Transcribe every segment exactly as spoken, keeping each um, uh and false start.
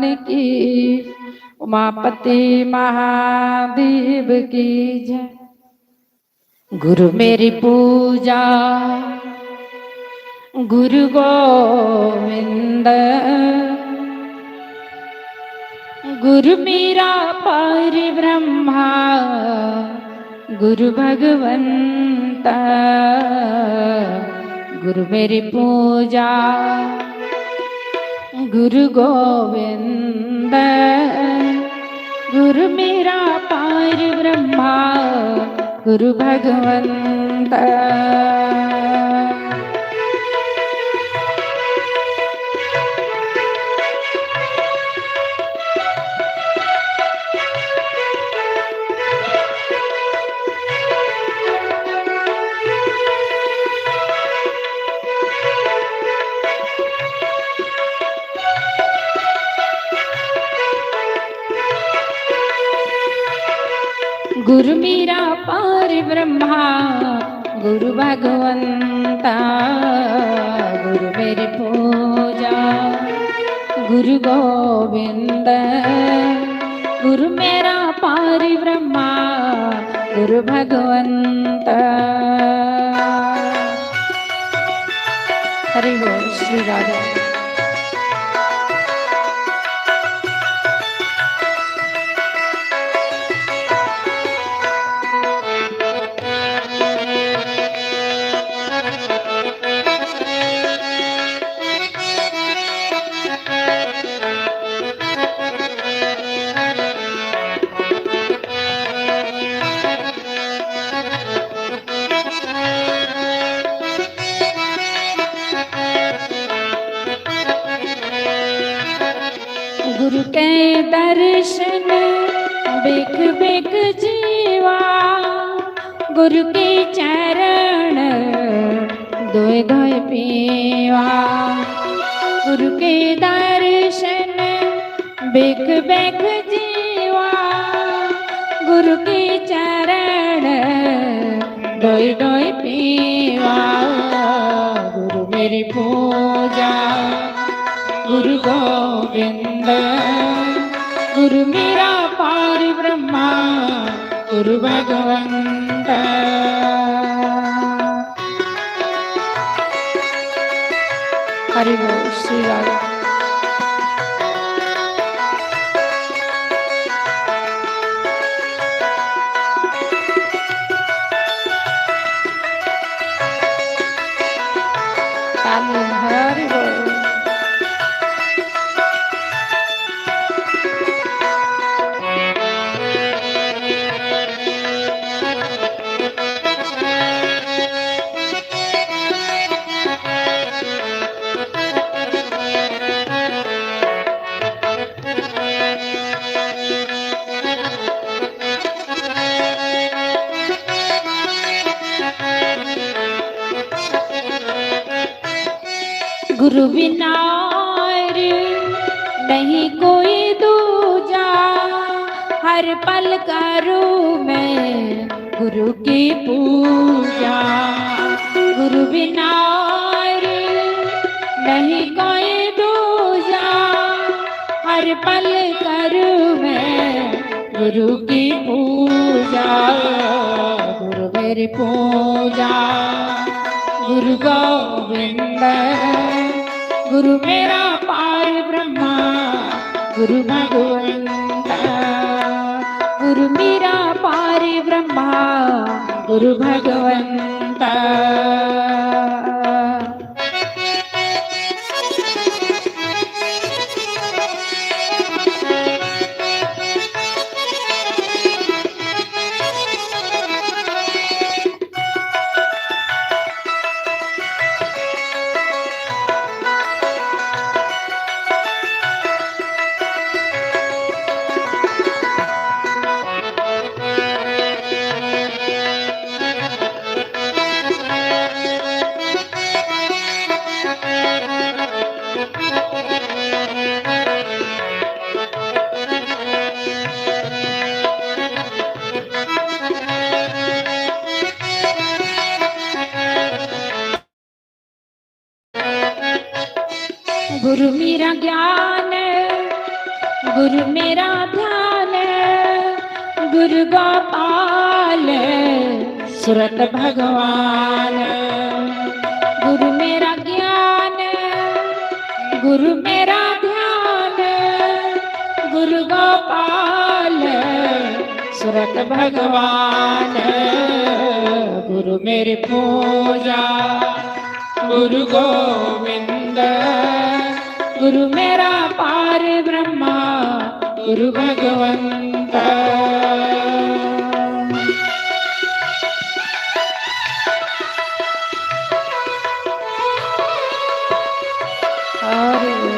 की, उमापति महादेव की जय। गुरु मेरी पूजा गुरु गोविंद, गुरु मेरा पार ब्रह्मा गुरु भगवंता, गुरु मेरी पूजा गुरु गोविंद, गुरु मेरा पार ब्रह्मा गुरु भगवंता। गुरु मेरा पार ब्रह्मा गुरु भगवंता, गुरु मेरी पूजा गुरु गोविंद, गुरु मेरा पार ब्रह्मा गुरु भगवंता। हरि बोल श्री राधा। गुरु के दर्शन बिख बिख जीवा, गुरु के चरण दोय दोय पीवा। गुरु के दर्शन बिख बिख जीवा, गुरु के चरण दोय दोय पीवा। गुरु मेरी पूजा गुरु गोविंद, गुरु मेरा पार ब्रह्मा गुरु भगवंत। हरि बोल श्री राधा। ताली। हरि बोल। गुरु बिना और नहीं कोई दूजा, हर पल करूँ मैं गुरु की पूजा। गुरु बिना और नहीं कोई दूजा, हर पल करूँ मैं गुरु की पूजा। गुरु मेरी पूजा गुरु गोविंद, गुरु मेरा पार ब्रह्मा गुरु भगवंत। गुरु मेरा पार ब्रह्मा गुरु भगवंत। गुरु मेरा ज्ञान गुरु मेरा ध्यान, गुरु गोपाल, सुरत भगवान। गुरु मेरा ज्ञान, गुरु मेरा ध्यान, गुरु गोपाल, सुरत भगवान। गुरु मेरी पूजा, गुरु गोविंद, गुरु मेरा पार ब्रह्मा, गुरु भगवंत। हरि बोल।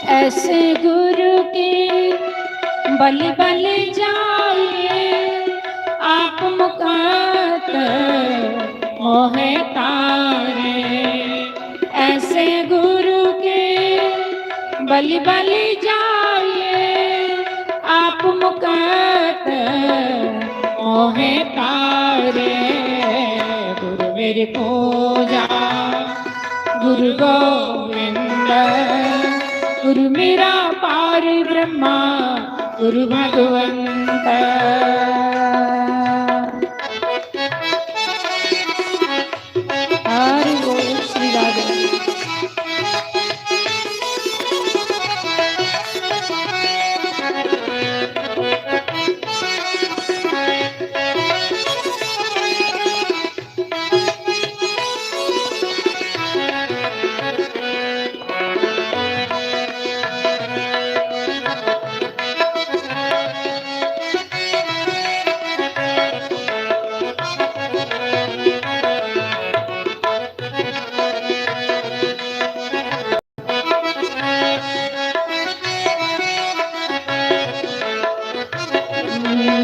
ऐसे गुरु की बलि बलि जाइए, आप मुकात मोहे तारे। ऐसे गुरु के बलि बलि जाइए, आप मुकात मोहे तारे। गुरु मेरी पूजा, गुरु गोविंद, गुरु मेरा पार ब्रह्मा, गुरु भगवंत। हरि बोल श्री राधे।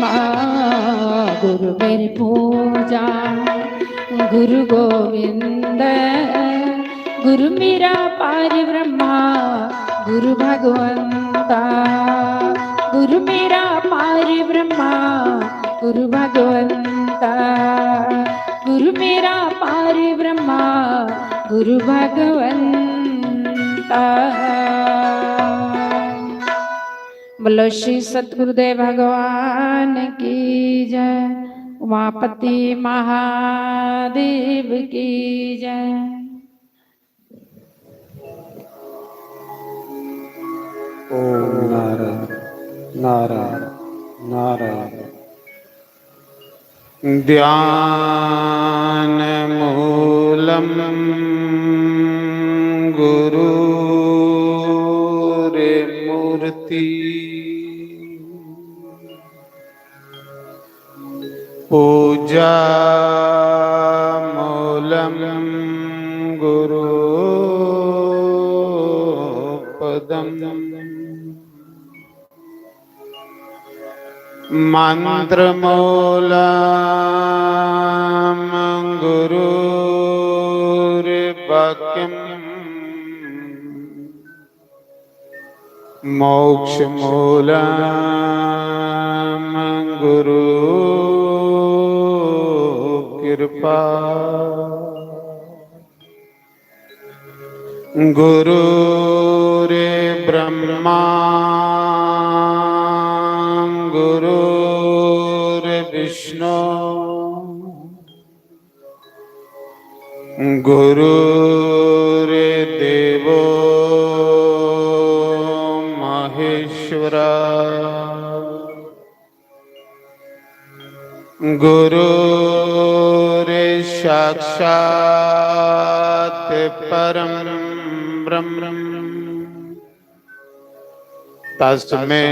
माँ गुरु मेरी पूजा, गुरु गोविंद, गुरु मेरा पार ब्रह्मा, गुरु भगवंता। गुरु मेरा पार ब्रह्मा, गुरु भगवंता। गुरु मेरा पार ब्रह्मा, गुरु भगवंता। बोलो श्री सतगुरुदेव भगवान की जय, उमापति महादेव की जय। ओम नारायण, नारायण, नारायण। ध्यानमूलं गुरोर्मूर्ति, पूजामूलं गुरोपदम्। मन्त्रमूलं गुरोर्वाक्यम्। मोक्षमूलं गुरोर्कृपा। गुरोर्ब्रह्मा गुरोर्विष्णु गुरोर्देवो महेश्वरा। गुरोर्साक्षात् परं ब्रह्म तस्मै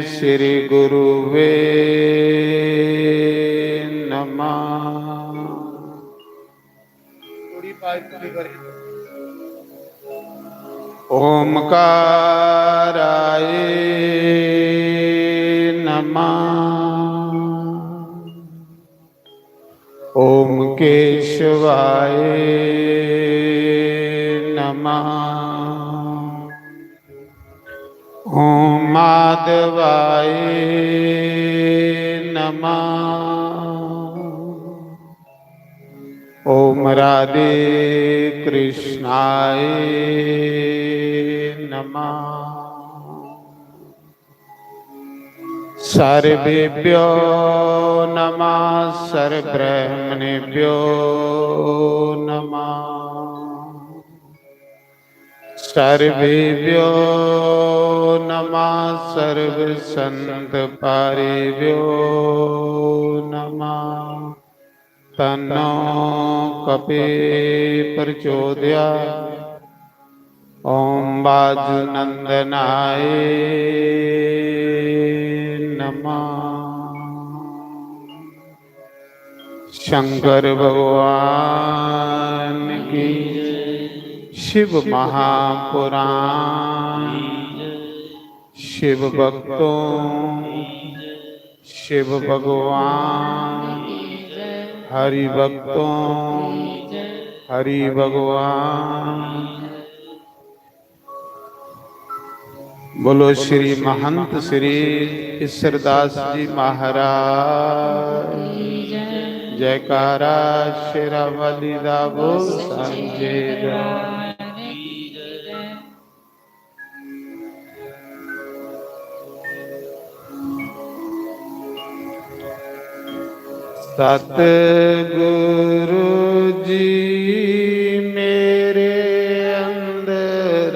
श्री गुरुवे नमः। ओमकाराय नमः। ओम केशवाय नमः। ओम माधवाय नमः। ओम राधे कृष्णाय नमः। सर्वेभ्यो नमः, सर्वब्रह्मणेभ्यो नमः, सर्वेभ्यो नमः, सर्वसंतपारेभ्यो नमः। तन्नो कपि प्रचोदयात्। ओम वायुनंदनाय नमः। शंकर भगवान की, शिव महापुराण, शिव भक्तों, शिव भगवान, हरि भक्तों, हरि भगवान। बोलो श्री महंत श्री ईश्वरदास जी महाराज। जयकारा शेरावाली दा बोल सांचे दरबार। सतगुरु जी मेरे अंदर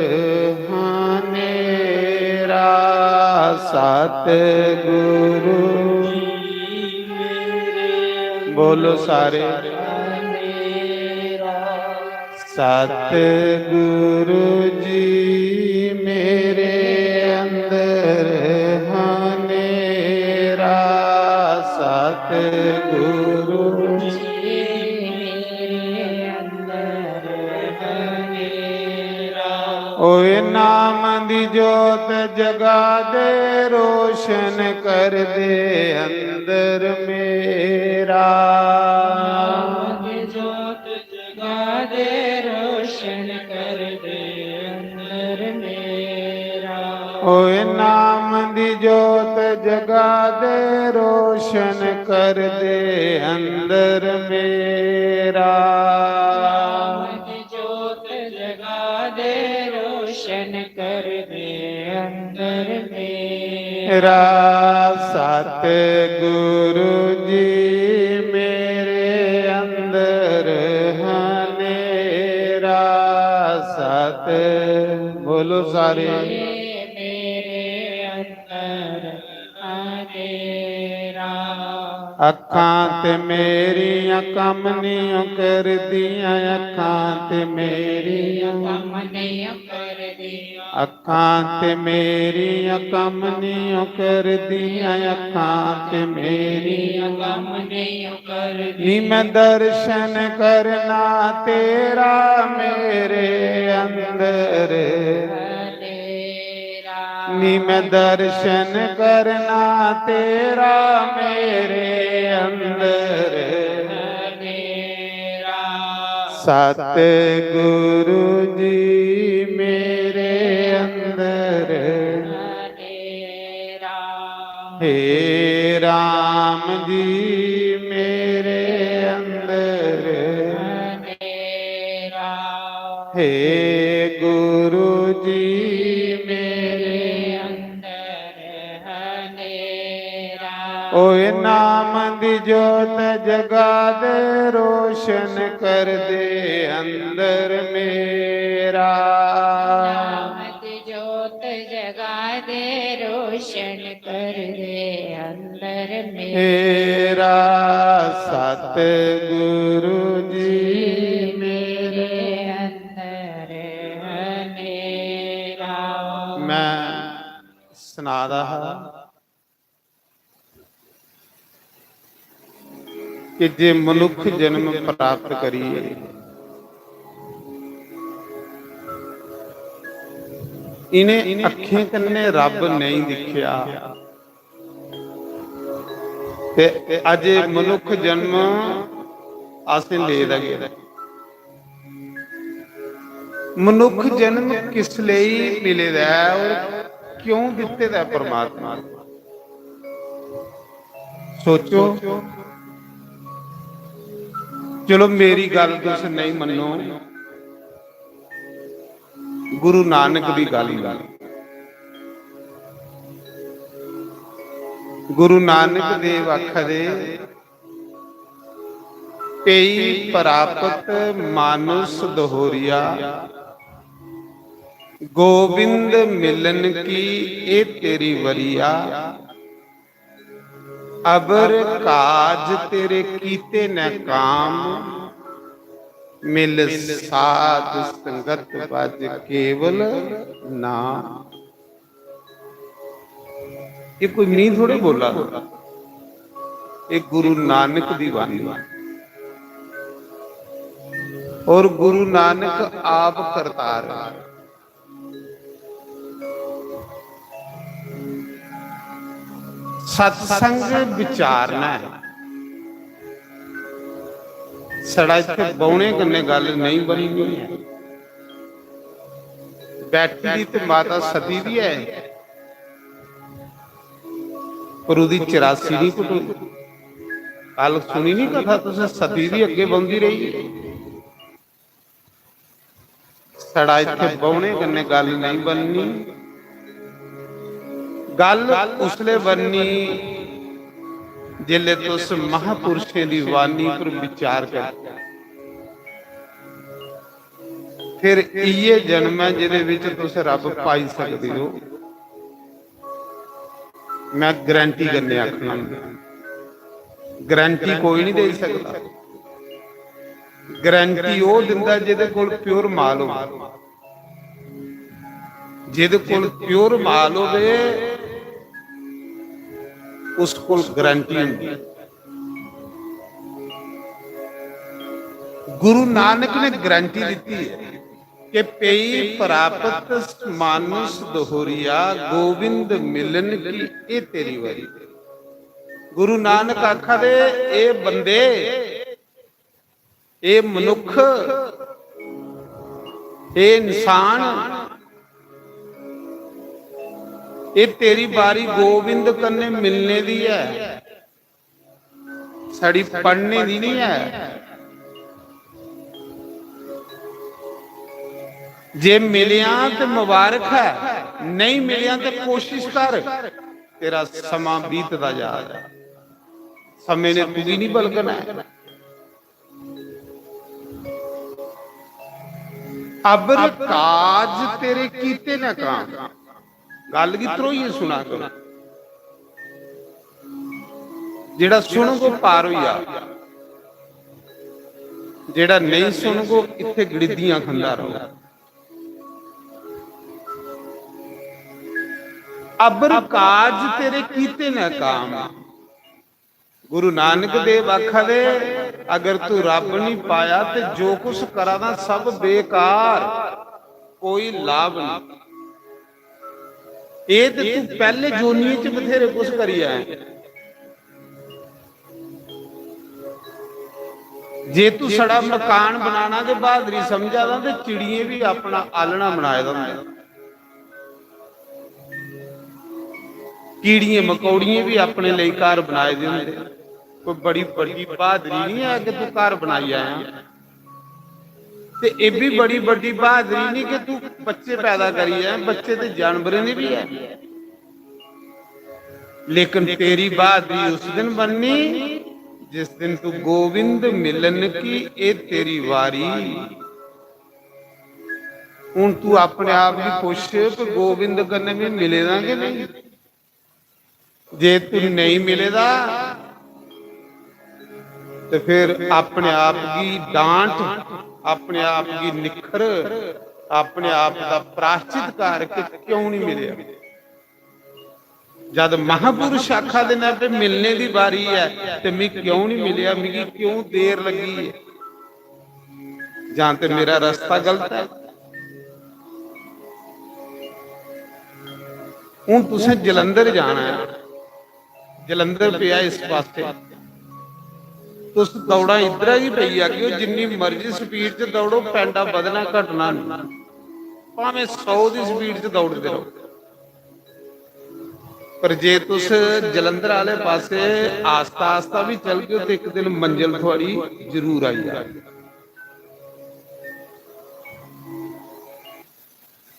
हनेरा, सतगुरु बोलो सारे। सतगुरु जी मेरे अंदर हनेरा, सतगुरु जी मेरे अंदर हनेरा। ओए नाम दी जोत जगा दे, रोशन कर दे अंदर मेरा। नाम दी जोत जगा दे, रोशन कर दे अंदर मेरा। ओए नाम दी जोत जगा दे, रोशन कर दे अंदर मेरा। नाम दी जोत जगा दे, रोशन कर दे अंदर मेरा। सतगुरु जी मेरे अंदर हनेरा, सत बोलो सारे। मेरे अंदर हनेरा। अखां ते मेरियां कम नहीं करदियां, अखां ते मेरियां कम नहीं करदियां। अखां ते मेरियां कम नहीं करदियां, अखां ते मेरियां कम नहीं करदियां। नी मैं दर्शन करना तेरा मेरे अंदर। नी मैं दर्शन करना तेरा मेरे अंदर। सतगुरु जी मेरे अंदर। हे राम जी मेरे अंदर। हे गुरु जी मेरे अंदर हनेरा। ओए नाम दी जोत जगा दे, रोशन कर दे अंदर मेरा। नाम दी जोत जगा दे, रोशन कर दे अंदर मेरा। सतगुरु जी मेरे अंदर हनेरा। मैं सना दा हा कि जे मनुख जन्म प्राप्त करिए इ'नें अक्खें कन्नै रब नेईं दिक्खेआ। ते अजे मनुक्ख जन्म असें लेदा गेदा। मनुक्ख जन्म किस लेई मिले दा ऐ और क्यों दित्ते दा ऐ परमात्मा ने? सोचो। चलो, मेरी गल्ल तुस नेईं मन्नो, गुरु नानक दी गल्ल मन्नो। गुरु नानक देव आखदे, "पेई प्राप्त मानुष दोहरिया, गोविंद मिलन की ए तेरी वरिया।" अबर काज तेरे कीते न काम, मिल साध संगत बज केवल नाम। ये कोई मी थोड़े बोला, ये गुरु नानक दी बाणी। और गुरु नानक आप करतार है। सत्संग विचारना है। साढ़ा इत्थै बौह्ने कन्नै गल्ल नेईं बननी ऐ। बैठी दी ते माता सती दी ऐ, पर ओह्दी चरासी नहीं कुटोई। कल सुनी नहीं कथा तुसें, सती दी अग्गे बौंह्दी रेही। साढ़ा इत्थै बौह्ने कन्नै गल्ल नेईं बननी। गल्ल उसलै बननी जिसलै तुस महापुरुषें दी वाणी पर विचार करदे। फिर इ'यै जन्म ऐ जेह्दे बिच तुस रब पाई सकदे ओ। मैं गारंटी कन्नै आखना, गारंटी कोई नहीं देई सकदा। गारंटी ओह् दिंदा जेह्दे कोल प्योर माल होवे। जेह्दे कोल प्योर माल होवे, उस कोल गारंटी होंदी। गुरु नानक ने गारंटी दी है कि पेई प्राप्त मानुष दोहरिया, गोविंद मिलन की ए तेरी वरी। गुरु नानक आखा दे, ए बंदे, ए मनुख, ए इंसान, ए तेरी बारी गोविंद कन्ने मिलने दी है। साड़ी पढ़ने दी नहीं है। जे मिलिया ते मुबारक है, नहीं मिलिया ते कोशिश कर, तेरा समा बीतदा जा रहा है, समय ने तुगी नहीं बलगना है। अबर काज तेरे कीते न काम। गल्ल गी त्रोइयै सुना करो। जेड़ा सुनगो पार होई जा, जेड़ा नहीं सुनगो इत्थे गड़िद्दियां खंदा रहो। अबर काज तेरे कीते न काम। गुरु नानक देव आखा दे, अगर तू रब नहीं पाया ते जो कुछ करा दा सब बेकार, कोई लाभ नहीं। ए ते तू पहले जोनिये च बथेरे कुछ करी आया। जे तू सड़ा मकान बनाना ते बहादरी समझा दा ते चिड़िये भी अपना आलना बनाए दा होंदा। कीड़ियें मकौड़ियें भी अपने लेई घर बनाए दे होंदे। कोई बड़ी बड़ी बहादरी नहीं है कि तू घर बनाई आया। ते एह भी बड़ी बड़ी बहादरी नहीं कि तू बच्चे पैदा करी आया, बच्चे ते जानवरें दे भी है। लेकिन तेरी बहादरी उस दिन बननी जिस दिन तू गोविंद मिलन की ए तेरी वारी। हुन तू अपने आप गी पुछ कि गोविंद कन्नै में मिले दा कि नहीं। जे तू नहीं मिले दा ते फिर अपने आप गी डांट, अपने आप गी निखर, अपने आप का प्राश्चित कर कि क्यों नहीं मिले। जद महापुरुष आखा दे न कि मिलने दी बारी है ते मिगी क्यों नहीं मिलेआ, मिगी क्यों देर लगी है, जां ते मेरा रस्ता गलत है। हून तुसें जलंधर जाना ऐ, जलंधर पेआ इस पासै, तुस दौड़ां इद्धरा गी पेई जागेओ, जिन्नी मर्जी स्पीड च दौड़ो, पैंडा बधना घटना नेईं, भामें सौ दी स्पीड च दौड़दे रहो। पर जे तुस जलंधर आह्ले पासै आस्ता आस्ता बी चलगेओ ते इक दिन मंजल थुआढ़ी जरूर आई जाग।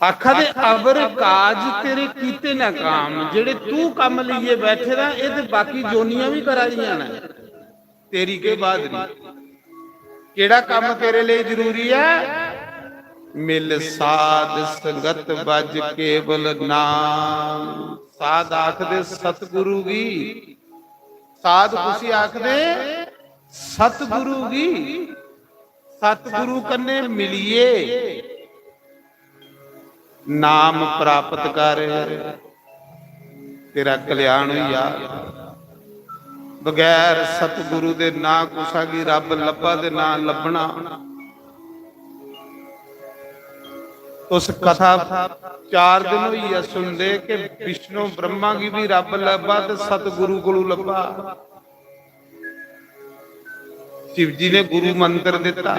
आखा दे, अवर काज तेरे कीते न काम, जेह्ड़े तू कम्म लेइयै बैठे दा, एह् ते बाकी जोनियां बी करा दियां न। तेरी केह् बहादरी? केह्ड़ा कम्म तेरे लेई जरूरी ऐ? मिल साध संगत बज केवल नाम। साध आखदे सतगुरु गी। साध कुसी आखदे? सतगुरु गी। सतगुरु कन्नै मिलियै नाम प्राप्त कर, तेरा कल्याण होई जा। बगैर सतगुरु दे ना कुसा गी रब लब्भा ते ना लब्भना। तुस कथा चार दिन होई ऐ सुनदे कि विष्णु ब्रह्मा गी भी रब लब्भा ते सतगुरु कोलू लब्भा। शिव जी ने गुरु मंत्र दिता।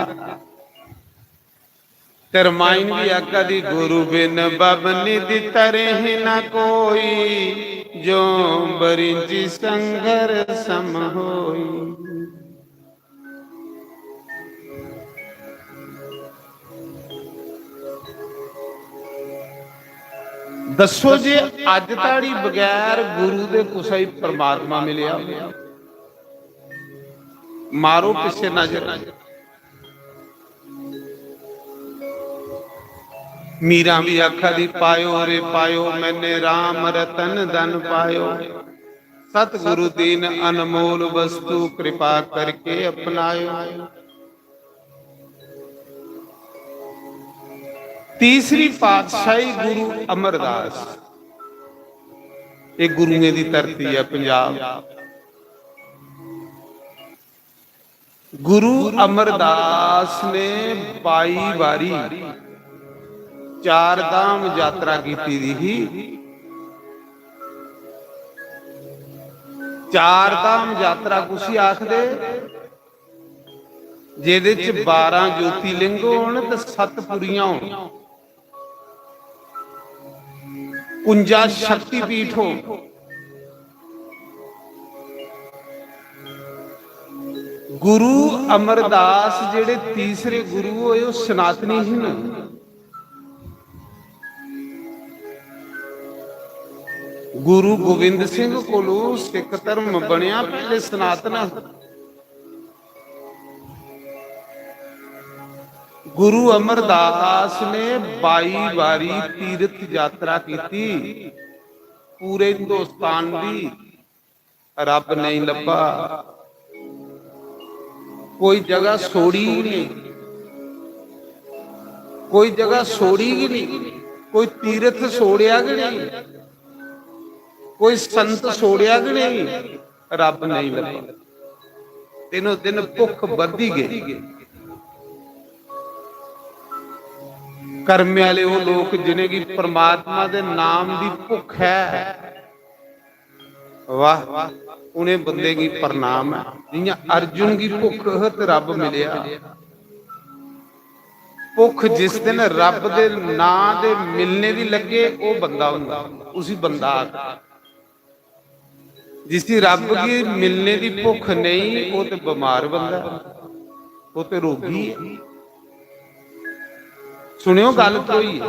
ते रमायण भी आखा दी, "गुरु बिन बब निधि तरहि न कोई, जो बरिंची संघर सम होई।" दस्सो जे अज्ज ताड़ी बगैर गुरु दे कुसै गी परमात्मा मिलेआ? मारो पिच्छे नजर। मीरा भी आखा दी, "पायो रे पायो, मैंने राम रतन धन पायो। सतगुरु दीन अनमोल वस्तु, कृपा करके अपनायो।" तीसरी पातशाही गुरु अमरदास, ये गुरुएं दी धरती है पंजाब। गुरु अमरदास ने बाई बारी चार धाम यात्रा कीती दी ही। चार धाम यात्रा कुसी आखदे? जेदे च बारां ज्योतिलिंग होन ते सत्त पुरियां होन, कुंजा शक्तिपीठ होन। गुरु अमरदास जेड़े तीसरे गुरु होए, ओह सनातनी ही ना। गुरु गोविंद सिंह कोलू सिख धर्म बनया, पहले सनातन। गुरु अमरदास ने बाई बारी तीर्थ यात्रा कीती, पूरे हिंदुस्तान दी, रब नहीं लब्भा। कोई जगह सोड़ी ही नहीं, कोई जगह सोड़ी ही नहीं, कोई तीर्थ सोड़िया गै नहीं, कोई संत सोड़िया गै नहीं, रब नहीं लब्भा। दिनों दिन भुख बधदी गई। कर्मे आह्ले ओह् लोक जिनेंगी परमात्मा दे नाम दी भुख है, वाह, उनें बंदे गी प्रणाम ऐ। जियां अर्जुन गी भुख ही ते रब मिलेआ। भुख जिस दिन रब दे नां दे मिलने दी लग्गे, ओह बंदा होंदा, उसी बंदा आखदे। जिसी रब गी मिलने दी भुख नेईं, ओह ते बमार बंदा ऐ, ओह ते रोगी ऐ। सुनियो गल्ल ध्रोइयै।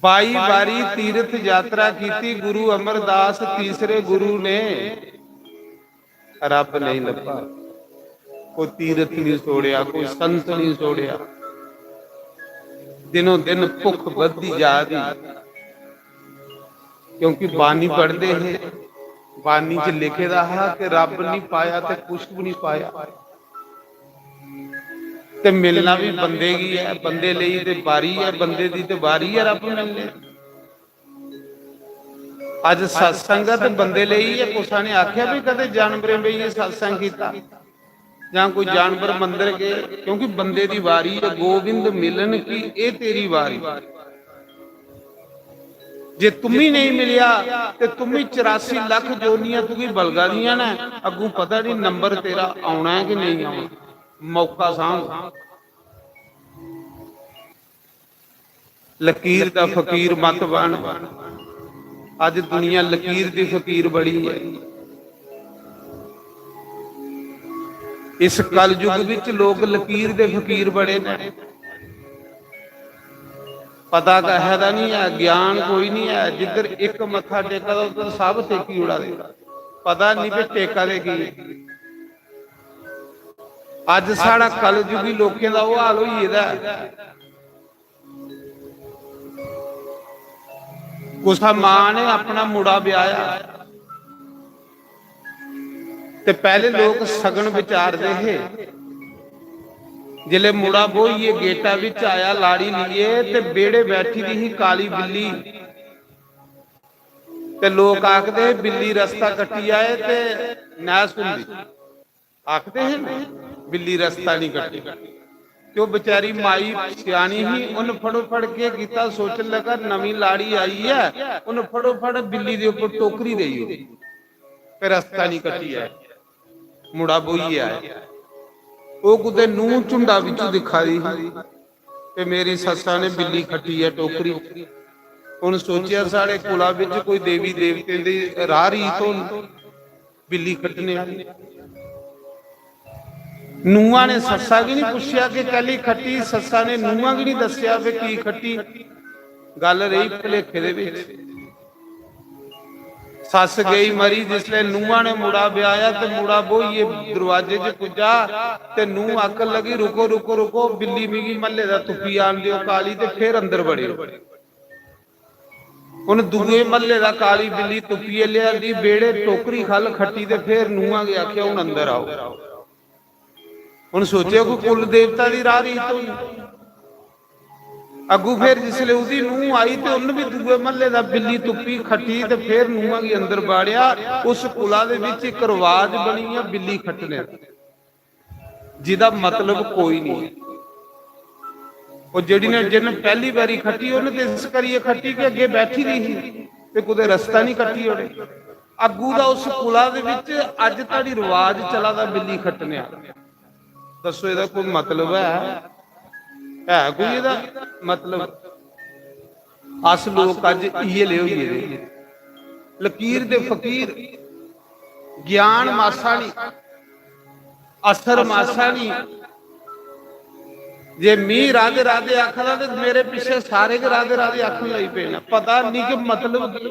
बाई बारी तीर्थ यात्रा कीती गुरु अमरदास तीसरे गुरु ने, रब नहीं लब्भा। कोई तीर्थ नहीं सोड़िया, कोई संत नहीं सोड़िया। दिनों दिन भुख बधदी जा दी, क्योंकि बानी पढ़दे हे, बानी च लिखे दा हा कि रब नहीं पाया ते कुछ भी नहीं पाया। ते मिलना भी बंदे गी ऐ, बंदे लेई ते बारी ऐ, बंदे दी ते बारी ऐ रब मिलने। अज सत्संग ऐ ते बंदे लेई ऐ, कुसै ने आखेआ भी कदें जानवरें बेहियै सत्संग कीता जां कोई जानवर मंदर गे? क्योंकि बंदे दी बारी ऐ, गोविंद मिलन की एह् तेरी बारी। जे तुम्मी नेईं मिलेआ ते तुम्मी चरासी लक्ख जोनियां तुगी बलगा दियां न, अग्गूं पता नहीं नंबर तेरा औना ऐ कि नेईं औना। मौका सांभ। लकीर दा फकीर मत बन। अज दुनिया लकीर दी फकीर बड़ी है। इस कलयुग विच लोग लकीर दे फकीर बड़े ने। पता कहे दा नहीं है, ज्ञान कोई नहीं है। जिधर एक मत्था टेका दा उधर सब टेकी उड़ा दे। पता नहीं भी टेका दे की। अज साढ़ा कलयुगी लोकें दा ओह हाल होई गेदा ऐ। कुसा मां ने अपना मुड़ा ब्याया ते पहले लोग सगन विचारदे हे। जिसले मुड़ा बोहिए गेटा विच आया लाड़ी लिए ते बेड़े बैठी दी ही काली बिल्ली। ते लोग आखदे हे, "बिल्ली रस्ता कट्टी आए ते नैस हुंदी।" आखदे हे ना, "बिल्ली रस्ता नहीं कट्टी।" ते ओह बेचारी माई सियानी ही, उन फटोफट के कीता, सोचन लगा, "नवीं लाड़ी आई है।" उन फटोफट बिल्ली दे ऊपर टोकरी देई ओड़ी, "ते रस्ता नहीं कट्टी आए।" मुड़ा बोहिए आए। ओह कुतै नूंह झुंडा बिच्चों दिक्खा दी ही, "ते मेरी सस्सा ने बिल्ली खट्टी ऐ टोकरी।" उन सोचेआ, "साढ़े कुला बिच कोई देवी देवतें दी राह रीत होनी बिल्ली खट्टने आह्ली।" नूंहा ने सस्सा गी नहीं पुच्छेआ कि कैली खट्टी, सस्सा ने नूंहा गी नहीं दस्सेआ कि की खट्टी। गल्ल रेही भलेखे दे बिच। सस्स गई मरी, जिसलै नूंहा ने मुड़ा ब्याया ते मुड़ा बोहिए दरवाजे च पुज्जा ते नूंह आखन लगी, "रुको, रुको, रुको, बिल्ली मिगी म्हल्ले दा तुप्पी आन देओ काली ते फिर अंदर बड़ेओ।" उन दूए म्हल्ले दा काली बिल्ली तुप्पियै लेआंदी, बेड़े टोकरी खल खट्टी ते फिर नूंहा गी आखेआ, "हुन अंदर आओ।" उन सोचेआ कोई कुल देवता दी राह रीत होनी। अग्गू फिर जिसले उदी नूंह आई ते उन्न भी दूए म्हल्ले दा बिल्ली तुप्पी खट्टी ते फिर नूंहा गी अंदर बाड़ेआ। उस कुला दे विच इक रवाज बनी गेआ बिल्ली खट्टने दा, जिदा मतलब कोई नहीं। ओह जेड़ी ने, जिन्न पहली बारी खट्टी, उन्न ते इस करियै खट्टी कि अग्गे बैठी दी ही ते कुतै रस्ता नहीं कट्टी ओड़े। अग्गू दा उस कुला दे विच अज धड़ी रवाज चला दा बिल्ली खट्टने दा। दस्सो, एह्दा कोई मतलब है? है कोई एह्दा मतलब? अस लोक अज्ज इ'यै लेह होई गेदे, लकीर दे फकीर, ज्ञान मासा नहीं, असर मासा नहीं। जे मी राधे राधे आखा दा ते मेरे पिच्छे सारे गै राधे राधे आखन लगी पे न। पता नहीं कि मतलब की।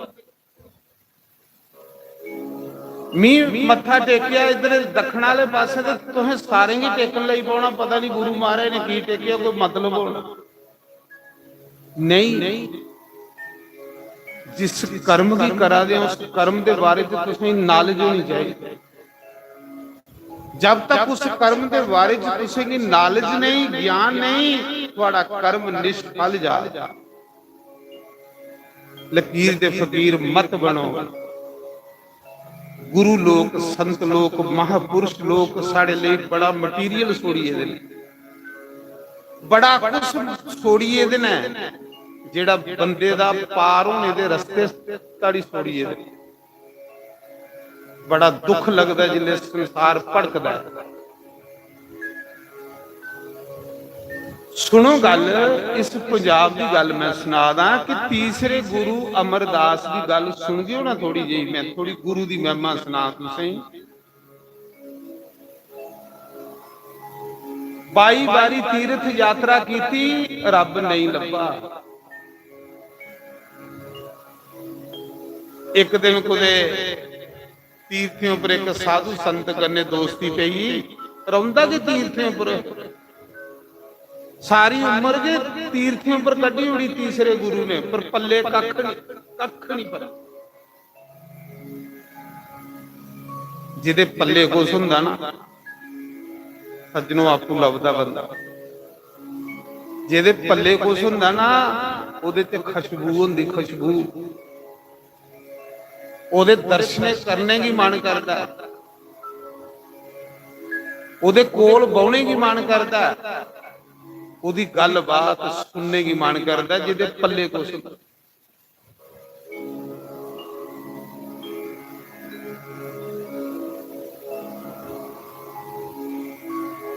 मी मत्था टेकेआ इद्धर दक्खन आह्ले पासै ते तुसें सारें गी टेकन लगी पौना, पता नहीं गुरु महाराज ने की टेकेआ, कोई मतलब होना। नहीं, जिस कर्म गी करा दे ओ, उस कर्म दे बारे च तुसें knowledge होनी चाहिदी। जब तक उस कर्म दे बारे च तुसें गी knowledge नहीं, ज्ञान नहीं, थुआड़ा कर्म निष्फल जा। लकीर दे फकीर मत बनो। गुरु लोक, संत लोक, महापुरुष लोक साढ़े लेई बड़ा material छोड़ी गेदे ने, बड़ा कुछ छोड़ी गेदे ने, जेड़ा बंदे दा पार होने दे रस्ते धड़ी छोड़ी गेदे। बड़ा दुख लगदा जिसलै संसार भड़कदा ऐ। सुनो गल्ल, इस पंजाब दी गल्ल मैं सना दा कि तीसरे गुरु अमरदास दी गल्ल सुनगे ओ ना थोड़ी जेही, मैं थोड़ी गुरु दी महिमा सना तुसें। बाई बारी तीर्थ यात्रा कीती, रब नहीं लब्भा। एक दिन कुतै तीर्थें उपर एक साधु संत कन्नै दोस्ती पेई, रौंदा गै तीर्थें उपर, सारी उम्र गै तीर्थें उपर कड्ढी ओड़ी तीसरे गुरु ने, पर पल्ले कक्ख नहीं, कक्ख नहीं पर। जेह्दे पल्ले कुछ होंदा ना सज्जनो, आपूं लभदा बंदा, जेह्दे पल्ले कुछ होंदा ना, ओह्दे च खुशबू होंदी, खुशबू। ओह्दे दर्शने करने गी मन करदा ऐ, ओह्दे कोल बौह्ने गी मन करदा ऐ, ओह्दी गल्ल बात सुनने गी मन करदा ऐ, जेह्दे पल्ले कुछ होंदा।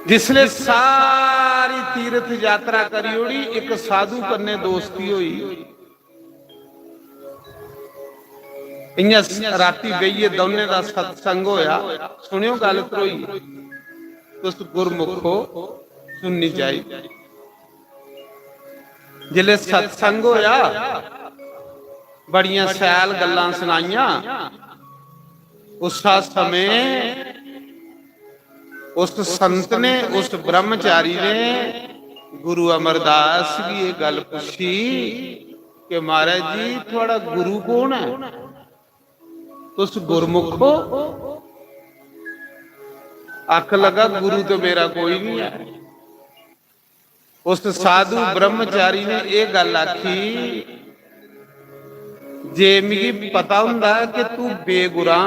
जिसले सारी तीर्थ यात्रा करी ओड़ी, इक साधु कन्नै दोस्ती होई। इयां राती बेहियै दौनें दा सत्संग होया। सुनियो गल्ल ध्रोई, तुस गुरमुखो, सुननी चाहिदी। जिसले सत्संग होया, बड़ियां शैल गल्लां सुनाइयां। उस समय उस संत ने, उस ब्रह्मचारी ने गुरु अमरदास गी एह् गल्ल पुच्छी कि "महाराज जी, थुआड़ा गुरु कौन ऐ? तुस गुरमुख हो?" आखन लगा, "गुरु तो मेरा कोई नहीं है।" उस साधु ब्रह्मचारी ने एह् गल्ल आखी, "जे मिगी पता होंदा कि तू बेगुरा,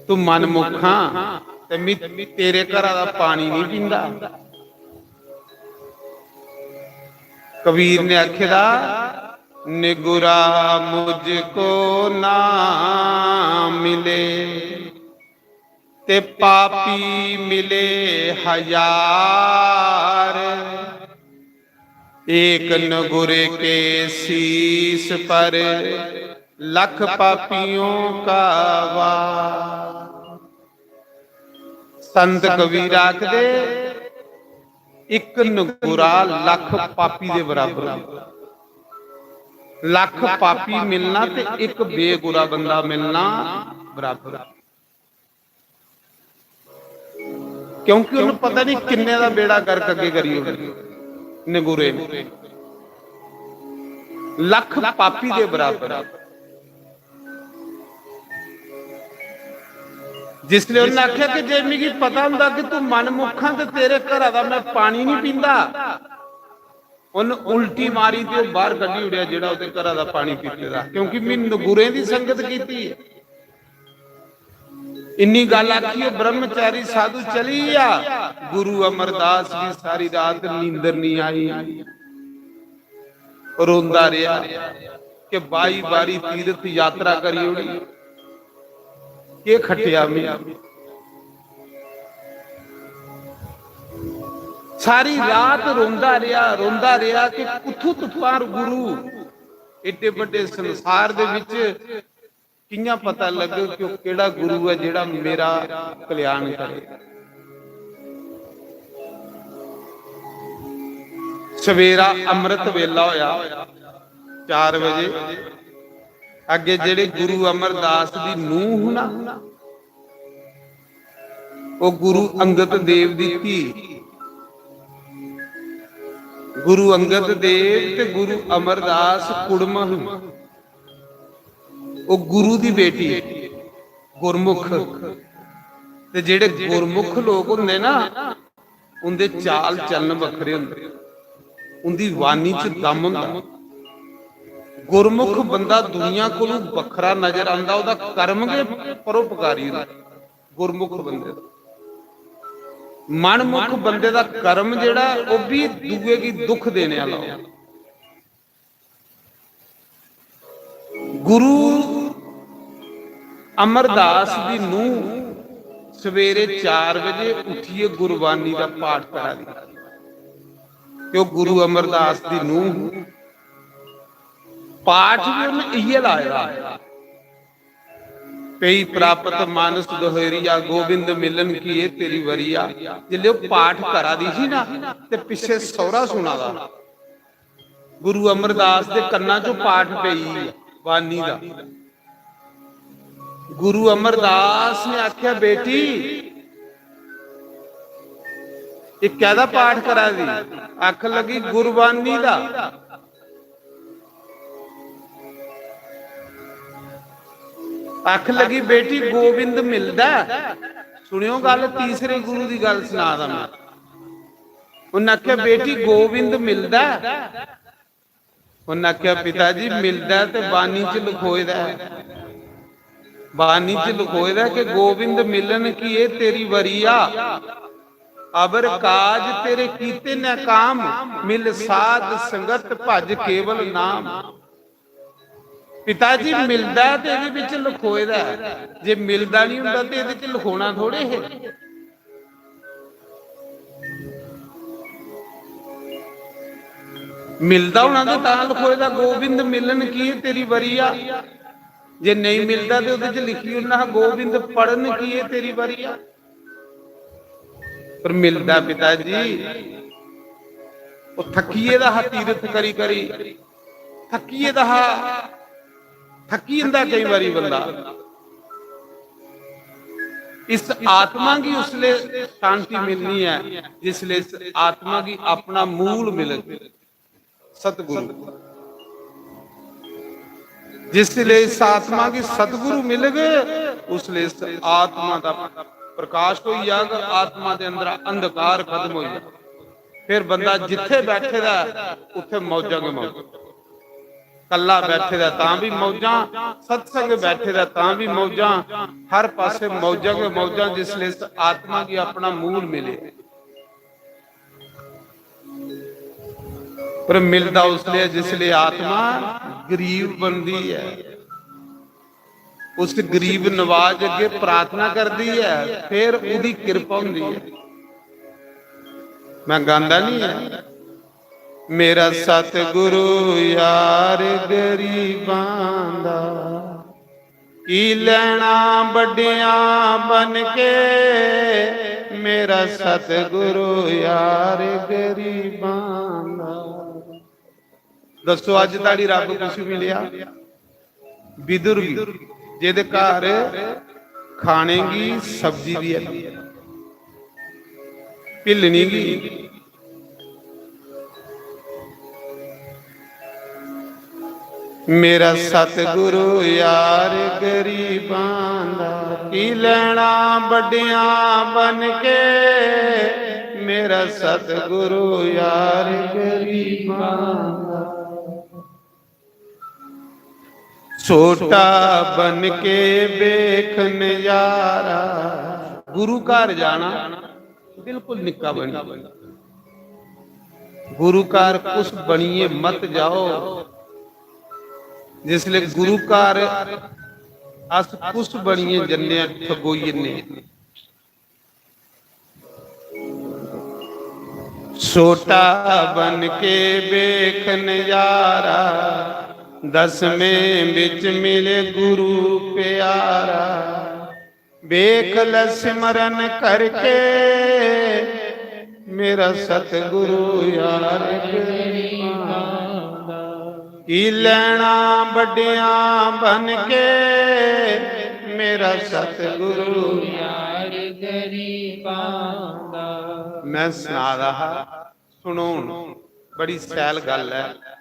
तू मनमुख हां, ते मी तेरे घरा दा पानी नहीं पींदा।" कबीर ने आखे दा, "निगुरा मुझको ना मिले, ते पापी मिले हजार। एक नगुरे के शीश पर लख पापियों का वार।" संत कबीर आखदे, "एक नगुरा लख पापी दे बराबर होंदा।" लख पापी मिलना ते एक बेगुरा बंदा मिलना बराबर। क्योंकि उन्हें पता नहीं किन्ने दा बेड़ा गर्क अगे करी ओड़े नगुरे ने। लख पापी दे बराबर। जिसले उन्हें आख्या कि "जे मिगी पता होंदा कि तू मनमुख हां ते तेरे घरा दा मैं पानी नहीं पींदा।" उन उल्टी मारी ते ओह बाहर कड्ढी ओड़ेआ जेड़ा ओहदे घरा दा पानी पीते दा, क्योंकि मैं नगुरें दी संगत कीती है। इन्नी गल्ल आखी, ओह ब्रह्मचारी साधु चली गया। गुरु अमरदास गी सारी रात नींदर नहीं आई, रोंदा रहा कि बाई बारी तीर्थ यात्रा करी ओड़ी, के खटिया में। सारी रात रोंदा रहा, रोंदा रहा कि कुत्थों तुफान गुरु, एडे बड़े संसार दे विच कियां पता लगे कि ओह केड़ा गुरु है जेड़ा मेरा कल्याण करे। सवेरा अमृत वेला होया, चार बजे। अगे जेड़े गुरु अमरदास दी नूह ना, ओह गुरु अंगद देव दी धी। गुरु अंगद देव ते गुरु अमरदास कुड़म ही। ओह गुरु दी बेटी गुरमुख। ते जेड़े गुरमुख लोग होंदे ना, उंदे चाल चलन बखरे होंदे, उंदी वाणी च दम होंदा। गुरमुख बंदा दुनिया कोलू बखरा नजर आंदा, ओहदा कर्म गै परोपकारी होंदा। गुरमुख बंदे दा, मनमुख बंदे दा कर्म जेड़ा, ओह भी दूए गी दुख देने आह्ला होंदा। गुरु अमरदास दी नूह सवेरे चार बजे उठियै गुरबानी दा पाठ करा दी। ते ओह गुरु अमरदास दी नूह, पाठ भी उन्हें इयै लाए दा। "पई प्राप्त मानस दोहरिया, गोविंद मिलन की ये तेरी वरिया।" जिसले ओह पाठ करा दी ही ना, ते पिछे सौहरा सुना दा। गुरु अमरदास दे कन्ना चो पाठ पई बानी दा। गुरु अमरदास ने आख्या, "बेटी, एह कैदा पाठ करा दी?" आखन लगी, "गुरबानी दा।" आखन लगी, "बेटी, गोविंद मिलदा ऐ?" सुनियो गल्ल, तीसरे गुरु दी गल्ल सुना दा मैं। उन्हें आख्या, "बेटी, गोविंद मिलदा ऐ?" उन्हें आख्या, "पिता जी, मिलदा ऐ ते बानी च लखोए दा ऐ। बानी च लखोए दा ऐ कि गोविंद मिलन की ये तेरी वरिया, अबर काज तेरे कीते न काम, मिल साध संगत भज केवल नाम।" पिता जी, मिलदा ऐ ते एहदे बिच लखोए दा ऐ, जे मिलदा नहीं हुंदा ते एहदे च लखोना थोड़े हे। मिलदा होना ते तां लखोए दा, "गोविंद मिलन किए तेरी वरिया।" जे नेईं मिलदा ते ओह्दे च लिखी ओड़ना हा, "गोविंद पढ़न किए तेरी वरिया।" पर मिलदा पिता जी, ओह् थक्की गेदा हा तीरथ करी करी, थक्की गेदा हा, थक्की जंदा केईं बारी बंदा। इस आत्मा गी उसले शांति मिलनी ऐ जिसले इस आत्मा गी अपना मूल मिलग, सतगुरु। जिसले इस आत्मा गी सतगुरु मिलग, उसले इस आत्मा दा प्रकाश होई जाग, आत्मा दे अंदर अंधकार खत्म होई जाग। फिर बंदा जित्थे बैठे दा ऐ, उत्थे मौजां गै मौजां। कल्ला बैठे दा तां भी मौजां, सत्संग बैठे दा तां भी मौजां, हर पासे मौजां गै मौजां, जिसले इस आत्मा गी अपना मूल मिले। पर मिलदा उसले जिसले आत्मा गरीब बनदी ऐ, उस गरीब नवाज अगे प्रार्थना करदी ऐ, फिर ओह्दी किरपा होंदी ऐ। मैं गांदा नहीं ऐ, "मेरा सतगुरु यार गरीबां दा, की लैना बड्डियां बन के, मेरा सतगुरु यार गरीबां दा।" दसो, अज ताड़ी रब कुछ मिलेआ? बिदुर गी, जेदे घर खाने गी सब्जी भी है, भिल्लनी गी। मेरा सतगुरु यार गरीबां दा, की लैना बड्डियां बन के, मेरा सतगुरु यार गरीबां दा। छोटा बन के बेख नजारा। गुरु घर जाना बिल्कुल निक्का बनी, गुरु घर कुछ बनिए मत जाओ। जिसले गुरु घर अस कुछ बनिए जन्ने आं, ठगोई जन्ने आं। छोटा बन के बेख नजारा, दसवें बिच मिले गुरु प्यारा। बेख ले सिमरन करके, मेरा सतगुरु यार गरीबां दा। की लैना बड्डियां बन के, मेरा सतगुरु यार गरीबां दा। मैं सना रहा, सुनो हुण, बड़ी सैल गल है।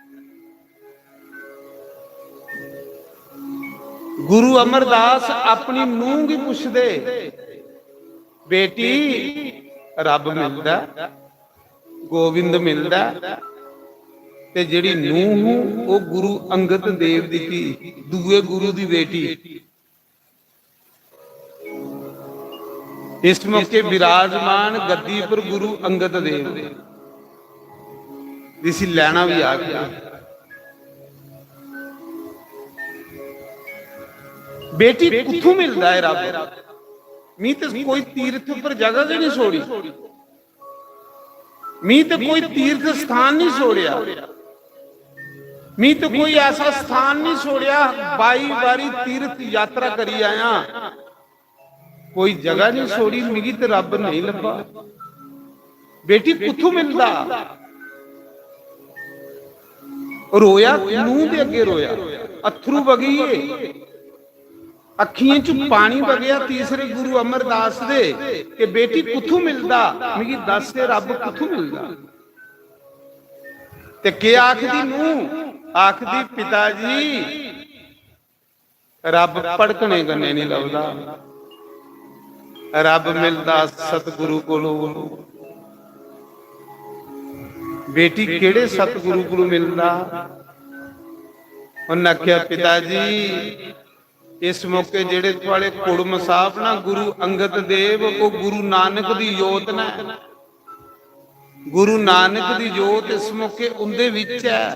गुरु अमरदास अपनी नूंह गी पुछदे, "बेटी, रब मिलदा, गोविंद मिलदा?" ते जेड़ी नूंह, ओह गुरु अंगद देव दी धी, दूए गुरु दी बेटी। इस मौके विराजमान गद्दी पर गुरु अंगद देव, जिसी लैना भी आखदे। बेटी, कुत्थों मिलदा है रब? मी ते कोई तीर्थ पर जगह गै नहीं छोड़ी। मी ते कोई तीर्थ स्थान नहीं छोड़िया, मी ते कोई ऐसा स्थान नहीं छोड़िया। बाई बारी तीर्थ यात्रा करी आया, कोई जगह नहीं छोड़ी, मिगी ते रब नहीं लब्भा। बेटी, कुत्थों मिलदा? रोया, नूंह दे अगे रोया, अत्थरू बगी गे। अक्खियें च पानी बगेआ तीसरे गुरु अमरदास दे कि बेटी कुत्थों मिलदा, मिगी दस, ते रब कुत्थों मिलदा? ते के आखदी नूंह? आखदी, पिता जी, रब भड़कने कन्नै नहीं लभदा, रब मिलदा सतगुरु कोलों। बेटी, केड़े सतगुरु कोलों मिलदा? उन्हें आख्या, पिता जी, इस मौके जेड़े थुआड़े कुड़म साहब ना गुरु अंगद देव, ओह गुरु नानक दी जोत न। गुरु नानक दी जोत इस मौके उंदे विच ऐ।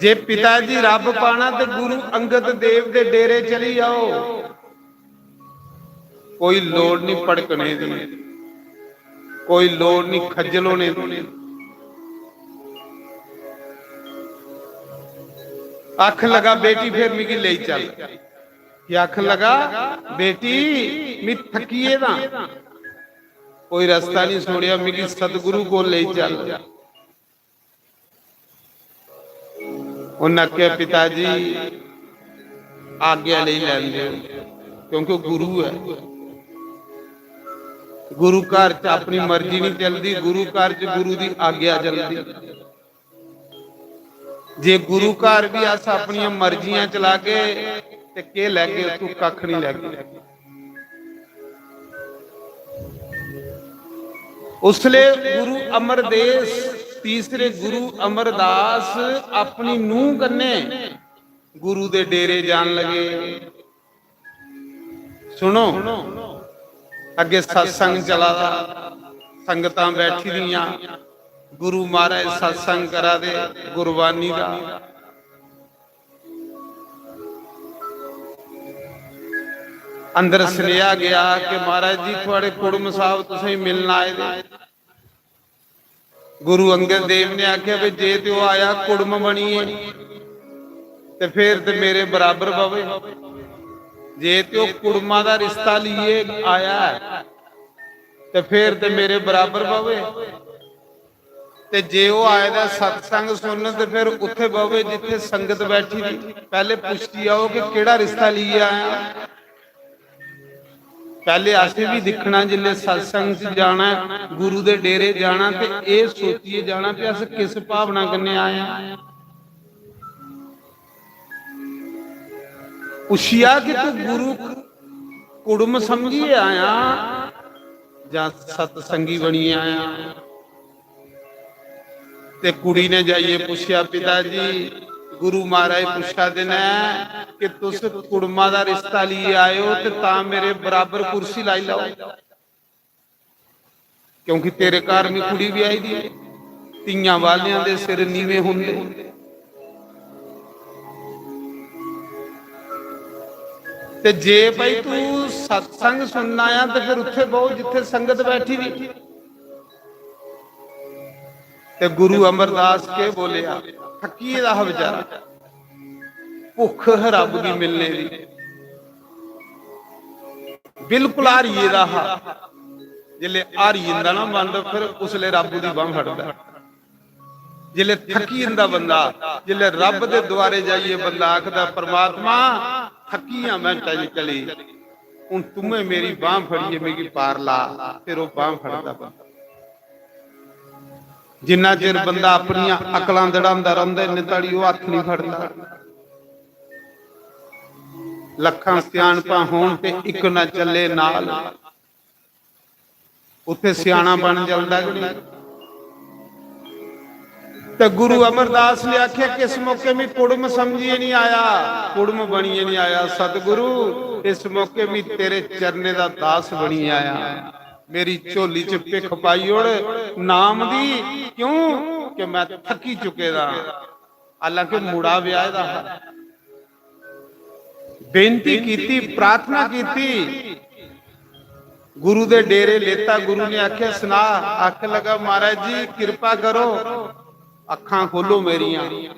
जे पिता जी रब पाना ते गुरु अंगद देव दे डेरे चली जाओ। कोई लोड़ नहीं भड़कने दी, कोई लोड़ नहीं खज्जल होने दी, आखन लगा, "बेटी, फिर मिगी लेई चल।" ये आखन लगा, "बेटी, मैं थकी गेदा, कोई रस्ता नहीं छोड़ेआ, मिगी सतगुरु को लेई चल।" उन्हें आखेआ, "पिता जी, आज्ञा लेई लैंदे हो, क्योंकि गुरु है। गुरु घर च अपनी मर्जी नहीं चलदी, गुरु घर च गुरु दी आज्ञा चलदी।" जे गुरु घर भी अस अपनियां मर्जियां चलागे ते केह् लैगे उत्थूं? कक्ख नहीं लैगे। उसले गुरु अमरदेस, तीसरे गुरु अमरदास अपनी नूंह कन्नै गुरु दे डेरे जान लगे। सुनो, अग्गे सत्संग चला दा, संगतां बैठी दियां, गुरु महाराज सत्संग करा दे गुरबानी दा। अंदर सनेहा गया कि महाराज जी, थुआड़े कुड़म साहब तुसेंगी मिलन आए दे। गुरु अंगद देव ने आखेआ, "भी जे ते ओह् आया कुड़म बनियै, ते फिर ते मेरे बराबर बवे। जे ते ओह् कुड़मा दा रिश्ता लेइयै आया ऐ, ते फिर ते मेरे बराबर बवे। ते जे ओह् आए दा सत्संग सुनन, ते फिर उत्थे बवे जित्थे संगत बैठी दी।" पैह्ले पुच्छी आओ कि केह्ड़ा रिश्ता लेइयै आया। पैह्ले असें बी दिक्खना, जिसलै सत्संग च जाना, गुरु दे डेरे जाना, ते एह् सोचियै जाना कि अस किस भावना कन्नै आए आं। पुच्छेआ कि तू गुरु कुड़म समझियै आया जां सतसंगी बनियै आया? ते कुड़ी ने जाइयै पुच्छेआ, "पिता जी, गुरु महाराज पुच्छा दे न कि तुस कुड़मा दा रिश्ता लेइयै आए ओ ते तां मेरे बराबर कुर्सी लाई लैओ, क्योंकि तेरे घर में कुड़ी ब्याही दी है, धियां बालियां दे सिर नीवे होंदे।" ते जे भाई तू सत्संग सुनना आया ते फिर उत्थे बहो जित्थे संगत बैठी दी। ते गुरु अमरदास के बोलेआ, थकी गेदा हा बेचारा, भुख है रब गी मिलने दी, बिल्कुल हारी गेदा हा। जिसले हारी जंदा ना बंदा, फिर उसले रब दी बांह फड़दा। जिसले थकी जंदा बंदा, जिसले रब दे द्वारे जाइए बंदा आखदा, "परमात्मा, थकी हां मैं, चली, चली, हुन तुम्हें मेरी बांह फड़िए मिगी पार ला," फिर ओह बांह फड़दा बंदा। जिन्ना चिर बंदा अपनियां अकलां दड़ांदा रौंहदा, इन्ने धड़ी ओह हत्थ नहीं फड़दा। लक्खां स्याणपां होण ते इक ना चले नाल। उत्थे स्याणा बन जलदा कि नहीं? ते गुरु अमरदास ने आख्या, "किस मौके मी कुड़म समझिए नहीं आया, कुड़म बनिए नहीं आया। सतगुरु, इस मौके मी तेरे चरणे दा दास बनिए आया। मेरी झोली च भिख पाई ओड़ नाम दी, क्यों कि मैं थकी चुके दा।" हालांकि मुड़ा ब्याहे दा हा। बेनती कीती, प्रार्थना कीती, गुरु दे डेरे लेता। गुरु ने आख्या, "सना।" आखन लगा, "महाराज जी, किरपा करो, अखां खोलो मेरियां।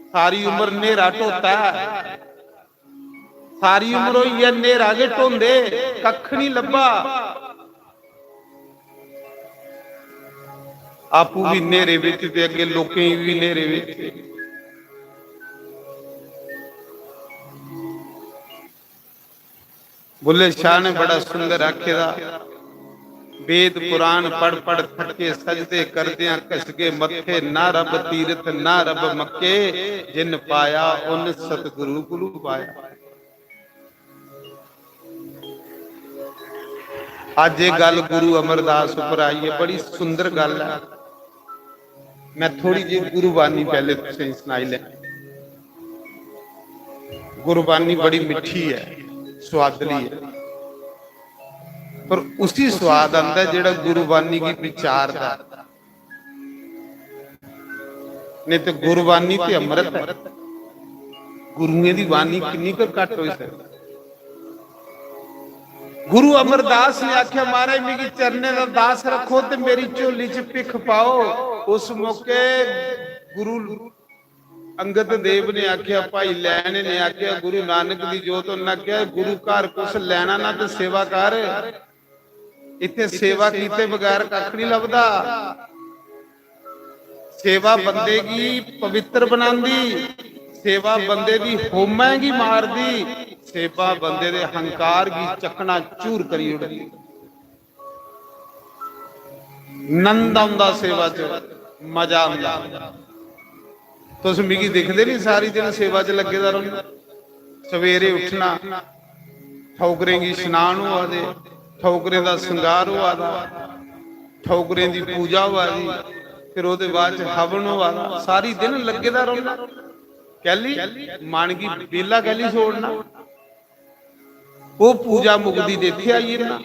सारी उम्र न्हेरा ढोता है, सारी उम्र होई है न्हेरा गै ढोंदे, कक्ख नहीं लब्भा।" आपू भी न्हेरे विच ते अग्गे लोकें गी भी न्हेरे विच। बुल्ले शाह ने बड़ा सुंदर आखे दा, "वेद पुराण पढ़ पढ़ थके, सजदे करदियां घसगे मत्थे, ना रब तीरथ ना रब मक्के, जिन पाया उन सतगुरु कुलू पाया।" अज्ज ये गल गुरु अमरदास उपर आई है, बड़ी सुंदर गल है। मैं थोड़ी जी गुरुबानी पहले तुसें सनाई लै। गुरुबानी बड़ी मिठी है, स्वादली है, पर उसी स्वाद आंदा जेड़ा गुरुबानी गी विचारदा है। नहीं तो गुरुबानी ते अमृत है। गुरुएं दी बानी किन्नी कर घट हो सकती। गुरु अमरदास ने आख्या, "महाराज, मिगी चरणे दा दास रखो ते मेरी झोली च भिख पाओ।" उस मौके गुरु अंगद देव ने आख्या, भाई लैने ने आख्या, गुरु नानक दी जोत, उन्हें आख्या, "गुरु घर कुछ लैना ना ते सेवा कर, इत्थे सेवा कीते बगैर कख नहीं लभदा।" सेवा बंदे गी पवित्र बनांदी, सेवा बंदे दी होमै गी मारदी, सेवा बंदे दे हंकार गी चकनाचूर करी ओड़दी। नंद औंदा सेवा च, मजा औंदा। तुस मिगी दिखदे नहीं, सारी दिन सेवा च लग्गे दा रौह्ना। सवेरे उठना, ठौकरें गी स्नान होआ दे, ठौकरें दा श्रृंगार होआ दा, ठौकरें दी पूजा होआ दी, फिर ओह्दे बाद च हवन होआ दा, सारी दिन लग्गे दा रौह्ना। कैली? मन गी बेला कैली छोड़ना? ओह् पूजा मुकदी ते इत्थै आई जन्ना।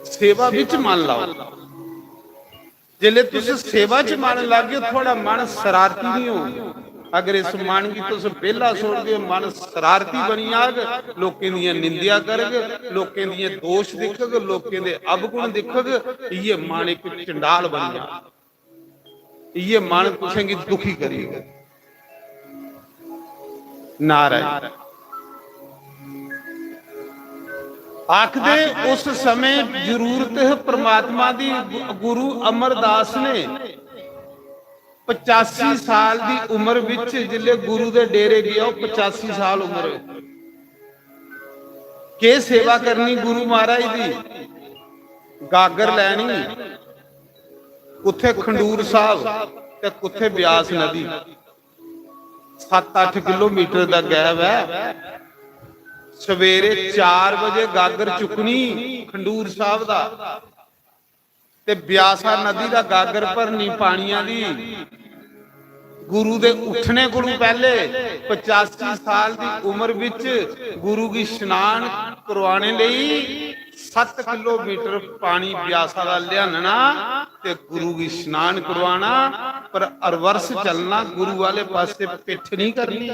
सेवा बिच मन लाओ। जिसले तुस सेवा च मन लागे, थुआढ़ा मन शरारती नहीं होग। अगर इस मन गी तुस बेला छोड़गे, मन शरारती बनी जाग, लोकें दियां निंदेआ करग, लोकें दियां दोश दिक्खग, लोकें दे अवगुण दिक्खग, इयै मन इक चंडाल बनी जाग। इयै मन तुसेंगी दुखी करी ओड़ग। नारायण आखदे, उस समय जरूरत है परमात्मा दी। गुरु अमरदास ने पचासी साल दी उम्र विच जिसले गुरु दे डेरे गया, ओह् पचासी साल उम्र। केह् सेवा करनी गुरु महाराज दी? गागर लैनी, कुत्थे खंडूर साहब ते कुत्थे ब्यास नदी, सत्त अट्ठ किलोमीटर दा गैप ऐ। सवेरे चार बजे गागर चुक्कनी खंडूर साहब दा, ते ब्यासा नदी दा गागर भरनी पानिया दी। गुरु दे उठने कोलू पैहले पचासी साल दी उम्र विच गुरु गी स्नान करवाने लेई सत्त किलोमीटर पानी ब्यासा दा लिआनना ते गुरु गी स्नान करवाना, पर रिवर्स चलना, गुरु वाले पासे पिट्ठ नहीं करनी।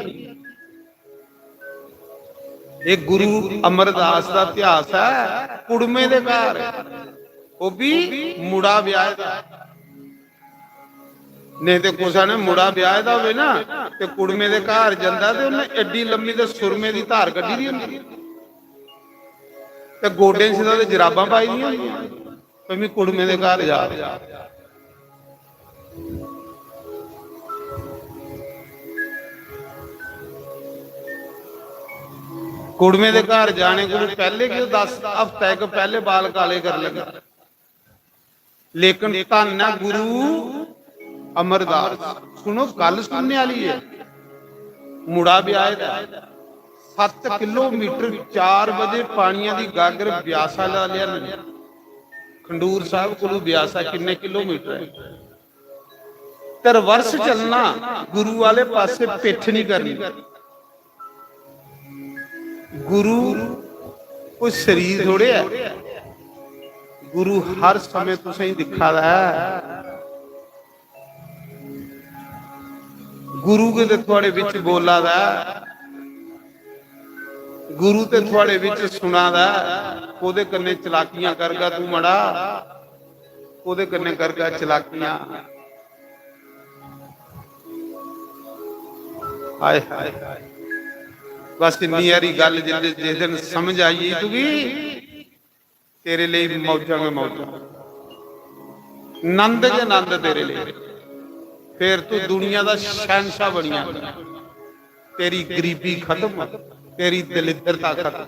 ये गुरु अमरदास दा इतिहास है। कुड़मे दे घर, ओह् भी मुड़ा ब्याहे दा। नहीं ते कुसै ने मुड़ा ब्याहे दा होवे ना, ते कुड़मे दे घर जंदा ते उन्नै एड्डी लम्मी ते सुरमे दी धार कड्ढी दी होंदी, ते गोडें च ते जराबां पाई दियां होंदियां। भाई, कुड़में दे घर जा। कुड़में दे घर जाने कोलू पैहले गै दस हफ्ता इक पैहले बाल काले कर लगे। लेकिन धन्न ऐ गुरु अमरदास। सुनो, गल्ल सुनने आह्ली ऐ। मुड़ा ब्याहे दा ऐ। सत्त किलोमीटर चार बजे पानिया दी गागर ब्यासा दा लेआननी। खंडूर साहब कोलू ब्यासा किन्ने किलोमीटर ऐ? ते रिवर्स चलना, गुरु आह्ले पासे पिट्ठ नहीं करनी। गुरु कोई शरीर थोड़े ऐ, गुरु हर समय तुसेंगी दिक्खा दा ऐ। गुरु गै ते थुआड़े बिच बोला दा ऐ, गुरु ते थुआड़े बिच सुना दा ऐ। कोदे कन्नै चलाकियां करगा तू मड़ा, कोदे कन्नै करगा चलाकियां? हाय हाय हाय। बस इन्नी हारी गल्ल जिस दिन समझ आई गेई तुगी, तेरे लेई मौजां गै मौजां, नंद गै नंद तेरे लेई। फिर तू दुनिया दा शहंशाह बनी जाना। तेरी गरीबी खत्म, तेरी दलिद्रता खत्म।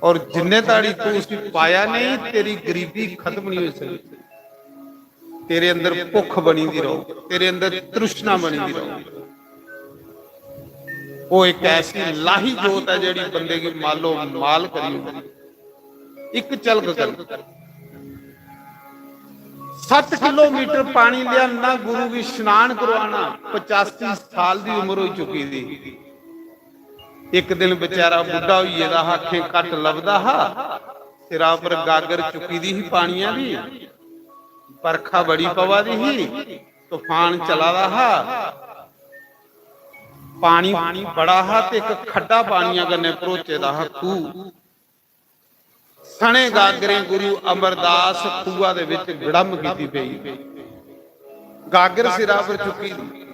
और जिन्ने ताड़ी तू उसी पाया नहीं, तेरी गरीबी खत्म नहीं हो सकती। तेरे अंदर भुख बनी दी रहो, तेरे अंदर तृष्णा बनी दी रहो। वो एक ऐसी लाही जोत है जेड़ी बंदे की मालो माल करी ओड़दी। एक झलक कर, सत्त किलोमीटर पानी लियाना, गुरु की स्नान करवाना। पचासी साल की उम्र हो चुकी थी। एक दिन बेचारा बुढ़ा होई गेदा हा, अखें घट लभदा हा, सिरा पर गागर चुकी दी ही पानिया दी। बरखा बड़ी पवा दी ही, तूफान चला दा हा, पानी बड़ा हा ते एक खड्डा पानिया कन्नै भरोचे दा हा खूह। सने गागरें गुरु अमरदास खूहा दे विच गड़म कीती पई। गागर सिरा पर चुकी दी,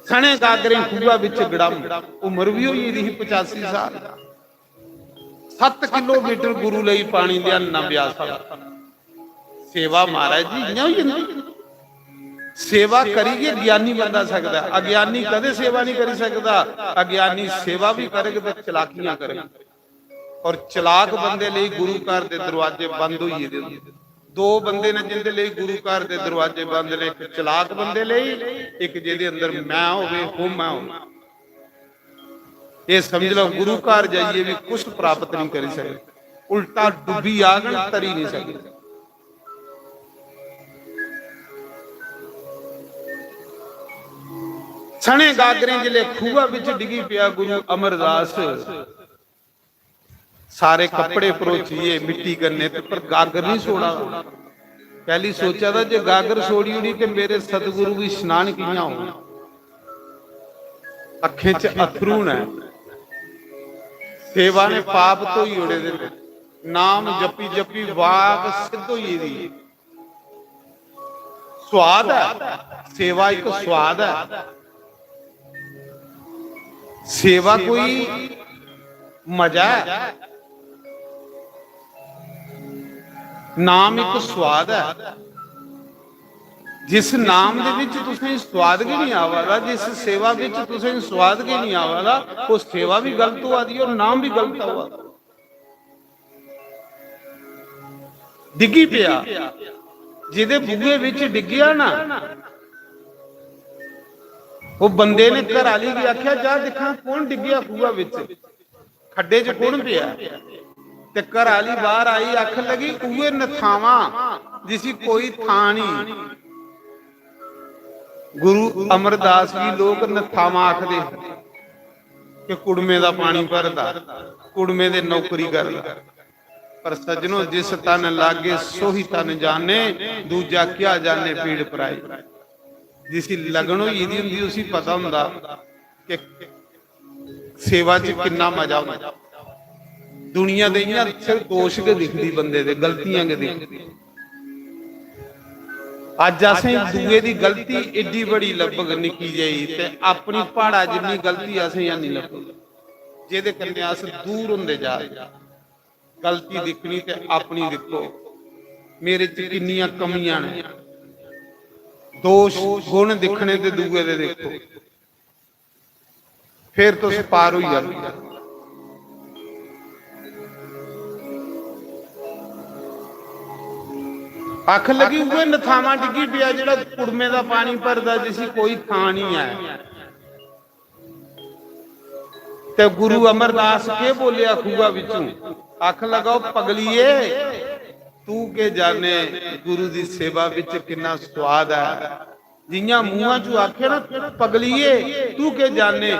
सने गागरें खूहा बिच गड़म। उम्र भी होई दी ही पचासी साल। सत्त किलोमीटर गुरु लेई पानी देआ ना ब्यास। सेवा महाराज जी इ'यां होई जंदी। सेवा करियै ज्ञानी बंदा सकदा ऐ, अज्ञानी कदें सेवा नहीं करी सकदा। अज्ञानी सेवा भी करग ते चलाकियां करग। और चलाक बंदे लेई गुरु घर दे दरवाजे बंद होई गेदे होंदे। दो बंदे ने जिंदे लेई गुरु घर दे दरवाजे बंद ने, एक चलाक बंदे लेई, एक जेदे अंदर मैं होवे, होमा होवे। ये समझ लो, गुरु घर जाइए भी कुछ प्राप्त नहीं करी सकते, उल्टा डुबी आगन, तरी नहीं सकते। सने गागरें जिले खूहा विच डिगी पिया गुरु अमरदास। सारे कपड़े परोचिए मिट्टी कन्ने ते पर गागर नहीं छोड़ा। पहली सोचा था जे गागर छोड़ी उड़ी ते मेरे सतगुरु भी स्नान कियां हो। अखें च अथरू न। सेवा ने पाप धोई उड़े दे ने। नाम जपी जपी वाक सिद्ध होई दी। स्वाद है, सेवा एक स्वाद है। सेवा कोई मजा है, नाम एक स्वाद है। जिस नाम दे विच तुसें स्वाद गै नहीं आवा दा, जिस सेवा विच तुसें स्वाद गै नहीं आवा दा, वो सेवा भी गलत होआ दी और नाम भी गलत होआ दा। डिग्गी पिया, जिदे बूहे विच डिग्गिया ना, वो बंदे ने घर आली गी आख्या, "जा दिक्खां कौन डिग्गिया खूहा विच, खड्डे च कौन पिया?" ते घर आली बाहर आई, आखन लगी, "उए नथावां जिसी कोई थां नहीं।" गुरु अमरदास जी लोग नथावां आखदे कि कुड़मे दा पानी भरदा, कुड़मे दे नौकरी करदा। पर सज्जनो, जिस तन लागे सोही तन जाने, दूजा क्या जाने पीड़ पराई। जिसी लगन होई दी हुंदी, उसी पता हुंदा कि सेवा च किन्ना मजा होंदा। दुनिया दे इ'यां सिर्फ दोष गै दिखदी, बंदे दे गलतियां गै दिखदी। अज्ज असें दूए दी गलती एड्डी बड़ी लब्भग निक्की जेही, ते अपनी प्हाड़ा जिन्नी गलती असें हैनी लब्भग, जेह्दे कन्नै अस दूर होंदे जा दे। गलती दिक्खनी ते अपनी दिक्खो, मेरे च किन्नियां कमियां न। दोष गुण दिक्खने ते दूए दे दिक्खो, फिर तुस पार होई जाओ। आखन लगी, "उ'ऐ नथामा डिग्गी पेआ जेह्ड़ा कुड़मे दा पानी भरदा, जिसी कोई थां निं ऐ।" ते गुरु अमरदास केह् बोलेआ खूहा बिच्चों? आखन लगा, "ओ पगलिये, तू के जाने गुरु दी सेवा बिच किन्ना स्वाद ऐ।" जियां मुंहां चों आखे ना, "पगलिये, तू के जाने,"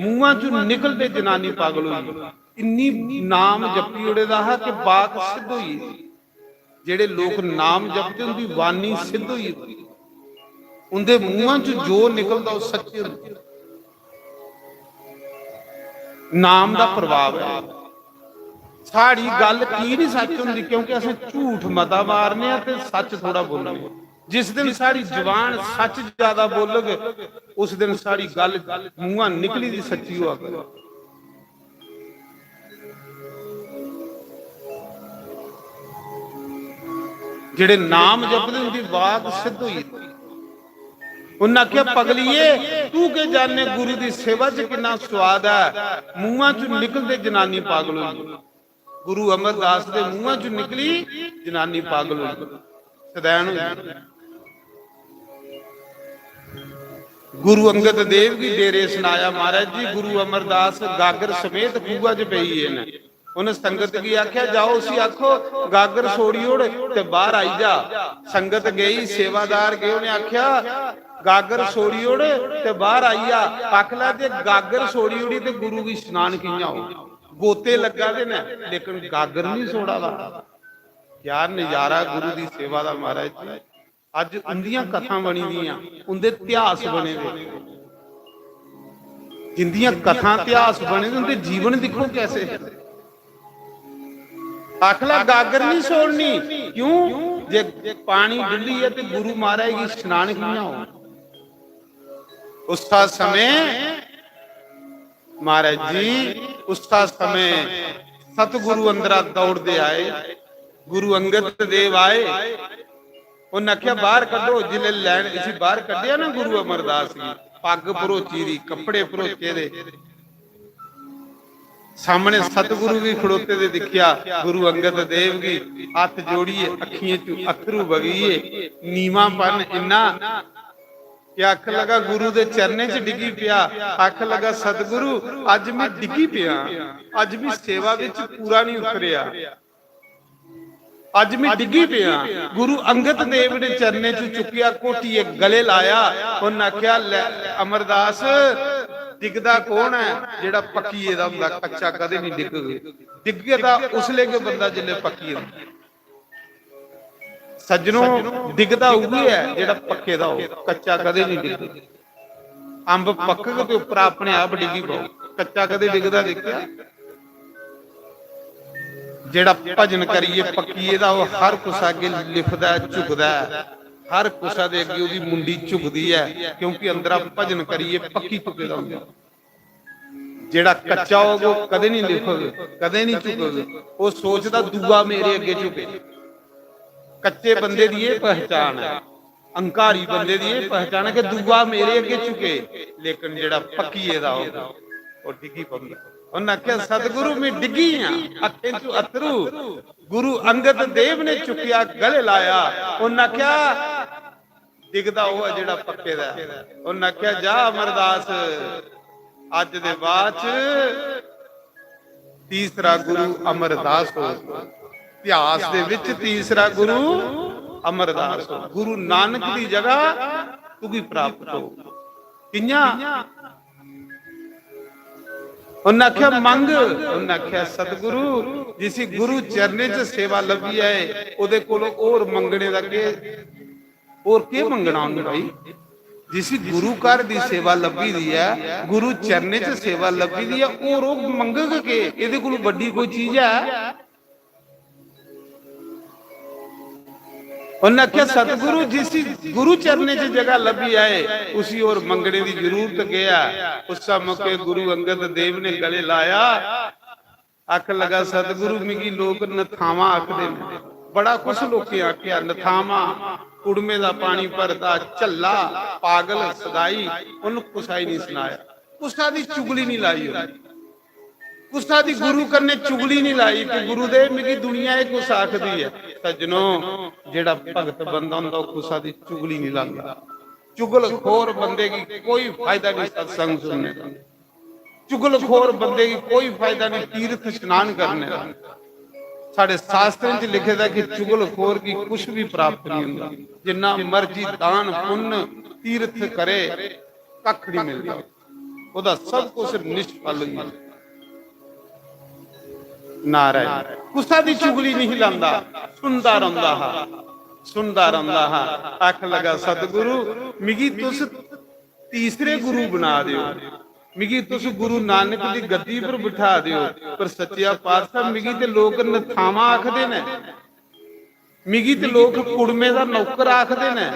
मुंहां चों निकलदे जनानी पागल होई। इन्नी नाम जपी ओड़े दा हा कि बात सिद्ध होई। जेह्ड़े लोक नाम जपदे, उंदी वाणी सिद्ध होई जंदी। उंदे मुंहां च जो निकलदा, ओह् सच्च होंदा। नाम दा प्रभाव ऐ। साढ़ी गल्ल की नहीं सच्च होंदी? क्योंकि असें झूठ मता मारने आं ते सच्च थोड़ा बोलने आं। जिस दिन साढ़ी जबान सच्च ज्यादा बोलग, उस दिन साढ़ी गल्ल मुंहा निकली दी सच्ची होआ करग। जेह्ड़े नाम जपदे, उंदी बात सिद्ध होई। उन्नै आखेआ, "पगलिये, तू के जाने गुरु दी सेवा च किन्ना स्वाद ऐ?" मुंहां चों निकलदे जनानी पागल होई। गुरु अमरदास दे मुंहां चों निकली, जनानी पागल होई, सदैन होई। गुरु अंगद देव गी डेरे सनाया, "महाराज जी, गुरु अमरदास गागर समेत खूहा च पेई गे न।" उन्हें संगत गी आख्या, "जाओ, उसी आखो, गागर छोड़ी ओड़ ते बाहर आई जा।" संगत गई, सेवादार गए, उन्हें आख्या, "गागर छोड़ी ओड़ ते बाहर आई जा।" आखला जे गागर छोड़ी ओड़ी ते गुरु गी स्नान कियां हो? गोते लग्गा दे न, लेकिन गागर नहीं छोड़ा दा। क्या नजारा गुरु दी सेवा दा, महाराज जी। अज्ज उंदियां कथां बनी दियां, उंदे इतिहास बने दे। जिंदियां कथां इतिहास बने दे, उंदे जीवन दिक्खो कैसे। आखला गागर नहीं छोड़नी, क्यों? जे पानी डुल्ली ऐ ते गुरु महाराज गी स्नान कि'यां हो? उस्सा समें महाराज जी, उस्सा समें सतगुरु अंदरा दौड़दे आए, गुरु अंगद देव आए। उन्हें आखेआ, "बाहर कड्ढो।" जिसलै लैन इसी बाहर कड्ढेआ ना गुरु अमरदास गी, पग्ग भरोची दी, कपड़े भरोचे दे, सामने सतगुरु भी खड़ोते दे दिखेआ। गुरु अंगद देव गी हत्थ जोड़ियै अखियें चों अत्थरू बगिये, नीमापन इन्ना कि आख लगा गुरु दे चरणें च डिग्गी पेआ। आख लगा, "सतगुरु, अज्ज मैं डिग्गी पेआ, अज्ज मैं सेवा विच पूरा नहीं उतरेआ, अज्ज मैं डिग्गी पेआ।" गुरु अंगद देव ने चरणें च चुक्केआ, घोटियै गले लाया। उन्हें आखेआ, "लै अमरदास, डिगदा कौन ऐ? जेड़ा पक्की गेदा हुंदा, कच्चा कदे नहीं डिगग। डिगदा उसले गै बंदा जिसले पक्की जंदा।" सज्जनो, डिगदा उ'ऐ ऐ जेड़ा पक्के दा हो, कच्चा कदे नहीं डिगदा। अंब पक्कग ते उप्परा अपने आप डिग्गी पौग, कच्चा कदे डिगदा दिक्खेआ? जेड़ा भजन करियै पक्की गेदा, ओह हर कुसै अग्गें लिफदा ऐ, झुकदा ऐ, हर कुसै दे अग्गें ओहदी मुंडी झुकदी ऐ, क्योंकि अंदरा भजन करियै पक्की चुके दा होंदा। जेड़ा कच्चा होग, ओह कदे नहीं लिफग, कदे नहीं झुकग। ओह सोचदा, "दूआ मेरे अग्गे झुके।" कच्चे बंदे दी एह पहचान है, अहंकारी बंदे दी एह पहचान है कि दूआ मेरे अग्गे झुके, लेकिन जेड़ा पक्की गेदा होग, ओह डिग्गी पौंदा। उन्हें आखेआ, "सतगुरु, मैं डिग्गी हां, अखें चों अत्थरू।" गुरु अंगद देव ने चुक्केआ, गले लाया। उन्हें आखेआ, "डिगदा ओह ऐ जेड़ा पक्के दा ऐ।" उन्हें आखेआ, "जा अमरदास, अज्ज दे बाद च तीसरा गुरु अमरदास हो, इतिहास दे विच तीसरा गुरु अमरदास हो, गुरु नानक दी जगह तुगी प्राप्त हो।" कियां? उन्हें आखेआ, "मंग।" उन्हें आखेआ, "सतगुरु, जिसी गुरु चरणें च सेवा लब्भी जाए, ओहदे कोलों होर मंगने दा केह, होर केह मंगना उन्हें भाई? जिसी गुरु घर दी सेवा लब्भी दी ऐ, गुरु चरणें च सेवा लब्भी दी ऐ, होर ओह मंगग केह? एहदे कोलों बड्डी कोई चीज है?" उन्हें आखेआ, "सतगुरु, जिसी गुरु चरणें च जगह लब्भी जाए, उसी होर मंगने दी जरूरत केह ऐ?" उस्सै मौके गुरु अंगद देव ने गले लाया, आख लगा, "सतगुरु, मिगी लोक नथावां आखदे न।" बड़ा कुछ लोकें आखेआ, नथावां, कुड़मे दा पानी भरदा, झल्ला, पागल, सदाई, उन्हें कुसै गी नहीं सनाया, कुसै दी चुगली नहीं लाई उन्हें। कुसा दी गुरु कन्नै चुगली नहीं लाई कि गुरुदेव मिगी दुनिया एह् कुछ आखदी ऐ। सज्जनो, जेड़ा भगत बंदा होंदा, ओह् कुसा दी चुगली नहीं लांदा। चुगलखोर बंदे गी कोई फायदा नहीं सत्संग सुनने दा। चुगलखोर बंदे गी कोई फायदा नहीं तीर्थ स्नान करने दा। साढ़े शास्त्रें च लिखे दा कि चुगलखोर गी कुछ भी प्राप्त नहीं होंदा। जिन्ना मर्जी दान पुण्य तीर्थ करे, कख नहीं मिलता। ओह्दा सब कुछ निष्फल होई गेआ। नारायण कुसा दी चुगली नहीं लांदा, सुनदा रौंदा हा, सुनदा रौंदा हा। आख लगा, "सतगुरु, मिगी तुस तीसरे गुरु बना दियो, मिगी तुस गुरु नानक दी गद्दी पर बिठा दियो।" पर सच्चिया पातशाह, मिगी ते लोक नथावां आखदे ने, मिगी ते लोक कुड़मे दा नौकर आखदे ने।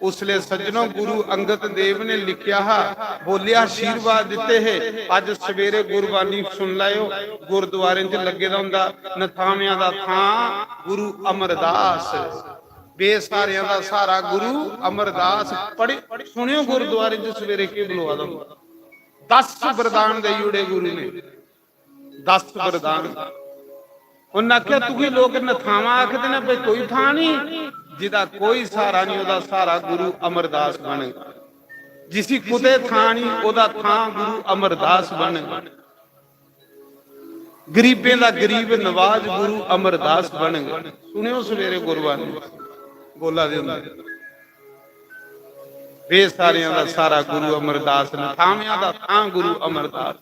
उसले सज्जनो, गुरु अंगद देव ने लिखिया हा, बोलिया, आशीर्वाद दित्ते हे। अज्ज सवेरे गुरबानी सुन लैओ, गुरुद्वारें च लग्गे दा होंदा, नथावेआं दा थां गुरु अमरदास, बेसहारेआं दा सहारा गुरु अमरदास। पढ़े, सुनेओ गुरुद्वारें च सवेरे केह् बलोआ दा होंदा। दस वरदान देई ओड़े गुरु ने। दस वरदान। उन्नै आखेआ, "तुगी लोक नथावां आखदे न, भाई कोई थां नहीं, जिदा कोई सहारा नहीं, ओह्दा सहारा गुरु अमरदास बनग। जिसी कुतै थां नहीं, ओह्दा थां गुरु अमरदास बनग। गरीबें दा गरीब नवाज गुरु अमरदास बनग।" सुनेओ सवेरे गुरुबानी बोला दे होंदे, "बेसहारेआं दा सहारा गुरु अमरदास, नथावेआं दा थां गुरु अमरदास।"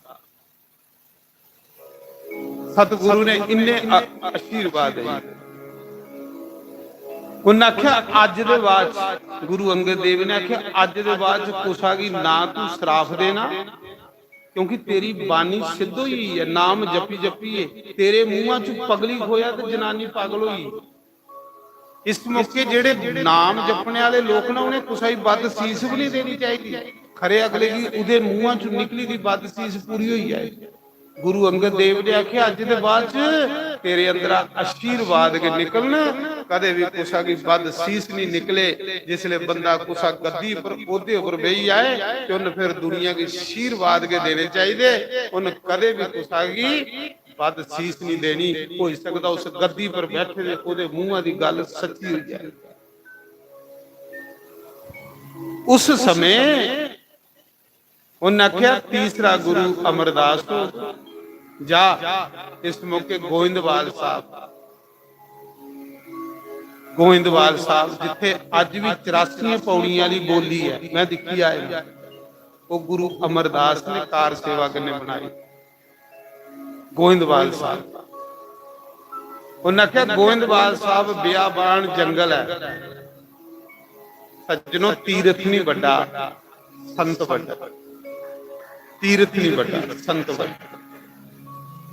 सतगुरु ने इन्ने अ-, आशीर्वाद दित्ते। उन्नै आखेआ, "अज्ज दे बाद च," गुरु अंगद देव ने आखेआ, "अज्ज दे बाद च कुसा गी ना तू सराफ देना, क्योंकि तेरी बानी सिद्ध होई गेई ऐ, नाम जपी जपियै तेरे मुंहा च पगली खोया ते जनानी पागल होई गेई।" इस मौके जेह्ड़े नाम जपने आह्ले लोक न, उ'नें कुसै गी बद सीस बी निं देनी चाहिदी। खरे अगले गी उ'दे मूहां चों निकली दी बद सीस पूरी होई जाए। गुरु अंगद देव ने आखेआ, "अज्ज दे बाद च तेरे अंदरा आशीर्वाद गै निकलन, कदें बी कुसै गी बद सीस निं निकले।" जिसलै बंदा कुसै गद्दी पर, ओह्दे उप्पर बेही जाए ते उन्न फिर दुनिया गी आशीर्वाद गै देने चाहिदे। उन्न कदें बी कुसै गी बद सीस निं देनी। होई सकदा उस गद्दी पर बैठे दे ओह्दे मूहां दी गल्ल सच्ची होई जाए। उस समें उन्न आखेआ, "तीसरा गुरु अमरदास हो, जा।" इस मौके गोविंदवाल साहब, गोविंदवाल साहब जित्थे अज्ज भी चरासियां पौड़ियां आह्ली बोली ऐ, मैं दिक्खी आए, ओह् गुरु अमरदास ने कार सेवा कन्नै बनाई। गोविंदवाल साहब, उन्नै आखेआ, "गोविंदवाल साहब बियाबान जंगल ऐ, सज्जनो, तीरथ नहीं बड्डा, संत बड्डा। तीरथ नहीं बड्डा, संत बड्डा।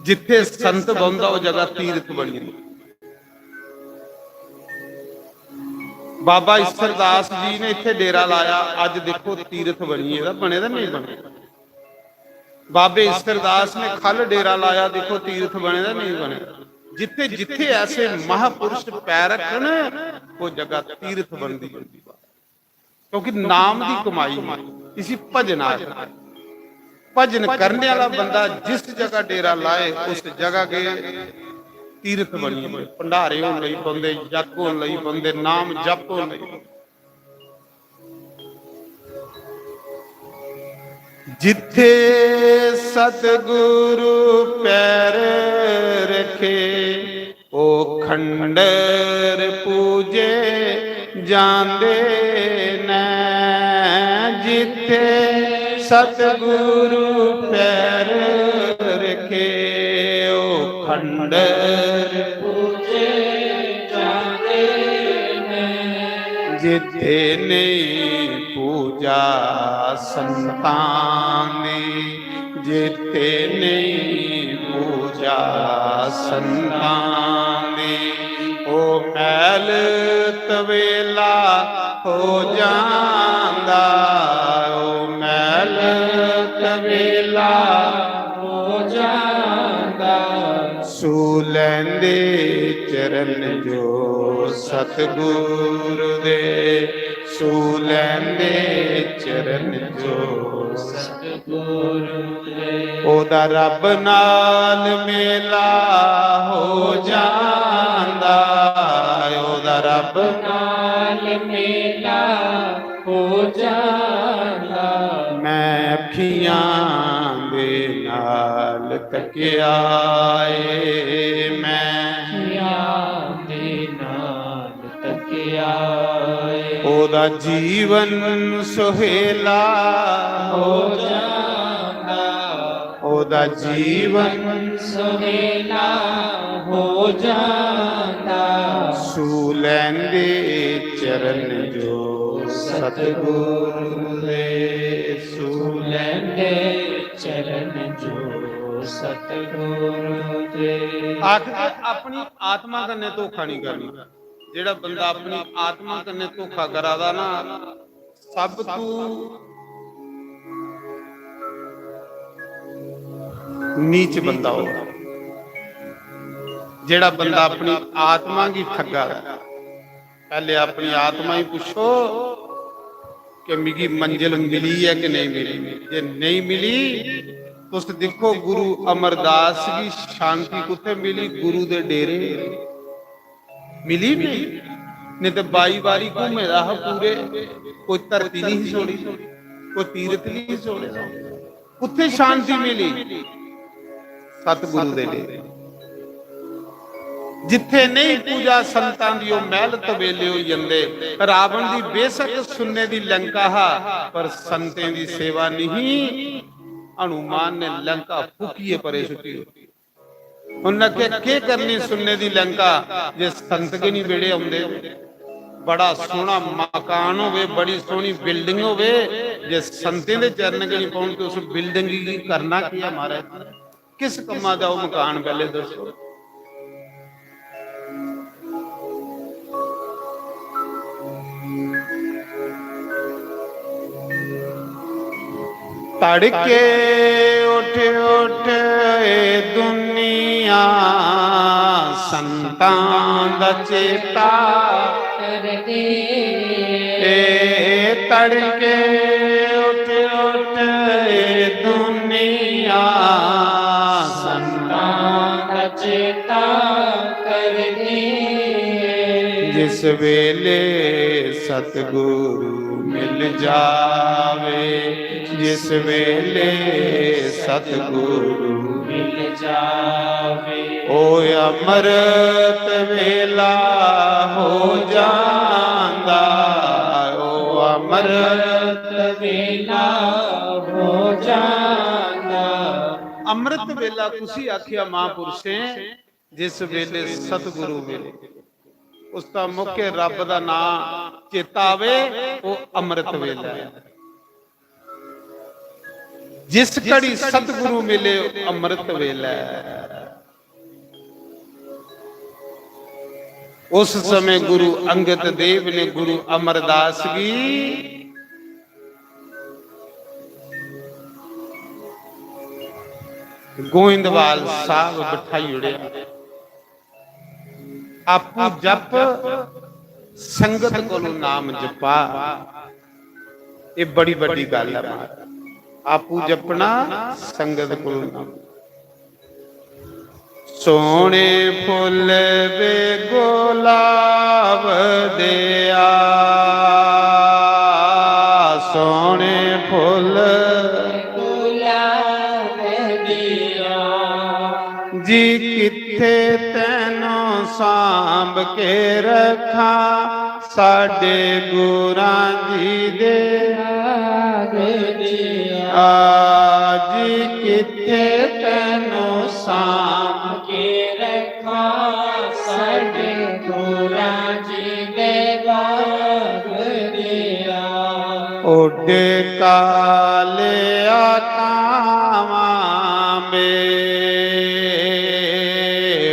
जिथे संत बौंदा, ओह् जगह तीरथ बनी जंदी।" बाबा ईसरदास जी ने इत्थे डेरा लाया, अज देखो तीरथ बनी गेदा, बने दा नहीं बने। बाबे ईसरदास ने खल डेरा लाया, देखो तीरथ बने दा नहीं बने। जिथे जिथे ऐसे महापुरुष पैर रखन, वो जगह तीरथ बनदी बनदी। क्योंकि नाम दी कमाई है, इसी भजन आखदे। भजन करने वाला बंदा जिस जगह डेरा लाए, उस जगह के तीरथ बनी जंदे। भंडारे होन लगी पौंदे, जग होन लगी पौंदे, नाम जप होन लगी पौंदे। जिथे सतगुरु पैर रखे, ओ खंडर पूजे जांदे न। जिथे सतगुरु पैर रखे, ओ खंडर पूजे जांदे न। जिथे नहीं पूजा संतां दी, जिथे नहीं पूजा संतां दी, ओ मैल तवेला हो जांदा, ओ मैल तवेला हो जांदा। सू लैंदे चरण जो सतगुरु दे, सू लैंदे चरण जो सतगुरु दे। ओदा रब नाल मेला हो जांदा, ओदा रब नाल मेला हो जांदा। मैं अखियां दे नाल तकिया ए, मैं अखियां दे नाल तकिया ए। ओदा जीवन सुहेला हो जांदा, ओदा जीवन सुहेला हो जांदा। सू लैंदे चरण जो सतगुरु दे, सू लैंदे चरण जो सतगुरु दे। आखदे अपनी आत्मा कन्नै धोखा नहीं करना। जेड़ा बंदा अपनी आत्मा कन्नै धोखा करा दा ना, सब तू नीच बंदा होगा। जेड़ा बंदा अपनी आत्मा गी ठग्गा दा, पैहले अपनी आत्मा गी पुच्छो कि मिगी मंजिल मिली ऐ कि नहीं मिली। जे नहीं मिली, तुस दिक्खो गुरु अमरदास गी शांति कुत्थै मिली? गुरु दे डेरे। मिली नहीं, नहीं ते बाई बारी घूमे दा हा पूरे, कोई धरती नहीं छोड़ी, कोई तीरथ नहीं छोड़े। कुत्थे शांति मिली? सतगुरु दे डेरे। जिथे नहीं पूजा संतां दी, ओ महल तबेले होई जंदे। रावण दी बेशक सुन्ने दी लंका हा, पर संतें दी सेवा नहीं। हनुमान ने लंका फूकिए परे सुट्टी दित्ती। उन्नै आखेआ, "केह् करनी सुन्ने दी लंका जे संत गै नहीं बेड़े औंदे?" बड़ा सोहना मकान होवे, बड़ी सोहनी building होवे, जे संतें दे चरण गै नहीं पौन ते उस building गी करना केह् ऐ महाराज? किस कम्मा दा ओह् मकान पैह्ले दस्सो। तड़के उठ उठ ए दुनिया, संतां दा चेता करदी। ए तड़के उठ उठ ए दुनिया, संतां दा चेता करदी। जिस वेले सतगुरु मिल जावे, जिस वेले सतगुरु मिल जावे, ओ अमृत वेला हो जांदा, ओ अमृत वेला हो जांदा। अमृत वेला कुसी आखिया महापुरुषें? जिस वेले सतगुरु मिले, उसदा मुख्य रब दा नां चेता आवे, वो अमृत वेला है। जिस घड़ी सतगुरु मिले, वो अमृत वेला है। उस समय गुरु अंगद देव ने गुरु अमरदास गी गोइंदवाल साहब बठाई ओड़ेआ। आपू जप, संगत कोलों नाम जपा, ये बड़ी बड़ी गल है महाराज। आपू जपना, संगत कोलों नाम। सोहने फुल वे गुलाब देआ, सोहने फुल गुलाब देआ। जी कित्थे तैनू सांभ के रखां, साडे गुरां जी दे बाग दिया। आज कित्थे तैनू सांभ के रखां, साडे गुरां जी दे बाग दिया। उड काले आकावां बे,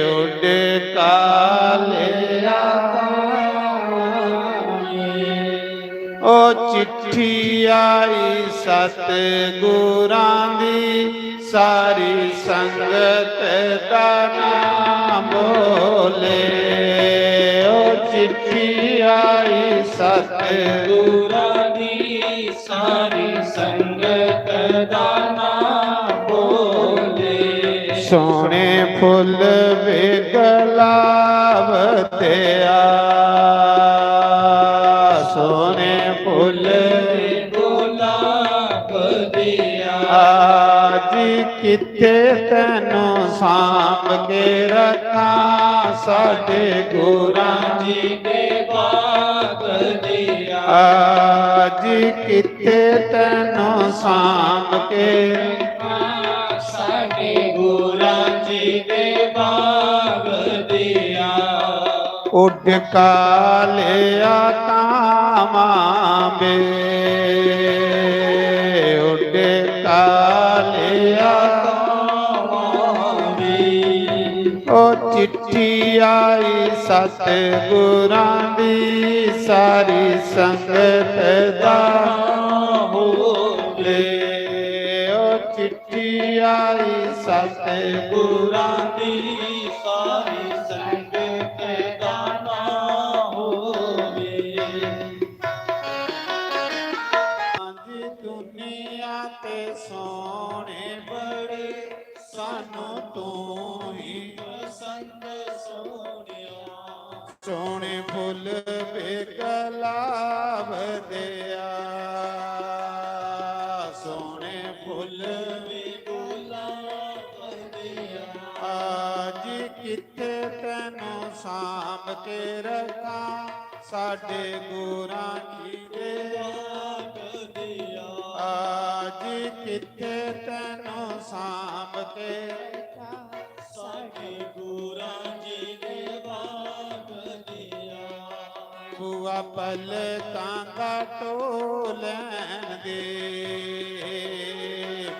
उड काले आकावां बे। ओ चिट्ठी आई सतगुरां दी, सारी संगत दा नाम बोले। ओ चिट्ठी आई सतगुरां दी, सारी संगत दा नाम बोले। सोहने फुल वे गुलाब दिया, सोहने फुल वे गुलाब दिया। आज कित्थे तैनू सांभ के रखां, साडे गुरां जी दे बाग दिया। आज कित्थे तैनू सांभ के रखां, साडे गुरां जी दे बाग दिया। उड काले आकावां बे, उड काले आकावां बे। ओ चिट्ठी आई सतगुरां दी, सारी संगत दा होले। ओ चिट्ठी आई सतगुरां दी, सारी संगत दा नाम होले। आज दुनिया ते सोहने बड़े, सानू तू ही पसंद सोहणिया। सोहने फुल वे गुलाब दिया, सोहने फुल वे गुलाब दिया। आज कित्थे तैनू सांभ के रखां, साडे गुरां जी दे बाग दिया। आज कित्थे तैनू सांभ के रखां, साडे गुरां जी दे बाग दिया। बुआ पलकां दा टोह लैन दे,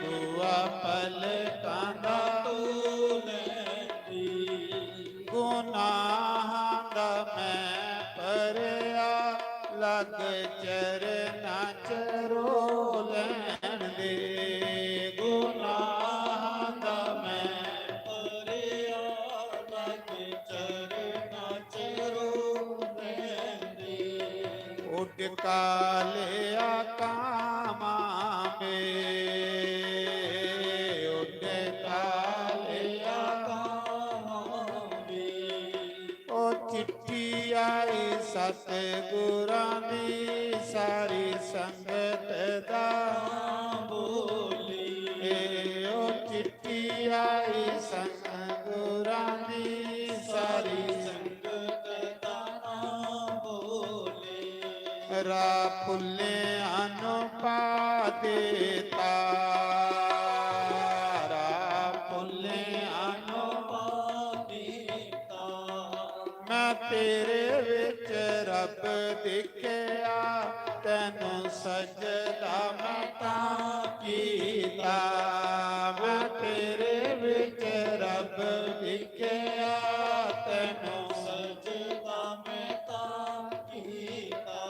बुआ पलकां दा टोह लैन दे। गुनाहां दा मैं भरेआ लग कालिया कामां में, उडे कालिया कामां में। ओ चिट्ठी आई सतगुरां दी, सारी संगत दा बोली। ए ओ चिट्ठी आई सतगुरां दी, सारी संगत दा बोली। रा फुल्लेआं नू पा देता, रा फुल्लेआं नू पा देता। मैं तेरे विच रब दिखया, तैनू सजदा मैं तां कीता। मैं तेरे विच रब दिखया, तैनू सजदा मैं तां कीता।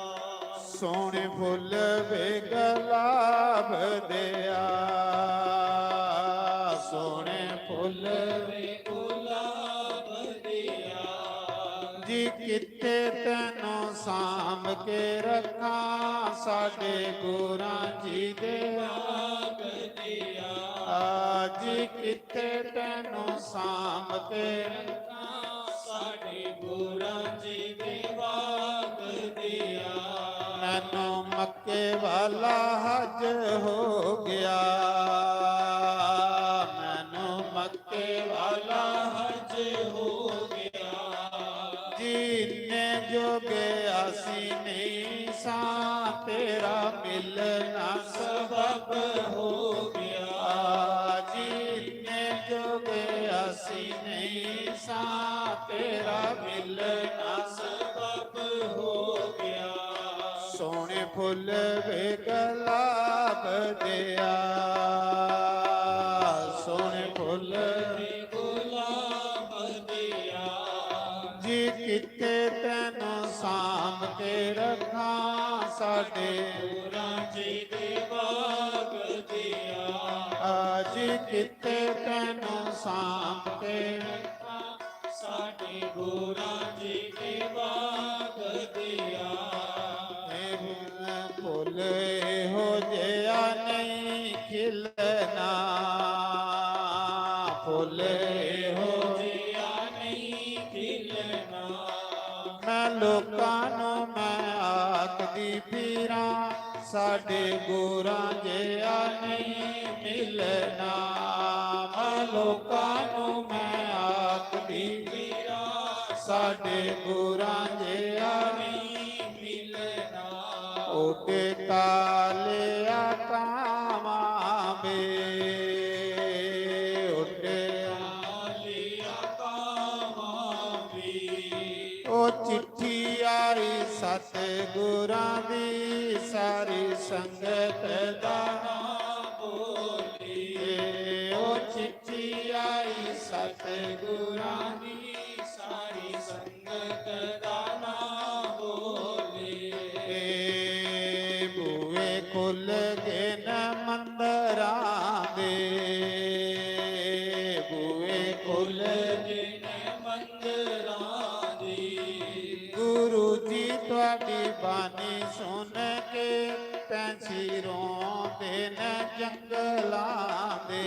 सोहने फुल वे गुलाब देआ, सोहने फुल वे गुलाब देआ। जी कित्थे तैनू सांभ के रखां, साडे गुरां जी दे बाग देआ। जी कित्थे तैनू सांभ के रखां, साडे गुरां जी दे बाग देआ। मैनू मक्के वाला हज हो गया, मैनू मक्के वाला हज हो गया। जी इन्ने जोगे असी नहीं सां, तेरा मिलना सबब हो गया। जी इन्ने जोगे असी नहीं सां, तेरा मिलना सबब हो गया। सोहने फुल वे गुलाब देआ, सोहने फुल वे गुलाब देआ। जी कित्थे तैनू सांभ के रखां, साडे गुरां जी दे बाग देआ। जी कित्थे तैनू सांभ के रखां, साडे गुरां जी दे बाग देआ। फुल एहो जेहा नहीं खिलना, फुल एहो जेहा नहीं खिलना। मैं लोकां नू मैं आखदी फिरां, साडे गुरां जेहा नहीं मिलना। मैं लोकां नू मैं आखदी फिरां, साडे गुरां जेहा नहीं मिलना। उडे कालिया कामां वे, उडे कालिया कामां वे। ओ चिट्ठी आई सतगुरां दी, सारी संगत दा नां बोलिए। ओ चिट्ठी आई सतगुरां दी, सारी संगत दा नां बोलिए। बूहे खुल गए न मंदरां दे, बूहे खुल गए न मंदरां दे। गुरु जी तुहाडी बाणी सुन के पैंछी रोंदे न जंगलां दे।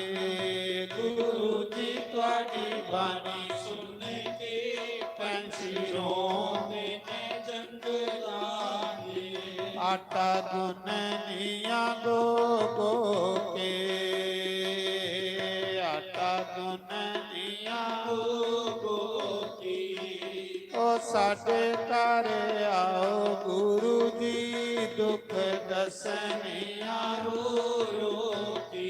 गुरु जी तुहाडी बाणी सुन के पैंछी रोंदे न जंगलां दे। आटा गुन्ननियां गो गो के, आटा गुन्ननियां गो गो के। ओ साडे घर आओ गुरु जी, दुख दसनियां रो रो के।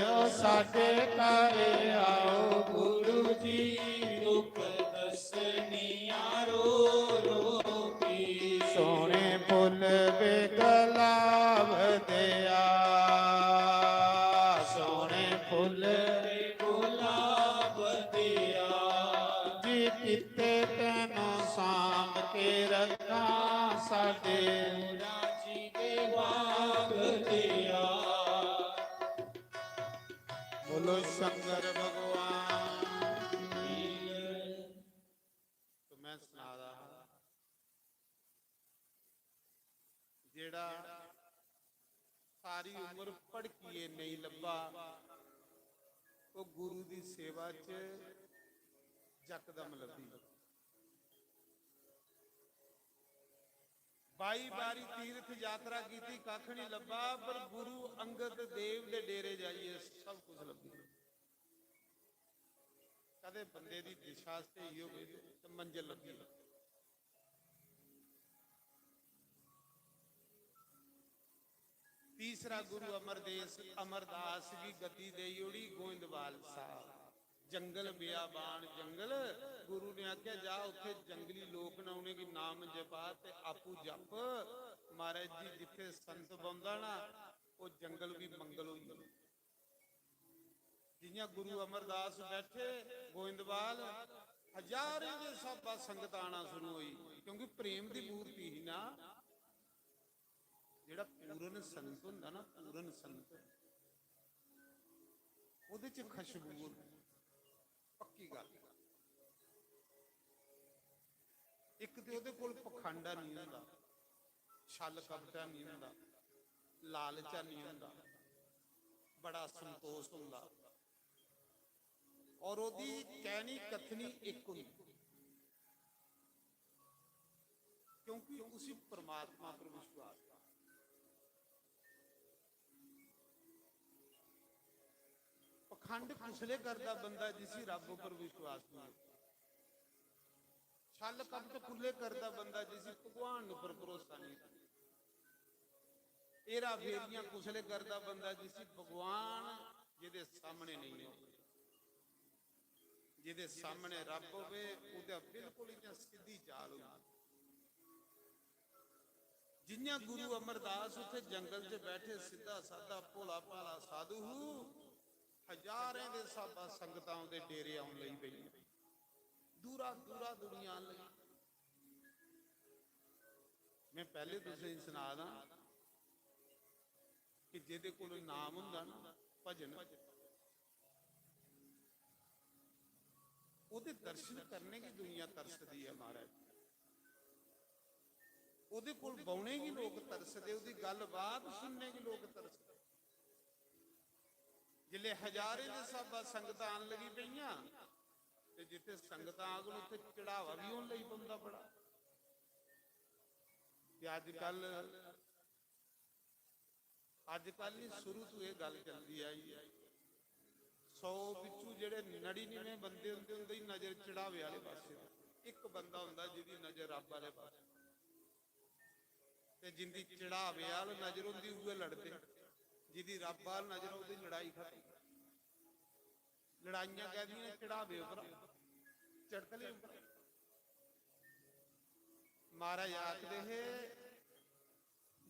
ओ साडे घर आओ गुरु जी, दुख दसनियां रो रो के। सोहने फुल वे गुलाब देआ, सोहने फुल वे गुलाब देआ। जी कित्थे तैनू सांभ के रखां, साडे गुरां जी दे बाग देआ। बोलो शंकर भगवान की। तो मैं सुना रहा। जेड़ा सारी उम्र भड़किए नेईं लब्भा, ओह् गुरु दी सेवा च जकदम लब्भी। बाई बारी तीर्थ यात्रा कीती, कक्ख नहीं लब्भा, पर गुरु अंगद देव दे डेरे जाइए सब कुछ लब्भी। कदे बंदे दी दिशा स्हेई होवे ते मंजिल लब्भी। तीसरा गुरु अमरदेस, अमरदास गी गद्दी देई ओड़ी गोइंदवाल साहब। जंगल बियाबान जंगल, गुरु ने आख्या, "जा, उत्थे जंगली लोक न, उ'नेंगी नाम जपा ते आपू जप।" महाराज जी, जित्थे संत बौंदा ना, ओह् जंगल भी मंगल होई जंदा। जियां गुरु अमरदास बैठे गोइंदवाल, हजारें दे स्हाबा संगत आना शुरू होई, क्योंकि प्रेम दी मूर्ति ही ना। जेड़ा पूर्ण संत होंदा ना, पूर्ण संत, ओहदे च खुशबू होंदी, पक्की गल्ल। इक ते ओहदे कोल पखंडा नहीं होंदा, छल कपटा नहीं होंदा, लालचा नहीं होंदा, बड़ा संतोष होंदा। और ओहदी कहनी कथनी इक होंदी, क्योंकि उसी परमात्मा पर विश्वास है। पखंड कुसले करदा बंदा जिसी रब उपर विश्वास नहीं, छल कपट कुसले करदा बंदा जिसी भगवान उपर भरोसा नहीं, हेरा फेरियां कुसले करदा बंदा जिसी भगवान जेदे सामने नहीं हो, जेदे सामने रब होवे, ओहदा बिल्कुल इयां सिद्धी चाल होंदी। जियां गुरु अमरदास उत्थे जंगल च बैठे, सिद्धा साधा भोला भाला साधु हू, हजारें दे स्हाबा संगतां ओहदे डेरे आउन लगी पेइयां, दूरा दूरा दुनिया आन लगी। मैं पहले तुसें सना दा कि जेदे कोल नाम हुंदा ना, भजन, ओहदे दर्शन करने की दुनिया तरसदी है महाराज। ओहदे कोल बौने की लोक तरसदे, ओहदी गल्लबात सुनने की लोक तरसदे। जिसले हजारें दे स्हाबा संगतां आन लगी पेइयां, ते जिथे संगतां आगन उत्थे चढ़ावा भी होन लगी पौंदा बड़ा। ते अजकल, अजकल नहीं, शुरू तो यह गल चलदी आई है, सौ बिचू जेड़े नड़िनवे बंदे होंदे, उंदी नजर चढ़ावे आले पासे, एक बंदा होंदा जिदी नजर रब आले पासे। ते जिंदी चढ़ावे आल नजर होंदी, उ'ऐ लड़दे, जिदी रब आल नजर, ओहदी लड़ाई खत्म। लड़ाइयां कैदियां ने? चढ़ावे उपर, चढ़तले उपर। महाराज आखदे हे,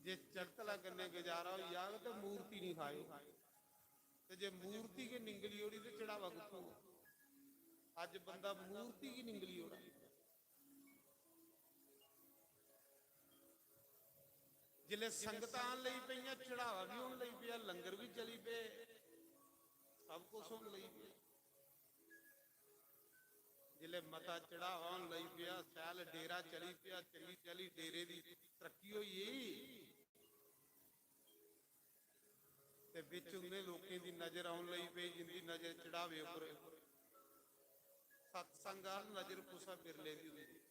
जे चढ़तला कन्नै गुजारा होई जाग ते मूर्ति नहीं खाएओ, ते जे मूर्ति गै निंगली ओड़ी ते चढ़ावा कुत्थों? अज्ज बंदा मूर्ति गी निंगली ओड़ा। जिसले संगतां आन लगी पेइयां, चढ़ावा भी होन लगी पेआ, लंगर भी चली पे, सब कुछ होन लगी पेआ। जिसले मता चढ़ावा होन लगी पेआ, शैल डेरा चली पेआ, चंगी चाल्ली डेरे दी तरक्की होई गेई, ते बिच उन्हें लोकें दी नजर आउन लगी पेई जिंदी नजर चढ़ावे उपर। सत्संग आल नजर कुसा बिरले दी होंदी।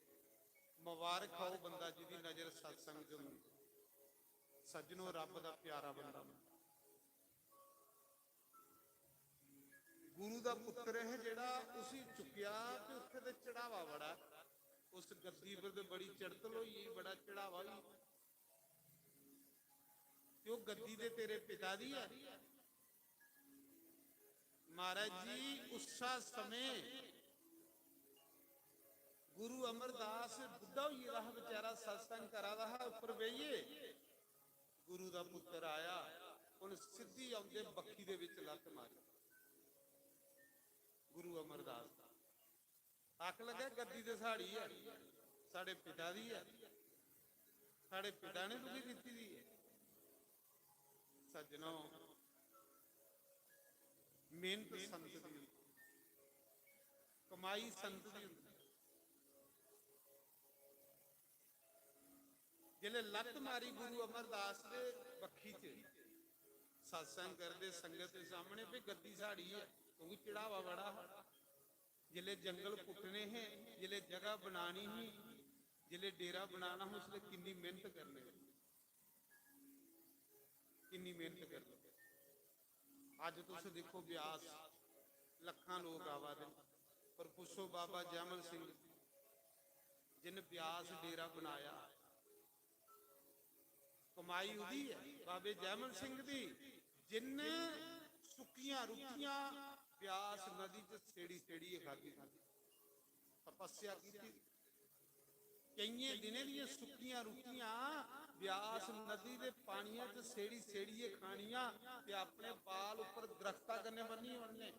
मुबारक हो बंदा जिदी नजर सत्संग च होंदी। सज्जनो, रब दा प्यारा बंदा। गुरु दा पुत्र है जेड़ा, उसी चुक्केआ ते उत्थे ते चढ़ावा बड़ा। उस गद्दी पर ते बड़ी चढ़तल होई, बड़ा चढ़ावा होई। ते ओह गद्दी ते तेरे पिता दी ऐ। महाराज जी, उस्सा समें गुरु अमरदास बुड्ढा होई गेदा हा बेचारा, सत्संग करा दा हा, उप्पर बेहियै गुरु दा पुत्तर आया, उन सिद्धी औंदे बक्खी दे विच लत्त मारी। गुरु अमरदास आखन लगा, "गद्दी ते साढ़ी ऐ, साढ़े पिता दी ऐ, साढ़े पिता ने तुगी दित्ती दी ऐ।" सज्जनो, मेहनत संत दी होंदी, कमाई संत दी होंदी। जिसलै लत्त मारी गुरु अमरदास दे बक्खी च, सत्संग करदे संगत दे सामने, भी गद्दी साढ़ी ऐ, क्योंकि चढ़ावा बड़ा हा। जिसलै जंगल पुट्टने हे, जिसलै जगह बनानी ही, जिसलै डेरा बनाना हा, उसलै किन्नी मेहनत करनी, किन्नी मेहनत करनी। अज्ज तुस दिक्खो, ब्यास लक्खां लोक आवा दे न, पर पुच्छो बाबा जैमल सिंह, जिन ब्यास डेरा बनाया, कमाई उदी ऐ, बाबे जैमल सिंह दी, जिन सुक्कियां रुट्टियां ब्यास नदी च सेड़ी सेड़ियै खादी, तपस्या की। केइयें दिनें दियां सुक्कियां रुट्टियां ब्यास नदी दे पानिया च सेड़ी सेड़ियै खानियां ते अपने बाल उप्पर दरख्ता कन्नै बन्नी ओड़ने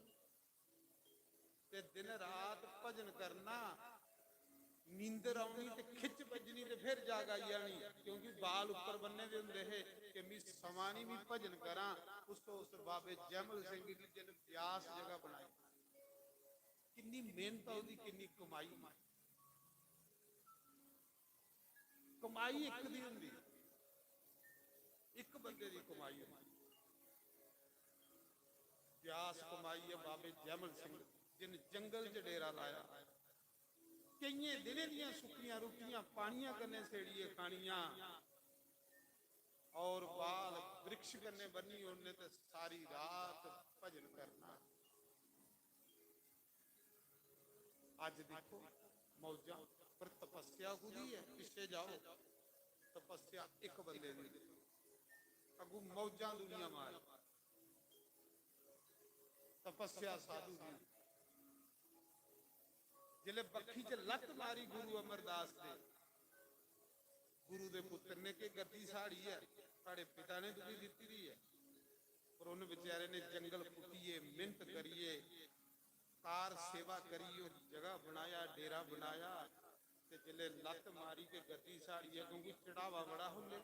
ते दिन रात भजन करना। नींदर औनी ते खिच्च बज्जनी ते फिर जाग आई जानी, क्योंकि बाल उप्पर बन्ने दे होंदे हे कि मी समां निं, मी भजन करां। उस, उस बाबे जैमल सिंह गी जिन ब्यास जगह बनाई, किन्नी मेहनत ऐ ओह्दी, किन्नी कमाई। कमाई इक दी होंदी, इक बंदे दी कमाई होंदी। ब्यास कमाई ऐ बाबे जैमल सिंह, जिन जंगल च डेरा लाया। केइयें दिनें दियां सुक्कियां रुट्टियां पानियां कन्नै सेड़ियै खानियां और बाल वृक्ष कन्नै बन्नी ओड़ने ते सारी रात भजन करना। अज्ज दिक्खो मौजां, पर तपस्या कुदी ऐ? पिच्छे जाओ, तपस्या इक बंदे दी, अगू मौजां दुनिया मार। तपस्या साधु दी। जिसलै बक्खी च लत्त मारी गुरु अमरदास दे, गुरु दे पुत्र ने, कि गद्दी साढ़ी ऐ, साढ़े पिता ने तुगी दित्ती दी ऐ, पर उन बेचारे ने जंगल पुट्टियै, मेहनत करियै, कार सेवा करियै जगह बनाया, डेरा बनाया। ते जिसलै लत्त मारी कि गद्दी साढ़ी ऐ, क्योंकि चढ़ावा बड़ा हुल्ले,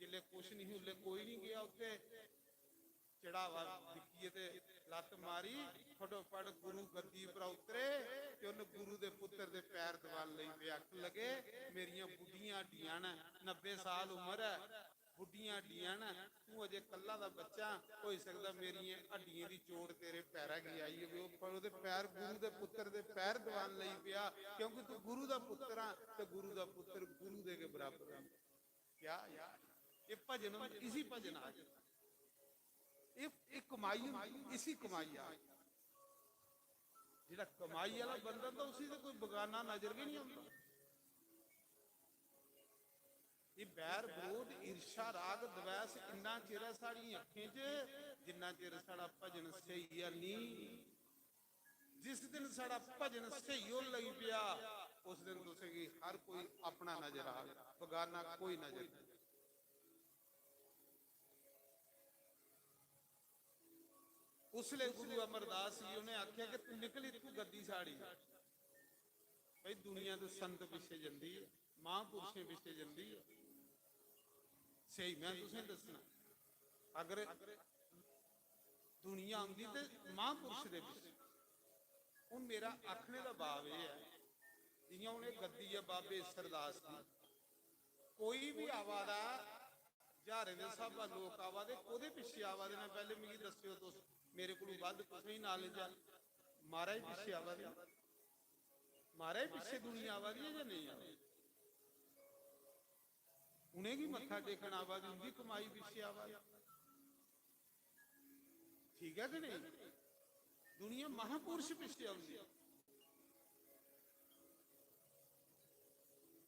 जिसलै कुछ नहीं हुल्ले कोई नहीं गया उत्थे। चढ़ावा दिक्खियै ते लत्त मारी, फटोफट गुरु गद्दी पर उतरे ते उन गुरु दे पुत्र दे पैर दबान लगी पे। आखन लगे, "मेरियां बुड्ढियां हड्डियां न, नब्बे साल उम्र ऐ, बुड्ढियां हड्डियां न, तू अजे कल्ला दा बच्चा, होई सकदा मेरियें हड्डियें दी चोट तेरे पैरा गी आई होवे।" ओह् प-, ओह्दे पैर, गुरु दे पुत्र दे पैर दबान लगी पेआ, क्योंकि तू गुरु दा पुत्र आ ते गुरु दा पुत्र गुरु दे गै बराबर ऐ। क्या यार, ये भजन, इसी भजन आखदे। ये, ये कमाई होंदी, इसी कमाई आखदे। जेह्ड़ा कमाई आह्ला बंदा होंदा, उसी ते कोई बगाना नजर गै निं औंदा। एह् बैर, बरोध, ईर्षा, राग, द्वेष इन्ना चिर ऐ साढ़ियें अक्खें च, जिन्ना चिर साढ़ा भजन स्हेई ऐ निं। जिस दिन साढ़ा भजन स्हेई होन लगी पेआ, उस दिन तुसेंगी हर कोई अपना नजर आग, बगाना कोई नजर नहीं। उसले गुरु अमरदास जी उन्हें आख्या कि तू निकल इत्थूं गद्दी साढ़ी। भाई, दुनिया ते संत पिच्छे जंदी ऐ, महापुरुषें पिच्छे जंदी ऐ। स्हेई मैं तुसें दस्सना, अगर दुनिया आंदी ते महापुरुष दे पिच्छे। हून मेरा आखने दा भाव एह् ऐ, जियां हून एह् गद्दी ऐ बाबे ईसरदास दी, कोई बी आवा दा, ज्हारें दे स्हाबा लोक आवा दे, कोह्दे पिच्छे आवा दे न? पैह्ले मिगी दस्सेओ तुस, मेरे कोलू बद्ध तुसेंगी knowledge ऐ। महाराज पिच्छे आवा दे, महाराज पिच्छे दुनिया आवा दी ऐ जां नेईं आवा दी? उ'नेंगी मत्था टेकन आवा दी, उं'दी कमाई पिच्छे आवा दी। ठीक ऐ कि नेईं? दुनिया महापुरुष पिच्छे औंदी ऐ,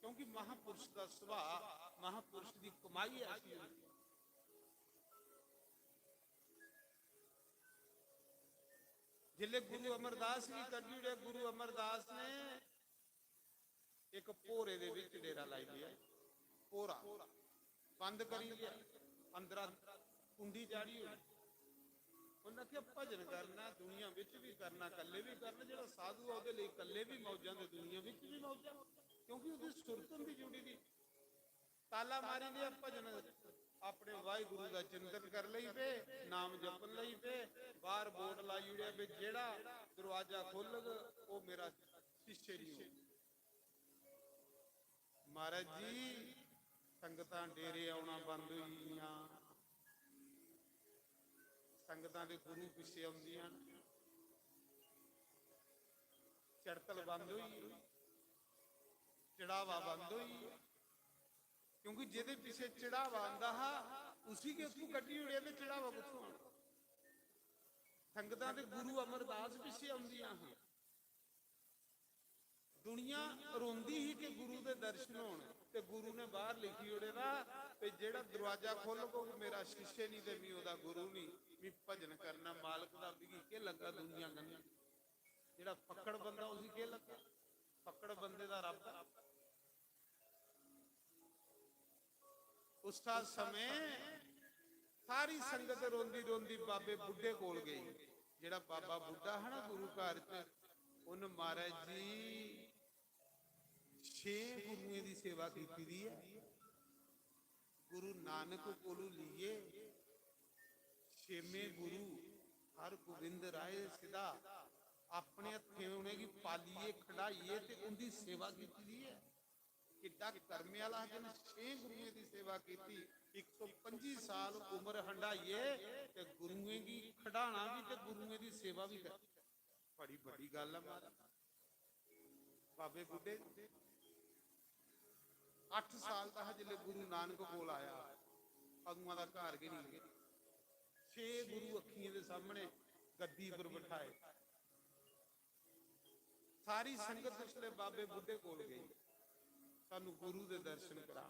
क्योंकि महापुरुष दा सुभाऽ, महापुरुष दी कमाई ऐसी होंदी ऐ। जिसले गुरु अमरदास गी कड्ढी ओड़ेआ, गुरु अमरदास ने इक भोरे दे विच डेरा लाई लेआ। भोरा बंद करी लेआ, अंदरा कुंडी चाढ़ी होई। उन्नै आखेआ, भजन करना, दुनिया बिच बी करना, कल्ले बी करना। जेह्ड़ा साधु ऐ, ओह्दे लेई कल्ले बी मौजां ते दुनिया बिच बी मौजां, क्योंकि ओह्दी सुरत होंदी जुड़ी दी। ताला मारी लेआ, भजन अपने वाहिगुरु दा चिंतन कर लगी पे, नाम जपन लगी पे। बाहर बोर्ड लाई ओड़ेआ, "भी जेह्ड़ा दरवाजा खोलग, ओह् मेरा शिष्य नहीं होग।" महाराज जी, संगतां डेरे औना बंद होई गेइयां। संगतां दे गुरु पिच्छे औंदियां न। चड़तल बंद होई गेई, चढ़ावा बंद होई गेआ। क्योंकि जेह्दे पिच्छे चढ़ावा आंदा हा, उसी गै उत्थूं कड्ढी ओड़ेआ ते चढ़ावा कुत्थूं आना? संगतां दे गुरु अमरदास पिच्छे औंदियां हां। दुनिया रोंदी ही कि गुरु दे दर्शन होन, ते गुरु ने बाहर लिखी ओड़े दा, ते जेह्ड़ा दरवाजा खोलग, मेरा शिष्य नहीं ते मी ओह्दा गुरु नहीं, मी भजन करना मालक दा, मिगी केह् लग्गा दुनिया कन्नै? जेह्ड़ा फक्कड़ बंदा, उसी केह् लग्गा? फक्कड़ बंदे दा रब ऐ। उस समय सारी संगत रोंदी रोंदी बाबे बुड्ढे कोल गई। जेह्ड़ा बाबा बुड्ढा हा ना गुरु घर च, उन्न महाराज जी छे गुरुएं दी सेवा कीती दी ऐ। गुरु नानक कोलू लेइयै छेमें गुरु हर गोबिंद राय सिद्धा अपने हत्थें उ'नेंगी पालियै, खढ़ाइयै ते उं'दी सेवा कीती दी ऐ। किड्डा कर्मे आह्ला हा जिन्न छे गुरुएं दी सेवा कीती, इक सौ पंजी साल उम्र हंडाइयै ते गुरुएं गी खढ़ाना बी ते गुरुएं दी सेवा बी करनी। बड़ी बड्डी गल्ल ऐ महाराज। बाबे बुड्ढे अट्ठ साल दा हा जिसलै गुरु नानक कोल आया, अदुआं दा घर गै नहीं गेआ। छे गुरु अक्खियें दे सामने गद्दी पर बठाए। सारी संगत उसलै बाबे बुड्ढे कोल गई, "सानू गुरु दे दर्शन करा,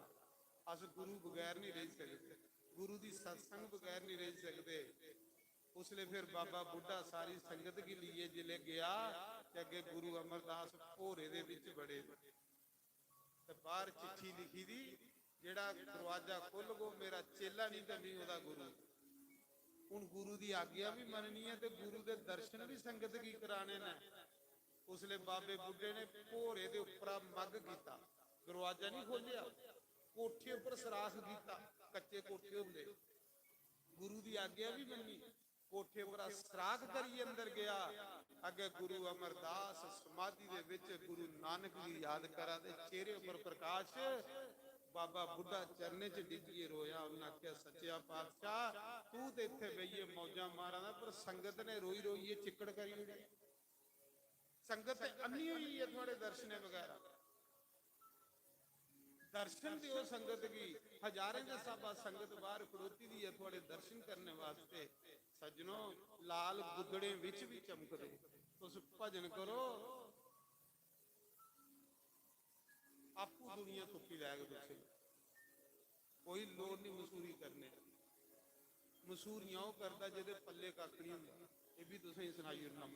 अस गुरु बगैर नहीं रेही सकदे, गुरु दी सत्संग बगैर नहीं रेही सकदे।" उसलै फिर बाबा बुड्ढा सारी संगत गी लेइयै जिसलै गया, ते अग्गें गुरु अमरदास भोरे दे बिच बड़े। ते बाहर चिट्ठी लिखी दी, "जेह्ड़ा दरवाजा खोलगो, मेरा चेला नहीं ते नहीं ओह्दा गुरु।" हुन गुरु दी आज्ञा भी मननी ऐ ते गुरु दे दर्शन भी संगत गी कराने न। उसले बाबे बुड्ढे ने भोरे दे उप्परा मग कीता, दरवाजा नहीं खोलेआ, कोठे उप्पर सराख कीता, कच्चे कोठे होंदे। गुरु दी आज्ञा भी मन्नी, कोठे उप्परा सराख करियै अंदर गया। अग्गें गुरु अमरदास समाधि दे विच गुरु नानक गी याद करा दे, चेहरे उप्पर प्रकाश। बाबा बुड्ढा चरणें च डिग्गियै रोया। उन्नै आखेआ, "सच्चेआ पातशाह, तू ते इत्थै बेहियै मौजां मारा दा, पर संगत ने रोई रोइयै चिक्कड़ करी ओड़े। संगत ते अन्नी होई गेई ऐ थुआड़े दर्शनें बगैरा।" दर्शन देओ संगत गी। हजारें दे स्हाबा संगत बाहर खड़ोती दी ऐ थुआड़े दर्शन करने वास्ते। सज्जनो, लाल गुदड़ें विच भी चमकदे। तुस भजन करो, आपूं दुनिया तुप्पी लैग तुसें। कोई लोड़ नहीं मसूरी करने। मसूरियां ओह् करदा जेह्दे पल्ले कक्ख नहीं होंदा। एह् भी तुसें सनाई ओड़ना।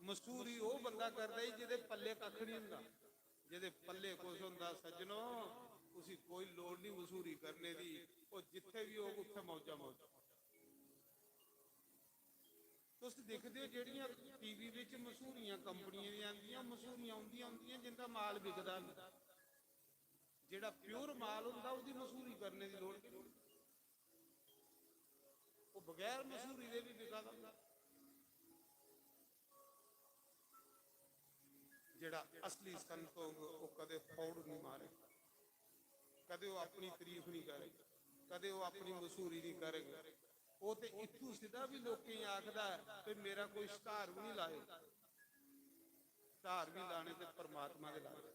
मसूरी ओह् बंदा करदा ई जेह्दे पल्ले कक्ख नहीं होंदा। जेह्दे पल्ले कुछ होंदा सज्जनो, उसी कोई लोड़ नहीं मसूरी करने दी। ओह् जित्थे भी होग उत्थे मौजा मौजा। तुस दिखदे हो जेह्ड़ियां टीवी बिच मसूरियां कंपनियें दियां आंदियां, मसूरियां उंदियां होंदियां जिंदा माल बिकदा नहीं। जेह्ड़ा प्योर माल होंदा ओह्दी मसूरी करने दी लोड़ नहीं। ओह् बगैर मसूरी दे भी बिका दा। जेह्ड़ा असली संत होग, ओह् कदे फौड़ नहीं मारे, कदे ओह् अपनी तारीफ नहीं करे, कदे ओह् अपनी मसूरी नहीं करे। ओह् ते इत्थूं सिद्धा भी लोकें गी आखदा ऐ कि मेरा कोई शधार भी नहीं लाए, शधार भी लाने ते परमात्मा दे लाए।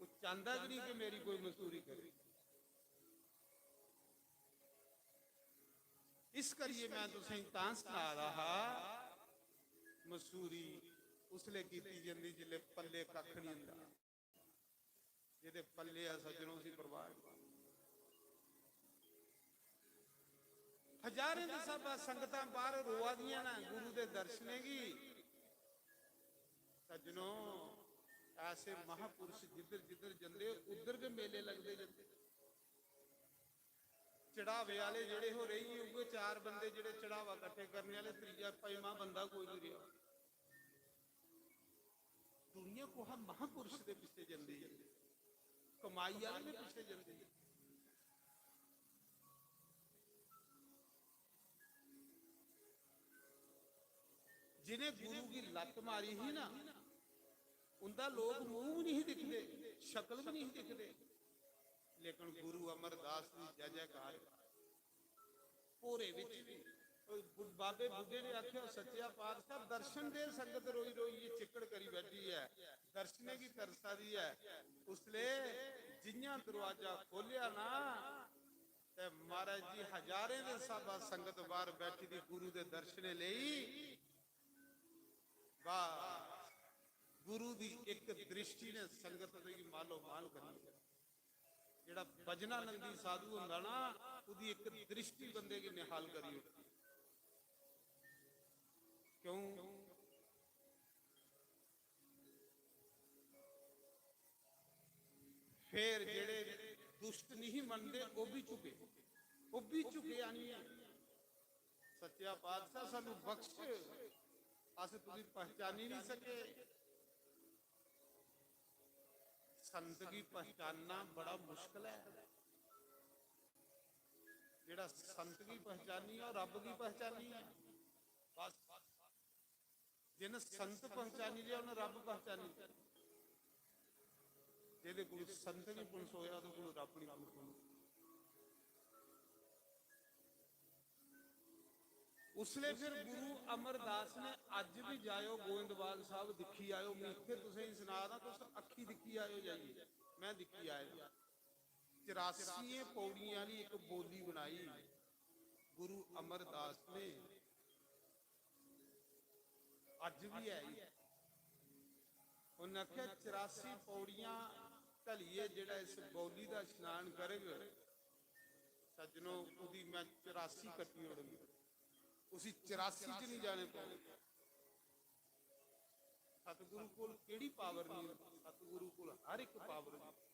ओह् चांहदा गै नहीं कि मेरी कोई मसूरी करे। इस करियै मैं तुसेंगी तां सना दा हा, मसूरी उसले कीती जंदी जिसले पल्ले कक्ख नहीं होंदा। जेह्दे पल्ले आ सज्जनो, उसी परवाह नहीं। हजारें दे स्हाबा संगतां बाहर रोआ दियां न गुरु दे दर्शनें गी। सज्जनो, ऐसे महापुरुष जिद्धर जिद्धर जंदे, उद्धर गै मेले लगदे जंदे। चढ़ावे आह्ले जेह्ड़े हो रेही गे, उ'ऐ चार बंदे जेह्ड़े चढ़ावा कट्ठे करने आह्ले, त्रीया पंजमा बंदा कोई नहीं रेहा। दुनिया कुहा महापुरुष दे पिच्छे जंदी ऐ, कमाई आह्ले दे पिच्छे जंदी ऐ। जिनें गुरु गी लत्त मारी ही ना, उंदा लोक मूंह भी नहीं दिखदे। शकल भी नहीं दिखदे, लेकिन गुरु अमरदास दी जय जयकार। भोरे विच भी बाबे बुड्ढे ने आख्या, "सच्चेआ पातशाह, दर्शन दे, संगत रोई रोई ये चिक्कड़ करी बैठी है, दर्शने की तरसा दी है।" उसले जियां दरवाजा खोलिया ना, ते महाराज जी, हजारें दे स्हाबा संगत बाहर बैठी दी गुरु दे दर्शने लेई। वाह, गुरु दी इक दृष्टि ने संगत दी मालो माल करी। जेड़ा भजनानंदी साधु होंदा ना, ओदी इक दृष्टि बंदे गी निहाल करी ओड़दी। क्यों? फिर जेड़े दुष्ट नहीं मनदे, ओह भी झुके, ओह भी झुके आनिए। "सच्चा पातशाह, सानू बख्श, अस तुगी पहचानी नहीं सके।" संत की पहचानना बड़ा मुश्किल है। जेड़ा संत की पहचानी है, रब की पहचानी है। बस, जिन संत पहचानी लिया, उन्हें रब पहचानी लिया। जेदे कोल संत नहीं पुनसोया, ओदे कोल रब नहीं पुनसोया। उसले फिर गुरु अमरदास ने, "अज भी जायो गोविंदवाल साहब, दिक्खी आयो, मैं इत्थे तुसेंगी सना दा, तुस अक्खी दिक्खी आयो जाइए।" मैं दिक्खी आया। चरासियें पौड़ियां आह्ली इक बोली बनाई गुरु अमरदास ने, अज भी है। उन्हें आखेआ, "चरासी पौड़ियां ढलिए जेड़ा इस बौली दा स्नान करग, सज्जनो, ओदी मैं चरासी कट्टी ओड़नी, उसी चरासी च नहीं जाने पौग।" सतगुरु कोल केड़ी पावर नहीं, सतगुरु कोल हर एक पावर नहीं।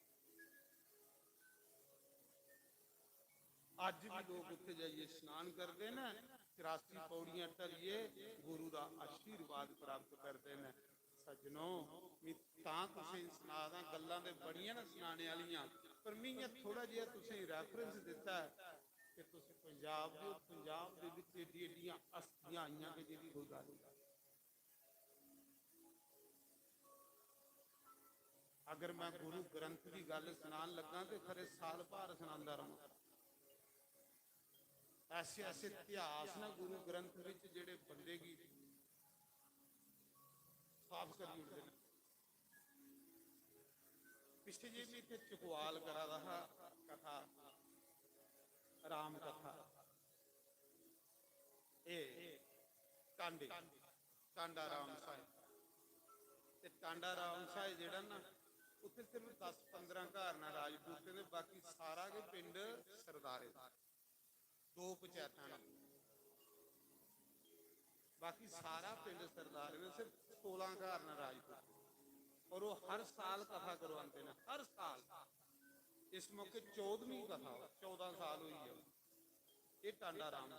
अज भी लोग उत्थे जाइए स्नान करते हैं, चरासी पौड़ियां ढलिए गुरु का आशीर्वाद प्राप्त करते हैं। सज्जनो, मैं तां तुसें सना दा, गल्लां ते बड़ियां न सनाने आह्लियां, पर मैं इ'यां थोड़ा जेहा तुसें reference दित्ता ऐ कि तुस पंजाब दे ओ, पंजाब दे विच एड्डी एड्डियां हस्तियां आइयां कि जेह्दी कोई गल्ल नहीं। अगर मैं गुरु ग्रंथ की गल्ल सनान लगा तो खरे साल भर सनांदा रहां। ऐसे ऐसे इतिहास न गुरु ग्रंथ विच जेह्ड़े बंदे गी साफ करी ओड़दे न। पिछले जे मैं इत्थे चकवाल करा दा हा कथा, राम कथा, ए टांडे, टांडा राम साहिब। ते टांडा राम साहिब जेह्ड़ा ना, उत्थे सिर्फ दस पंदरां घर न राजपूतें दे, बाकी सारा गै पिंड सरदारें दा। दो पंचायतां न, बाकी सारा पिंड सरदारें दे, सिर्फ सोलां घर न राजपूत। और वो हर साल कथा करवाते हैं, हर साल। इस मौके चौदहवीं कथा, चौदह साल हुई है। ये टांडा राम,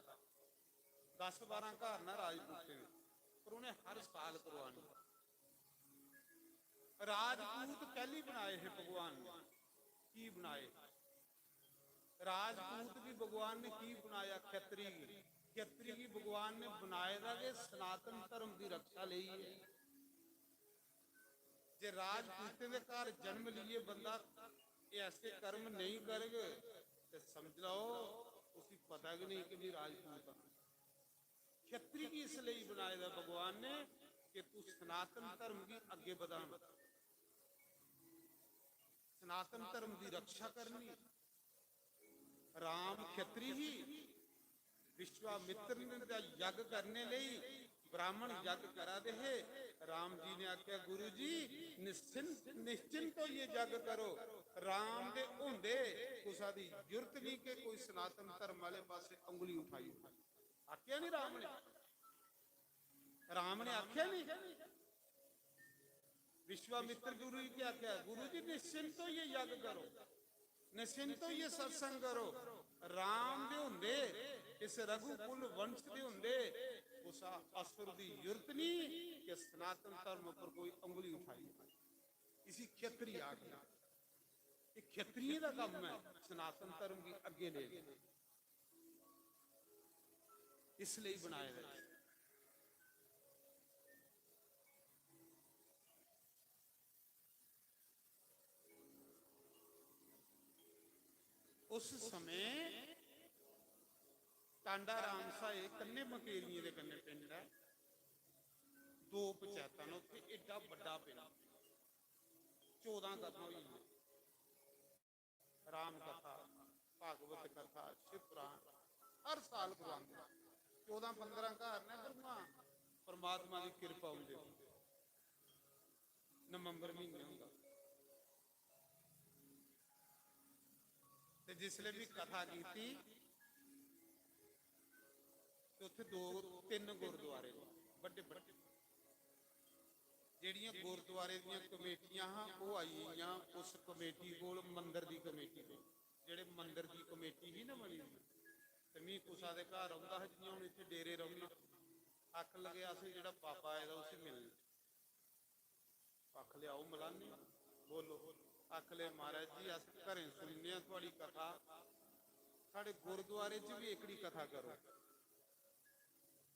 दस बारह घर न राजपूतें दे, पर उन्हें हर साल करवानी। राजपूत कैली बनाए हे भगवान ने, की बनाए? राजपूत गी भगवान ने की बनाया? खत्री गी, खत्री गी भगवान ने बनाए दा गै सनातन धर्म दी रक्षा लेई ऐ। जे राजपूतें दे घर जन्म लेइयै बंदा एह् ऐसे कर्म नेईं करग, ते समझ लैओ, उसी पता गै नेईं कि मैं राजपूत आं। खत्री गी इस लेई बनाए दा भगवान ने कि तू सनातन धर्म गी अग्गे बधाना, सनातन धर्म दी रक्षा करनी। राम खत्री ही, विश्वामित्र ने दा यज्ञ करने लेई, ब्राह्मण यज्ञ करा दे हे। राम जी ने आख्या, "गुरु जी, निश्चिंत, निश्चिंत होइए यज्ञ करो, राम दे होंदे कुसा दी जरूरत नहीं कि कोई सनातन धर्म वाले पासे उंगली उठाई।" आख्या नहीं राम ने, राम ने आख्या नहीं। विश्वामित्र गुरु जी क्या आख्या? "गुरु जी, निश्चिंत होइए यज्ञ करो, निश्चिंत होइए सत्संग करो। राम दे होंदे, इस रघुकुल वंश दे होंदे कुसा असुर दी जरूरत नहीं कि सनातन धर्म पर कोई उंगली उठाई।" इसी खत्री आखदे। ये खत्रियें दा कम्म है सनातन धर्म गी अग्गे लेना। इसलिए बनाए दा। उस समें टांडा राम साए कन्नै मकेरियें दे कन्नै पिंड ऐ, दो पंचैतां न उत्थै, एड्डा बड्डा पिंड, चौदां कथा होई गेइयां, राम कथा, भागवत कथा, शिव पुराण हर साल करवांदे। चौदां पंदरां घर ने, पर उ'आं परमात्मा दी किरपा होंदी, नवंबर म्हीने होंदा। ते जिसलै बी कथा कीती ते उत्थै दो तिन्न गुरुद्वारे न बड्डे बड्डे, जेह्ड़ियां गुरुद्वारे दियां कमेटियां हां, ओह् आई गेइयां उस कमेटी कोल, मंदर दी कमेटी कोल। जेह्ड़े मंदर दी कमेटी ही ना बनी दी, ते मी कुसा दे घर औंदा हा, जि'यां हून इत्थै डेरे रौह्ना, आखन लगे, "असें जेह्ड़ा बाबा आए दा उसी मिलना।" आख ले, "आओ मलाने, बोलो।" आख ले, "महाराज जी, अस घरें सुनने आं थुआड़ी कथा, साढ़े गुरुद्वारे च बी एकड़ी कथा करो,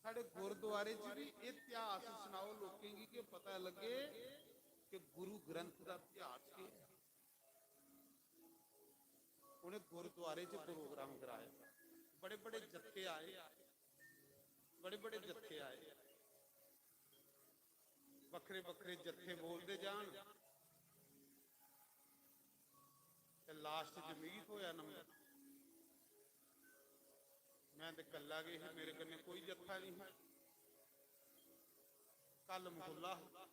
साढ़े गुरुद्वारे च बी इतिहास सनाओ लोकें गी, कि पता लग्गे कि गुरु ग्रंथ दा इतिहास केह् है।" उ'नें गुरुद्वारे च प्रोग्राम कराए, बड़े बड़े जत्थे आए, बड़े बड़े जत्थे आए, बक्खरे बक्खरे जत्थे बोलदे जान, ते लास्ट च मिगी थ्होया नंबर। मैं ते कल्ला गै ही, मेरे कन्नै कोई जत्था नहीं हा। कल मकुल्ला हा।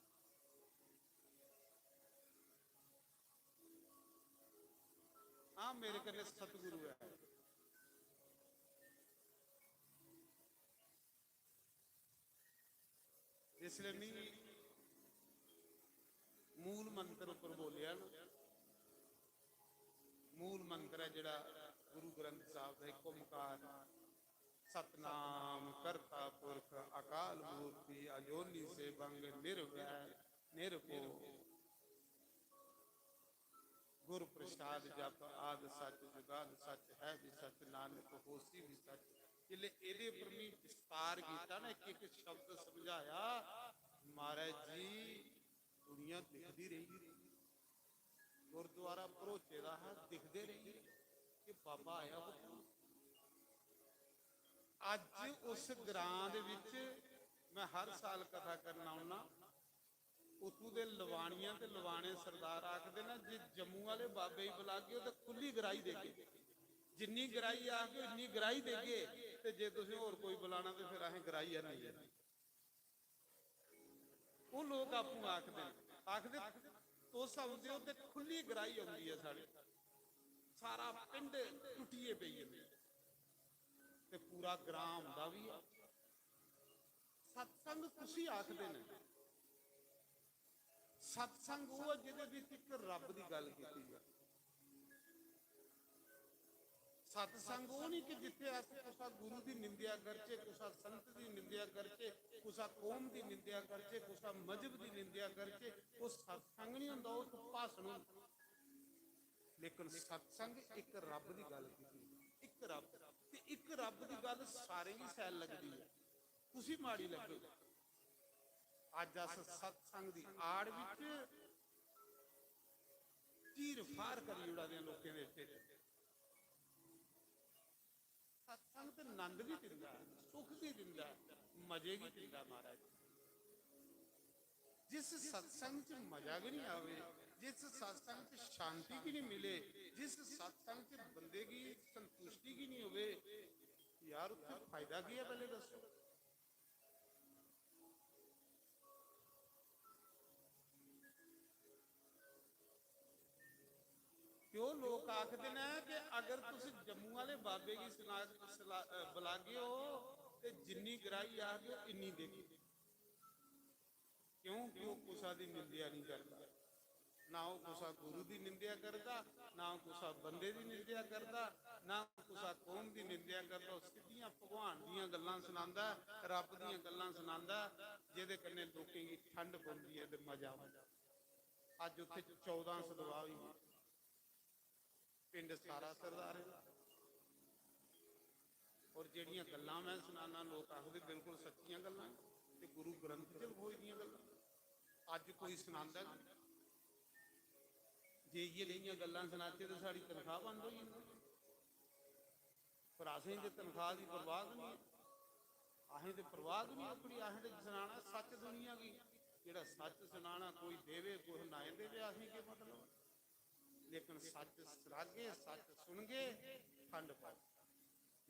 हाँ, मेरे कन्नै सतगुरु ऐ। जिसलै मी मूल मंत्र उप्पर बोलेआ ना, मूल मंत्र ऐ जेह्ड़ा गुरु ग्रंथ साहब दा, इक ओंकार, "सतनाम करता पुरख अकाल मूर्ति, अजोनी सेवंग निरवै निरपो।" "गुर प्रसाद जप आद सच, जुगाद सच, है भी सच, नानक होसी भी सच।" जिसलै एह्दे पर मी विस्तार कीता ना, इक इक शब्द समझाया, महाराज जी, दुनिया दिखदी रेही, गुरुद्वारा भरोचे दा हा, दिखदे रेही कि बाबा आया कुत्थूं। अज्ज उस ग्रां दे विच मैं हर साल कथा करना हुन्ना, उत्थूं दे लवानियां ते लवाने सरदार आखदे न, "जे जम्मू आह्ले बाबे गी बलागे ते खु'ल्ली गराही देगे, जिन्नी गराही आखगे इन्नी गराही देगे, ते जे तुसें होर कोई बलाना ते फिर असें गराही गै नेईं देनी।" ओह् लोक आपूं आखदे न, आखदे, "तुस औंदे ओ ते खु'ल्ली गराही औंदी ऐ साढ़े।" सारा पिंड टुट्टियै पेई जंदा ते पूरा ग्रां औंदा बी ऐ। सत्संग कुसी आखदे न? सत्संग ओह् ऐ जेह्दे बिच इक रब दी गल्ल कीती जा। सत्संग ओह् नहीं कि जित्थे अस कुसा गुरु दी निंदेआ करचे, कुसा संत दी निंदेआ करचे, कुसा कौम दी निंदेआ करचे, कुसा मजहब दी निंदेआ करचे। ओह् सत्संग नहीं होंदा, ओह् इक भाषण होंदा। लेकिन सत्संग इक रब दी गल्ल कीती, इक रब, ते इक रब दी गल्ल सारें गी शैल लगदी ऐ, कुसी माड़ी लग्गे। अज्ज अस सत्संग दी आड़ विच चीर फार करी ओड़ा दे लोकें दे ढिड्ड। सत्संग ते नंद भी दिंदा ऐ, सुख भी दिंदा ऐ, मजे भी दिंदा ऐ महाराज। जिस सत्संग च मजा गै नहीं आवे, जिस सत्संग च शांति गै नहीं मिले, जिस सत्संग च बंदे गी संतुष्टि गै नहीं होवे, यार, उत्थे फायदा केह् ऐ, पैह्ले दस्सो। ते ओह् लोक आखदे न कि अगर तुस जम्मू आह्ले बाबे गी सना-, सला-, अ, बलागे ओ ते जिन्नी गराही आखगे, इन्नी देगे। क्योंकि ओह् कुसा दी निंदेआ नहीं करदा, ना ओह् कुसा गुरु दी निंदेआ करदा, ना ओह् कुसा बंदे दी निंदेआ करदा, ना कुसा कौम दी निंदेआ करदा। ओह् सिद्धियां भगवान दियां गल्लां सनांदा ऐ, रब दियां गल्लां सनांदा ऐ, जेह्दे कन्नै लोकें गी ठंड पौंदी ऐ ते मजा औंदा। अज्ज उत्थे चौदां सदवा होई गे, पिंड सारा सरदारें दा। और जेह्ड़ियां गल्लां मैं सनाना, लोक आखदे बिल्कुल सच्चियां गल्लां न, ते गुरु ग्रंथ च लखोई दियां गल्लां। अज्ज कोई सनांदा नहीं, जे इ'यै नेहियां गल्लां सनाचै ते साढ़ी तनखाह बंद होई जंदी। पर असें ते तनखाह दी परवाह गै निं। असें ते परवाह गै निं अपनी, असें ते सनाना सच्च दुनिया गी। जेह्ड़ा सच्च सनाना, कोई देवे, कोई ना देवे, असें केह् मतलब? लेकिन सच्च सनागे, सच्च सुनगे, ठंड पौग,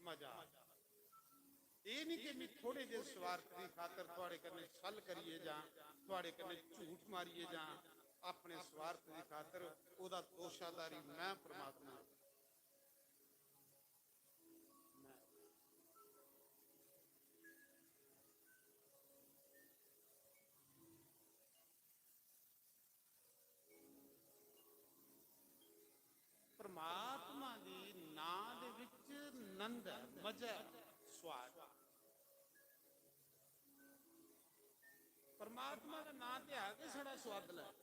मजा आ। एह् निं कि मैं थोड़े जे स्वार्थ दी खातर थुआड़े कन्नै छल करियै जां, थुआड़े कन्नै झूठ मारियै जां, अपने स्वार्थ दी खातर ओह्दा दोशाधारी मैं परमात्मा। परमात्मा दी नां दे विच नंद ऐ, मजा ऐ, स्वाद। परमात्मा दा नां ते है गै छड़ा स्वादला ऐ,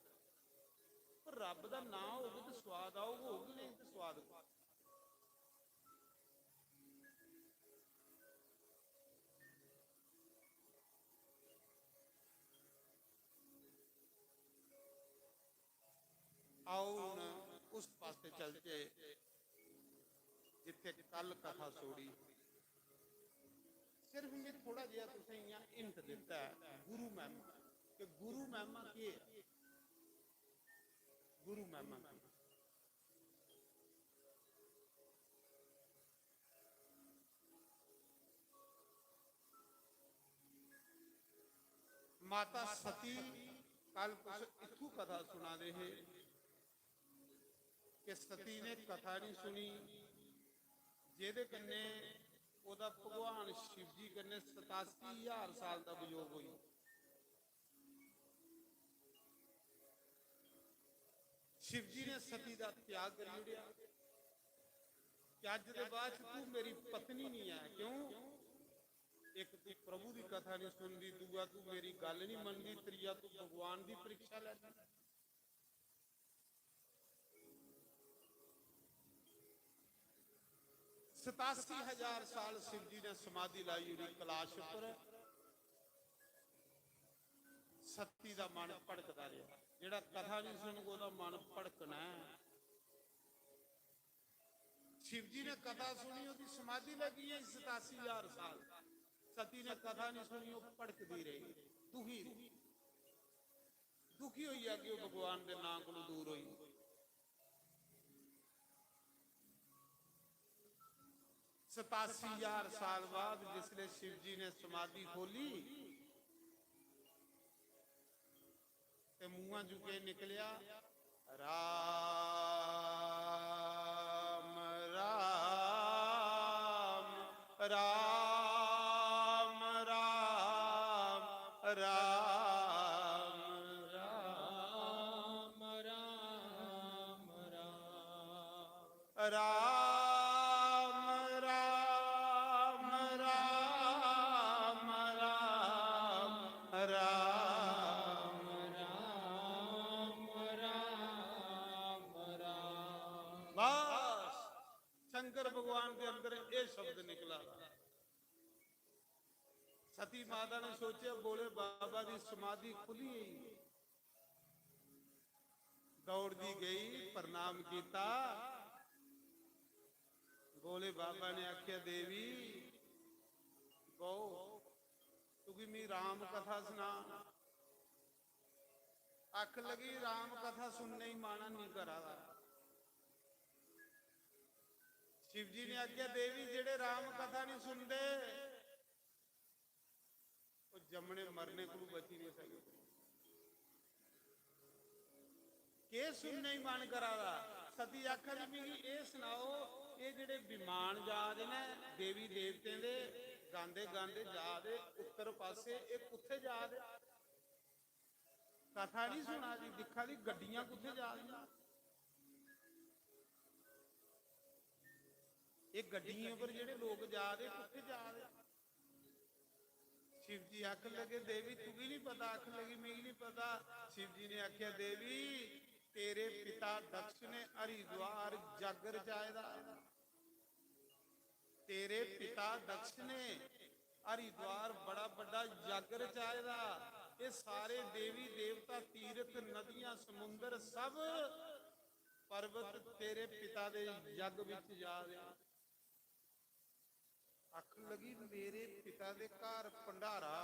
पर रब दा नां होग ते स्वाद औग, होग नेईं ते स्वाद कोई। आओ, हुन उस पासै चलचै जित्थै कल कथा छोड़ी। सिर्फ मैं थोड़ा जेहा तुसें इ'यां hint दित्ता ऐ, गुरु महिमा, कि गुरु महिमा केह् ऐ? गुरु महिमा केह् ऐ? माता सती, कल तुस इत्थूं कथा सुना दे हे कि सती ने कथा नहीं सुनी, जेह्दे कन्नै ओह्दा भगवान शिव जी कन्नै सतासी ज्हार साल दा वियोग होई। शिव जी ने सती दा त्याग करी ओड़ेआ कि अज्ज दे बाद च तू मेरी पत्नी नहीं ऐ। क्यों? इक तू प्रभु दी कथा नहीं सुनदी, दूआ तू मेरी गल्ल नहीं मनदी, त्रीया तू भगवान दी परीक्षा लैंदी। सतासी हजार साल शिव जी ने समाधि लाई ओड़ी कैलाश पर। सती दा मन भड़कदा रेहा। जेह्ड़ा कथा नहीं सुनग, ओह्दा मन भड़कना ऐ। शिव जी ने कथा सुनी, ओह्दी समाधि लगी है सतासी हजार साल। सती ने कथा नहीं सुनी, ओह् भड़कदी रेही, दुखी रेही। दुखी होई गेआ कि ओह् भगवान दे नां कोलों दूर होई। सतासी हजार साल बाद जिसले शिव जी ने समाधि खोली ते मुंहां चों केह् निकलेआ? राम, राम, राम, राम, राम, राम, राम, राम। राम, राम, राम, राम, राम, राम, राम। बस, शंकर भगवान के अंदर ये शब्द निकला। सती माता ने सोचेआ, भोले बाबा दी समाधि खुली गई। दौड़दी गई, प्रणाम कीता। भोले बाबा ने आख्या, "देवी, बहो, तुगी मी राम कथा सुना।" आख लगी, "राम कथा सुनने ही मन नहीं करा दा।" शिव जी ने आख्या, "देवी, जेड़े राम कथा नहीं सुनदे, ओह् जम्मने मरने कोलू बची नहीं सकदे।" केह् सुनने गी मन करा दा? सती आखा दी, "मिगी एह् सनाओ, एह् जेह्ड़े विमान जा दे न देवी देवतें दे, गांदे गांदे जा दे उत्तर पासे, एह् कुत्थै जा दे?" कथा नहीं सुना दी, दिक्खा दी गड्डियां कुत्थै जा दियां। एह् गड्डियें पर जेह्ड़े लोक जा दे, कुत्थै जा दे? शिव जी आखन लगे, "देवी, तुगी नहीं पता?" आखन लगी, "मिगी नहीं पता।" शिव जी ने आख्या, "देवी, तेरे पिता दक्ष ने हरिद्वार जग रचाए दा, तेरे पिता दक्ष ने हरिद्वार बड़ा बड्डा जग रचाए दा। ये सारे देवी देवता, तीर्थ, नदियां, समुंदर, सब पर्वत तेरे पिता दे जग विच जा दे।" आखन लगी, "मेरे पिता दे घर भंडारा,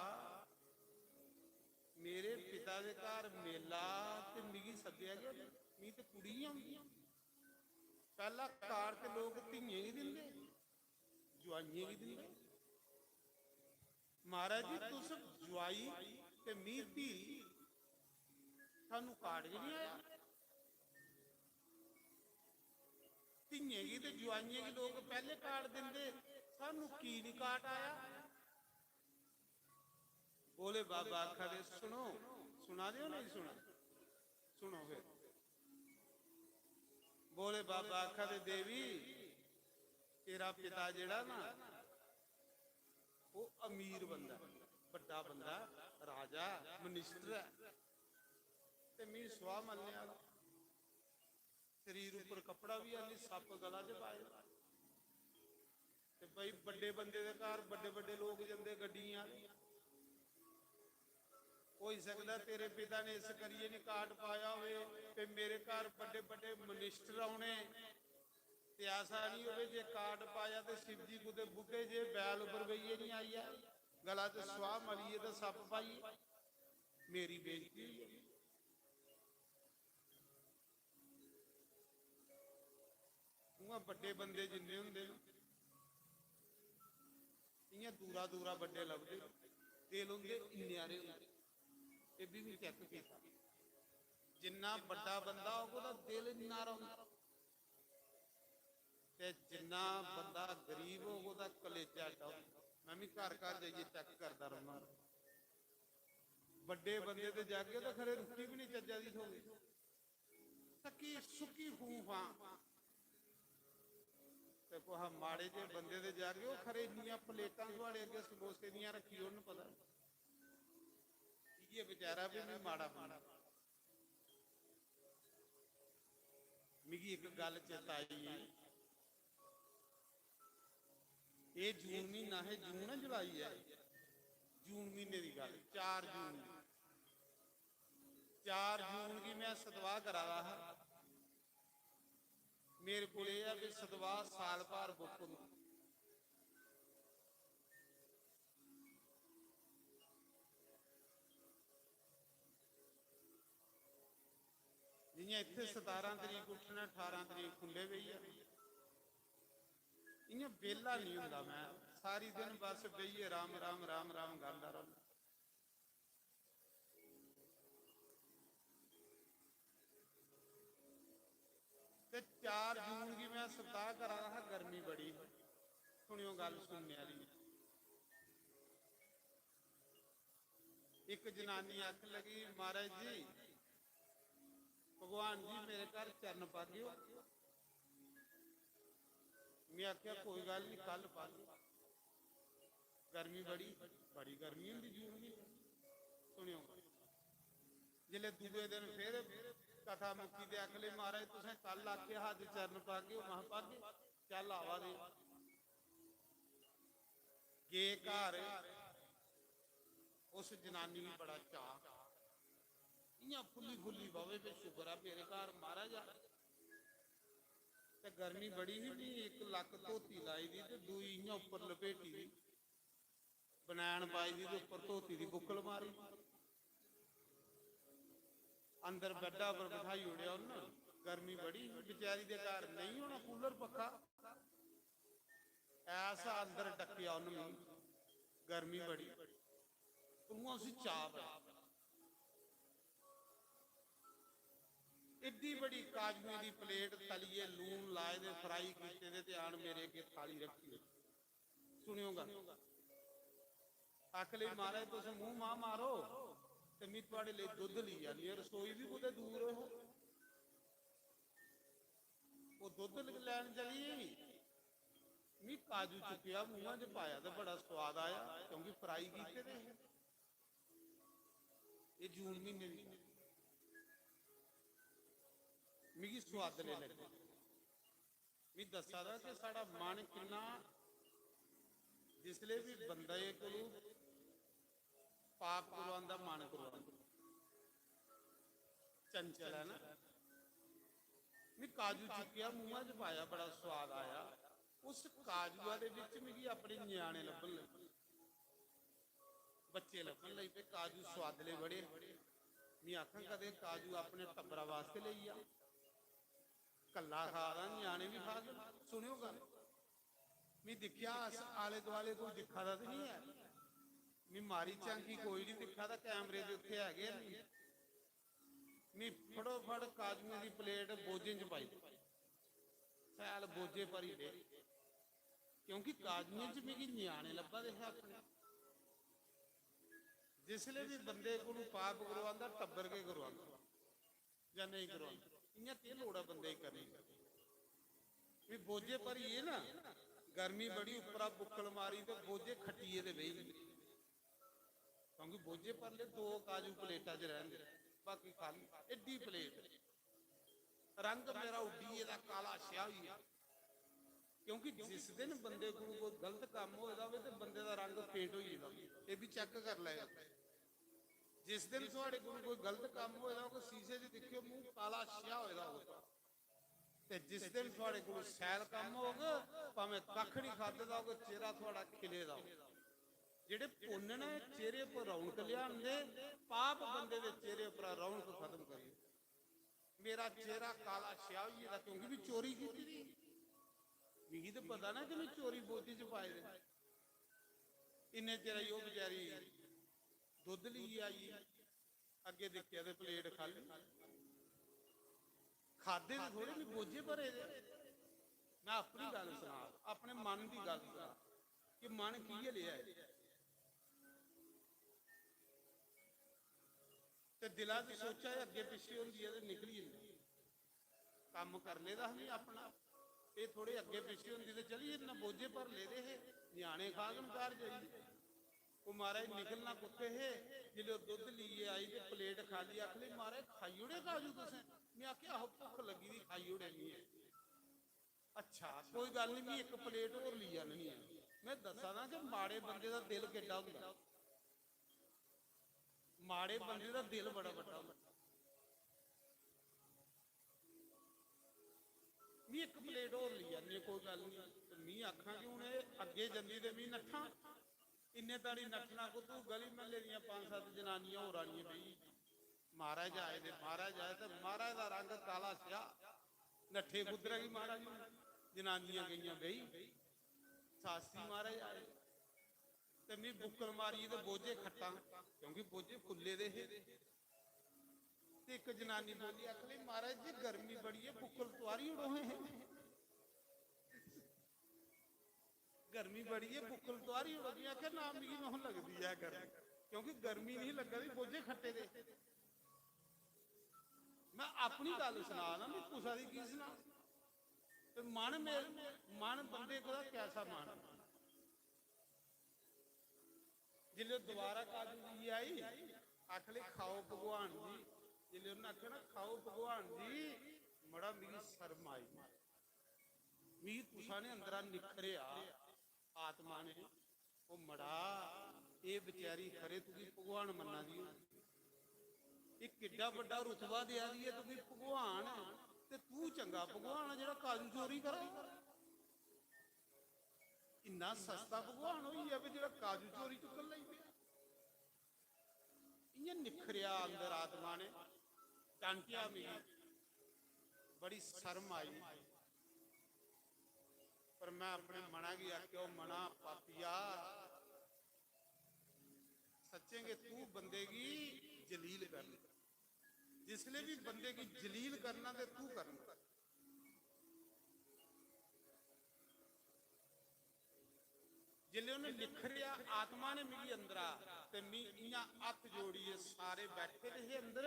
मेरे पिता दे घर मेला, ते मिगी सद्देआ गै नेईं। मी ते कुड़ी गै होंदी। पैह्ला कार्ड ते लोक धियें गी दिंदे, जुआइयें गी दिंदे। महाराज जी, तुस जुआई ते मी धी, सानू कार्ड गै निं आया। धियें गी ते जुआइयें गी लोक पैह्ले कार्ड दिंदे, सानू की निं कार्ड आया?" भोले बाबा आखा दे, "सुनो।" सुना दे ओ, नहीं सुना? सुनो फिर। भोले बाबा आखा दे, "देवी, तेरा पिता जेह्ड़ा ना, ओह् अमीर बंदा ऐ, बड्डा बंदा, राजा, मिनिस्टर ऐ, ते मी सुआह् मलने आह्ला, शरीर उप्पर कपड़ा बी है निं, सप्प गला च पाए दा। ते भाई, बड्डे बंदे दे घर बड्डे बड्डे लोक जंदे, गड्डियां आह्ले। होई सकदा तेरे पिता ने इस करियै निं कार्ड पाया होवे कि मेरे घर बड्डे बड्डे मिनिस्टर औने।" ते ऐसा निं होवे जे कार्ड पाया ते शिव जी कुतै बुड्ढे जे बैल उप्पर बेहियै निं आई जाए, गला च सुआह् मलियै ते सप्प पाइयै। मेरी बेइज्जती होई जानी। उ'आं बड्डे बंदे जिन्ने होंदे न, इ'यां दूरा दूरा बड्डे लभदे, दिल उं'दे इन्ने हारे होंदे। एह् बी में चैक कीता। जिन्ना बड्डा बंदा होग, ओह्दा दिल इन्ना हारा होंदा, ते जिन्ना बंदा गरीब होग, ओह्दा कलेजा एड्डा होंदा। में बी घर घर जाइयै चैक करदा रौह्ना। बड्डे बंदे ते जागे, ते खरे रुट्टी बी निं चज्जा दी थ्होनी। सक्की सुक्की फूं फां। ते कुसै माड़े जे बंदे दे जागे, ओह् खरे इन्नियां प्लेटां थुआड़े अग्गें समोसे दियां रक्खी ओड़न, पता निं। इ'यै बेचारा बी मी माड़ा बंदा। मिगी इक गल्ल चेता आई गेई। एह् जून म्हीना है, जून ऐ, जुलाई ऐ? जून म्हीने दी गल्ल, चार जून दी। चार जून गी में सतवाह् करा दा हा। मेरे कोल एह् ऐ कि सतवाह् साल भर बुक होंदा। जि'यां इत्थै सतारां तरीक उट्ठना, ठारां तरीक खुंडे बेही जाना। इ'यां बेह्ला निं होंदा में, सारी दिन बस बेहियै राम राम, राम राम गांदा रौह्ना। ते चार जून गी में सप्ताह करा दा हा, गर्मी बड़ी ही। सुनेओ गल्ल सुनने आह्ली। इक जनानी आखन लगी, "महाराज जी, भगवान जी मेरे घर चरण पागेओ।" में आखेआ, "कोई गल्ल निं, कल पागे।" गर्मी बड़ी, बड़ी गर्मी होंदी जून म्हीने। सुनेओ, जिसलै दूए दिन फिर कथा मुक्की ते आखन लगे, "महाराज, तुसें कल आखेआ हा अज्ज चरण पागे, महां पागे, चल आवा दे।" गे घर, उस जनानी गी बड़ा चाऽ, इ'यां फुल्ली फुल्ली बवे, "बे शुकर ऐ मेरे घर महाराज आ।" ते गर्मी बड़ी ही, मी इक लक्क धोती लाई दी ते दूई इ'यां उप्पर लपेटी दी, बनैन पाई दी ते उप्पर धोती दी बुक्कल मारी। अंदर बैड्डा पर बठाई ओड़ेआ उन्न। गर्मी बड़ी ही, बेचारी दे घर नेईं होना कूलर पक्खा, ऐसा अंदर डक्केआ उन्न मिगी। गर्मी बड़ी, उ'आं उसी चाऽ बड़ा। एड्डी बड़ी काजुएं दी प्लेट तलियै, लून लाए दे, फ्राई कीते दे, ते आन मेरे अग्गें थाली रक्खी। सुनेओ गल्ल। आखन लगी, "महाराज, तुस मूंह मां मारो ते मी थुआड़े लेई दुद्ध लेई आनी आं, रसोई बी कुतै दूर हो।" ओह् दुद्ध ल-, लैन चली गेई। मी काजू चुक्केआ, मूंहा च पाया ते बड़ा सोआद आया, क्योंकि फ्राई कीते दे हे। एह् जून म्हीने दी गल्ल। मिगी सोआदले लग्गे। मी दस्सा दा कि साढ़ा मन किन्ना, जिसले बी बंदे कोलू पाप करवांदा, मन करवांदा, चंचल ऐ ना। मी काजू चुक्केआ, मूंहा च पाया, बड़ा सोआद आया। उस काजुआ दे बिच मिगी अपने ञ्याणे लब्भन लगे, बच्चे लब्भन लगी पे। काजू सोआदले बड़े। में आखां, कदें काजू अपने टब्बरा वास्ते लेई आ, कल्ला खा दा, ञ्याणे बी खाङन। सुनेओ गल्ल, में दिक्खेआ, अस आले दुआले कोई दिक्खा दा ते निं ऐ। में मारी झांकी, कोई निं दिक्खा दा, कैमरे ते उत्थै है गै निं। में फटोफट काजुएं दी प्लेट बोझें च पाई, शैल बोझे भरी ले, क्योंकि काजुएं च मिगी ञ्याणे लब्भा दे हे अपने। जिसलै बी बंदे कोलू पाप करोआंदा, टब्बर गै करोआंदा जां नेईं करोआंदा? इ'यां केह् लोड़ ऐ बंदे गी करने दी? में बोझे भरियै ना, गर्मी बड़ी, उप्परा बुक्कल मारी ते बोझे खट्टियै ते बेही गे। क्योंकि बोझे भर ले, दो काजू प्लेटा च रैह्न दे, बाकी खाली। एड्डी प्लेट, रंग मेरा उड्डी गेदा, काला स्याह होई गेआ। क्योंकि जिस दिन बंदे कोल कोई गलत कम्म होए दा होवे ते बंदे दा रंग फेंट होई गेदा होवे। एह् बी चेक करी लैओ। जिस दिन थुआड़े कोल कोई गलत कम्म होए दा होग, शीशे च दिक्खेओ, मूंह काला स्याह होए दा होग। ते जिस दिन थुआड़े कोल शैल कम्म होग, भामें कक्ख निं खाद्धे दा होग, चेहरा थुआड़ा खिले दा होग। जेह्ड़े पुन्न न, चेहरे पर रौनक लेआंदे, पाप बंदे दे चेहरे पर रौनक खत्म करी। मेरा चेहरा काला स्याह होई गेदा, क्योंकि में चोरी कीती दी। मिगी ते पता ना कि में चोरी बोझे च पाए दे। इन्ने चिर च ओह् बेचारी दुद्ध लेइयै आई, अग्गें दिक्खेआ ते प्लेट खाल्ली। खाद्धे ते थोड़े, में बोझे भरे दे। में अपनी गल्ल सनाऽ, अपने मन दी गल्ल सनाऽ कि मन कि'यां लेआ ऐ। ते दिला च सोचा एह् अग्गें पिच्छें होंदी ऐ ते निकली जंदी। कम्म करी लेदा हा में अपना, एह् थोड़े अग्गें पिच्छें होंदी ते चली जन्ना, बोझे भर लेदे हे, ञ्याणे खाङन घर जाइयै। ओह् महाराज निकलना कुत्थै हे, जिसलै ओह् दुद्ध लेइयै आई ते प्लेट खाल्ली, आखन लगी, "महाराज, खाई ओड़े काजू तुसें?" में आखेआ, "आहो, भुक्ख लग्गी दी, खाई ओड़े।" "अच्छा, कोई गल्ल निं, में इक प्लेट होर लेई आह्ननी ऐ।" में दस्सा दा कि माड़े बंदे दा दिल केड्डा होंदा। माड़े बंदे दा दिल बड़ा बड्डा होंदा। "मी इक प्लेट होर लेई आह्ननी, कोई गल्ल निं।" ते मी आखां कि हून एह् अग्गें जंदी ते मी नट्ठां। इन्ने धोड़ी नट्ठना कुत्थूं, गली म्हल्ले दियां पंज सत्त जनानियां होर आनियां बेही। "महाराज आए दे, महाराज आए दे।" महाराज दा रंग काला स्याह, नट्ठे कुद्धरा गी महाराज? जनानियां गेइयां बेही, "सासी महाराज आए।" ते मी बुक्कल मारियै ते बोझे खट्टां, क्योंकि बोझे फुल्ले दे हे। ते इक जनानी बोली, आखन लगी, "महाराज जी, गर्मी बड़ी ऐ, बुक्कल तुआरी ओड़ो हैं।" "गर्मी बड़ी ऐ, बुक्कल तुआरी ओड़ो।" में आखेआ, "ना, मिगी नोह लगदी ऐ गर्मी, क्योंकि गर्मी निं लग्गा दी, बोझे खट्टे दे।" में अपनी गल्ल सना ना, में कुसै दी की सना? ते मन मेरे, मन बंदे कोला कैसा मन? जिसलै दोबारा काजू लेइयै आई, आखन लगी, "खाओ भगवान जी।" जिसलै उन्नै आखेआ ना, "खाओ भगवान जी", मड़ा, मिगी शर्म आई। मिगी कुसै ने अंदरा निक्खरेआ, आत्मा ने, "ओ मड़ा, एह् बेचारी खरे तुगी भगवान मन्ना दी होनी, एह् किड्डा बड्डा रुतबा देआ दी ऐ तुगी भगवान, ते तू चंगा भगवान ऐ जेह्ड़ा काजू चोरी करा दा। इन्ना सस्ता भगवान होई गेआ जेह्ड़ा काजू चोरी चुक्कन लगी पेआ।" इ'यां निक्खरेआ अंदर आत्मा ने, टांकेआ मिगी, बड़ी शर्म आई। पर में अपने मना गी आखेआ, "ओ मना पापिया, सच्चें गै तू बंदे गी जलील करना, जिसलै बी बंदे गी जलील करना ते तू करना।" जिसलै उन्नै निक्खरेआ, आत्मा ने मिगी अंदरा, ते मी इ'यां हत्थ जोड़ियै, सारे बैठे दे हे अंदर,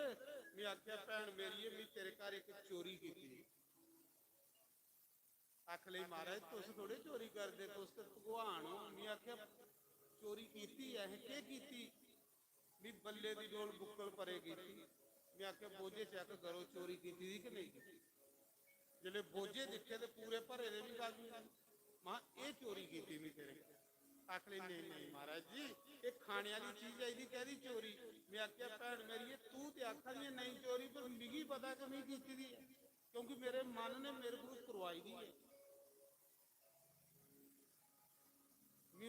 मी आखेआ, "भैन मेरी, मी तेरे घर इक चोरी कीती।" आखन लगी, "महाराज, तुस थोड़े चोरी करदे, तुस ते भगवान ओ।" मी आखेआ, "चोरी कीती ऐ, असें केह् कीती?" मी बल्ले दी डोल बुक्कल परे कीती। में आखेआ, "बोझे चेक करो, चोरी कीती दी कि नेईं कीती।" जिसलै बोझे दिक्खे ते पूरे भरे दे बी काजू। महां, "एह् चोरी कीती मी तेरे।" आखन लगी, "नेईं, नेईं महाराज जी, एह् खाने आह्ली चीज ऐ, एह्दी कैह्दी चोरी?" में आखेआ, "भैन मेरी, एह् तूं ते आखा दी ऐ नेईं चोरी, पर मिगी पता कि में कीती दी ऐ, क्योंकि मेरे मन ने मेरे कोलू करवाई दी ऐ।"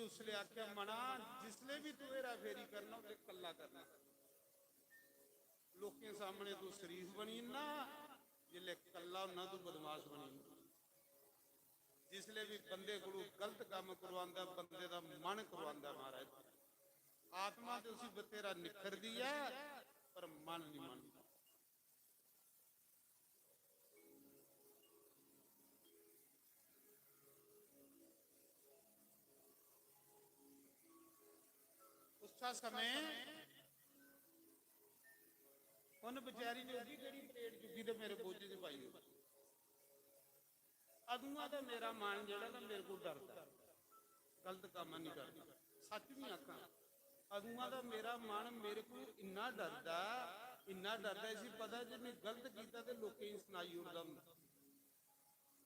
उसलै आखेआ, "मना, जिसलै बी तू हेरा फेरी करना, उसलै कल्ला करना। लोकें सामनै तू शरीफ बनी जन्ना, जिसलै कल्ला होना, तू बदमाश बनी जन्ना।" जिसलै बी बंदे कोलू गलत कम्म करवांदा, बंदे दा मन करवांदा महाराज, आत्मा ते उसी बतेरा निखरदी ऐ, पर मन नहीं मनदा। उस समय उन बेचारी ने ओह्दी केह्ड़ी प्लेट चुक्की ते मेरे बोझे च पाई ओड़ी। अदुआं दा मेरा मन जेह्ड़ा ना मेरे कोल डरदा, गलत कम्म नहीं करदा। सच नहीं आखां, अदुआं दा मेरा मन मेरे कोल इन्ना डरदा, इन्ना डरदा, इसी पता जे में गलत कीता ते लोकें गी सनाई ओड़दा हूं।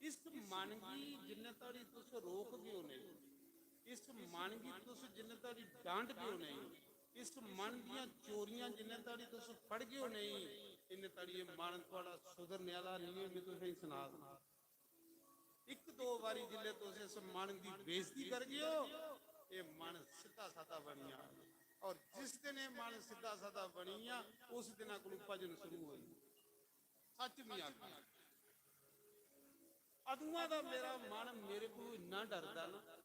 इस मन गी जिन्ने धोड़ी तुस रोकगे ओ नेईं, इस मन गी तुस जिन्ने धोड़ी डांटगे ओ नेईं, इस मन दियां चोरियां जिन्ने धोड़ी तुस फड़गे ओ नेईं, इन्ने धोड़ी एह् मन थुआढ़ा सुधरने आह्ला नेईं ऐ। में तुसेंगी सना दा, इक दो बारी जिसलै तुस इस मन दी बेइज्जती करगे ओ, एह् मन सिद्धा सादा बनी जाग। और जिस दिन एह् मन सिद्धा सादा बनी गेआ, उस दिना कोलू भजन शुरू होई। सच में आखना, अदुआं दा मेरा मन मेरे कोलू इन्ना डरदा ना,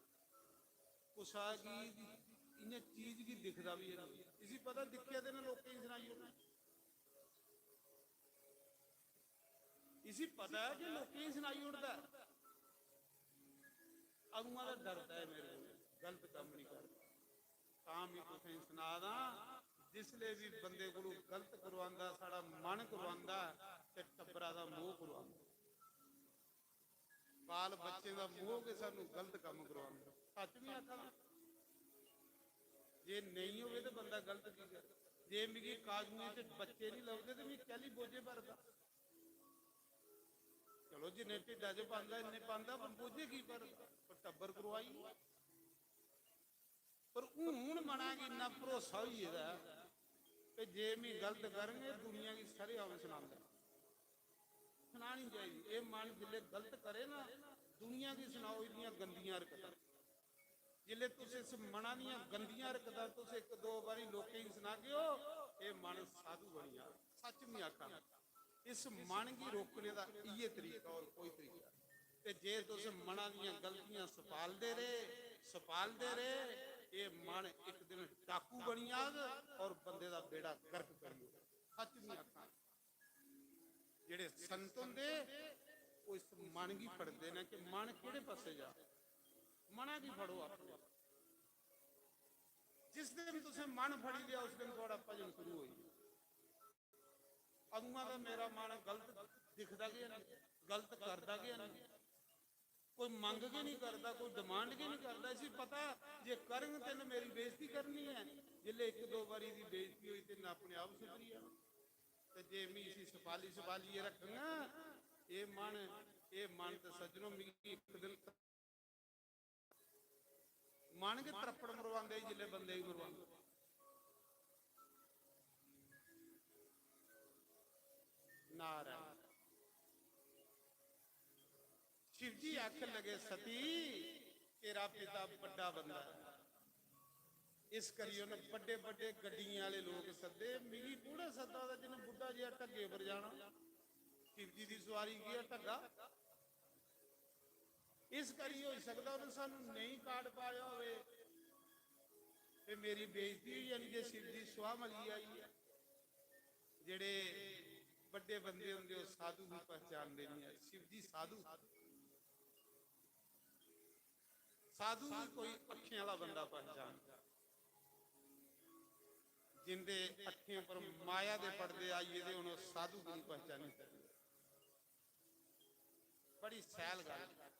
कुसा गी इ'यां चीज गी दिखदा बी है नहीं। इसी पता दिक्खेआ ते ना लोकें गी सनाई ओड़ना। इसी पता है कि लोकें गी सनाई ओड़दा ऐ। अदुआं दा डरदा ऐ मेरे कोल, गलत कम्म नहीं करदा। तां में तुसेंगी सना दा, जिसले भी बंदे कोलू गलत करवांदा, साढ़ा मन करवांदा ते टब्बरा दा मोह करवांदा। बाल बच्चें दा मोह गै सानू गलत कम्म करवांदा। सच नहीं आखा दा। जे नेईं होवे ते बंदा गलत की करे? जे मिगी काजुएं च बच्चे नहीं लभदे ते मिगी कैली बोझे भरदा? चलो, जिन्ने ढिड्डा च पांदा, इन्ने पांदा, पर बोझे की भरदा? पर टब्बर करवाई। पर हून मना गी इन्ना भरोसा होई गेदा ऐ कि जे में गलत करंग, एह् दुनिया गी सरेआम सनांदा। सनानी चाहिदी। एह् मन जिसलै गलत करे ना, दुनिया गी सनाओ एह्दियां गंदियां हरकतां। जिसलै तुस इस मना दियां गंदियां हरकतां तुस इक दो बारी लोकें गी सनागे ओ, एह् मन साधु बनी जाग। सच में आखा ना, इस मन गी रोकने दा इ'यै तरीका, होर कोई तरीका नेईं। ते जे तुस मना दियां गलतियां सपालदे रेह्, सपालदे रेह्, एह् मन इक दिन डाकू बनी जाग और बंदे दा बेड़ा गर्क करी ओड़ग। सच में आखा, जेह्ड़े संत होंदे, ओह् इस मन गी फड़दे न कि मन केह्ड़े पासै जा। मना गी फड़ो अपने। जिस दिन तुसें मन फड़ी लिया, उस दिन थुआढ़ा भजन शुरू होई गेआ। अदुआं दा मेरा मन गलत दिखदा गै नेईं, गलत करदा गै नेईं, कोई मंग गै नहीं करदा, कोई demand गै नहीं करदा। इसी पता जे करंग ते इन्न मेरी बेइज्जती करनी ऐ। जिसलै इक दो बारी दी बेइज्जती होई ते इन्न अपने आप सुधरी जाना। ते जे में इसी सपाली सपालियै रखंगा, एह् मन, एह् मन ते सज्जनो मिगी इक दिन मन गै त्रप्पड़ मरवांदे जिसलै बंदे गी मरवांदे। नारायण। शिव जी आखन लगे, "सती, तेरा पिता बड्डा बंदा है, इस करियै उन्नै बड्डे बड्डे गड्डियें आह्ले लोक सद्दे। मिगी कु'न सद्दा दा जिन्नै बुड्ढा जेहा ढग्गे पर जाना? शिव जी दी सुआरी गी ऐ ढग्गा।" इस करी होई सकदा उन्नै सानू नेईं कार्ड पाया होवे ते मेरी बेइज्जती होई जानी जे शिव जी सुआह मली आई ऐ। जेह्ड़े बड्डे बंदे होंदे, ओह् साधु गी पहचानदे नहीं ऐ। शिव जी साधु, साधु गी कोई अक्खें आह्ला बंदा पहचानदा, जिंदे अक्खें पर माया दे पड़दे आई गेदे होन, ओह् साधु गी नहीं पहचानी सकदे। बड़ी सैल गल्ल।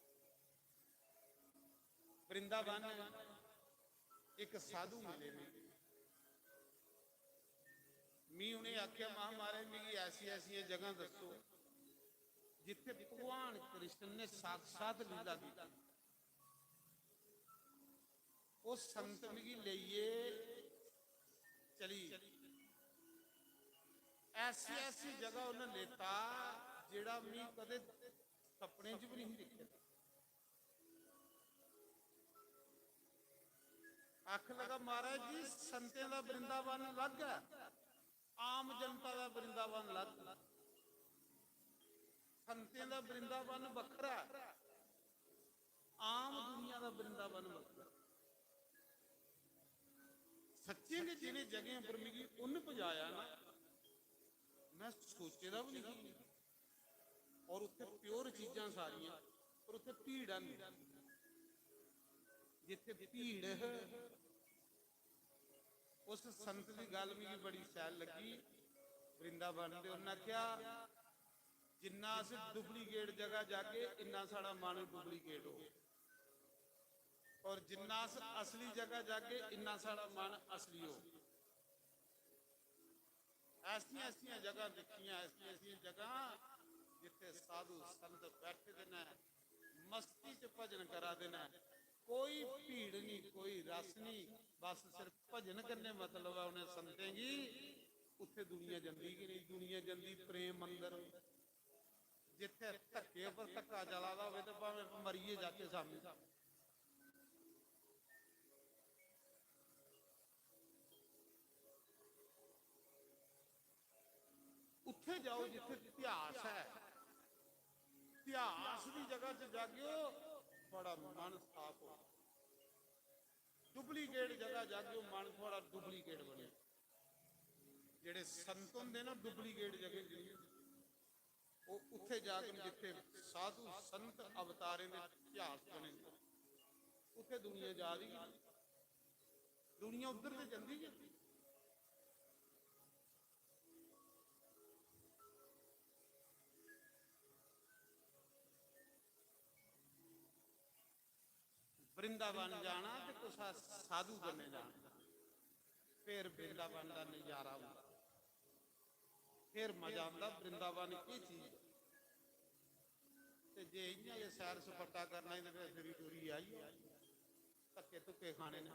वृंदावन इक साधु मिले मिगी। मी उ'नें आखेआ, "महा महाराज, मिगी ऐसी ऐसियां जगह दस्सो जित्थै भगवान कृष्ण ने साक्षात लीला कीती।" ओह् संत मिगी लेइयै चली गे। ऐसी ऐसी जगह उन्नै लेता जेह्ड़ा मी कदें सपने च बी नहीं दिक्खे दा। आखन लगा, "महाराज जी, संतें दा वृंदावन अलग ऐ, आम जनता दा वृंदावन अलग। संतें दा वृंदावन बक्खरा ऐ, आम दुनिया दा वृंदावन बक्खरा।" सच्चें गै जिनें जगहें पर मिगी उन्न पजाया ना, मैं सोचे दा बी नहीं। और उत्थे प्योर चीजां सारियां, पर उत्थे भीड़ है नहीं। जित्थे भीड़ है, उस संत दी गल मिगी बड़ी शैल लगी। वृंदावन दे उन्हें आख्या, "जिन्ना अस डुप्लीकेट जगह जागे, इन्ना साढ़ा मन डुप्लीकेट हो, और जिन्ना अस असली जगह जागे, इन्ना साढ़ा मन असली हो।" ऐसियां ऐसियां जगह दिक्खियां, ऐसियां ऐसियां जगह जित्थे साधु संत बैठे दे न, मस्ती च भजन करा दे न। कोई भीड़ नहीं, कोई रस नहीं, बस सिर्फ भजन कन्नै मतलब है उन्हें संतें गी। उत्थे दुनिया जंदी कि नहीं? दुनिया जंदी प्रेम मंदर, जित्थे धक्के पर धक्का चला दा होवे ते भावें मरियै जाचे सामने। उत्थे जाओ जित्थे इतिहास है, इतिहास दी जगह च जागेओ, बड़ा मन साफ हो। डुप्लीकेट जगह जागेओ, मन थोड़ा डुप्लीकेट बने। जेड़े संत होंदे ना, डुप्लीकेट जगह जंदे, वो उत्थे जागन जित्थे साधु संत अवतारें दे इतिहास बने, उत्थे दुनिया जा दी गै। दुनिया उद्धर ते जंदी गै। वृंदावन जाना ते कुसा साधु कन्नै जाना, फिर वृंदावन दा नजारा होंदा, फिर मजा आंदा। वृंदावन की चीज? ते जे इ'यां गै सैर सपाटा करना ही ते फिर फिरी टुरी आई, धक्के धुक्के खाने ने।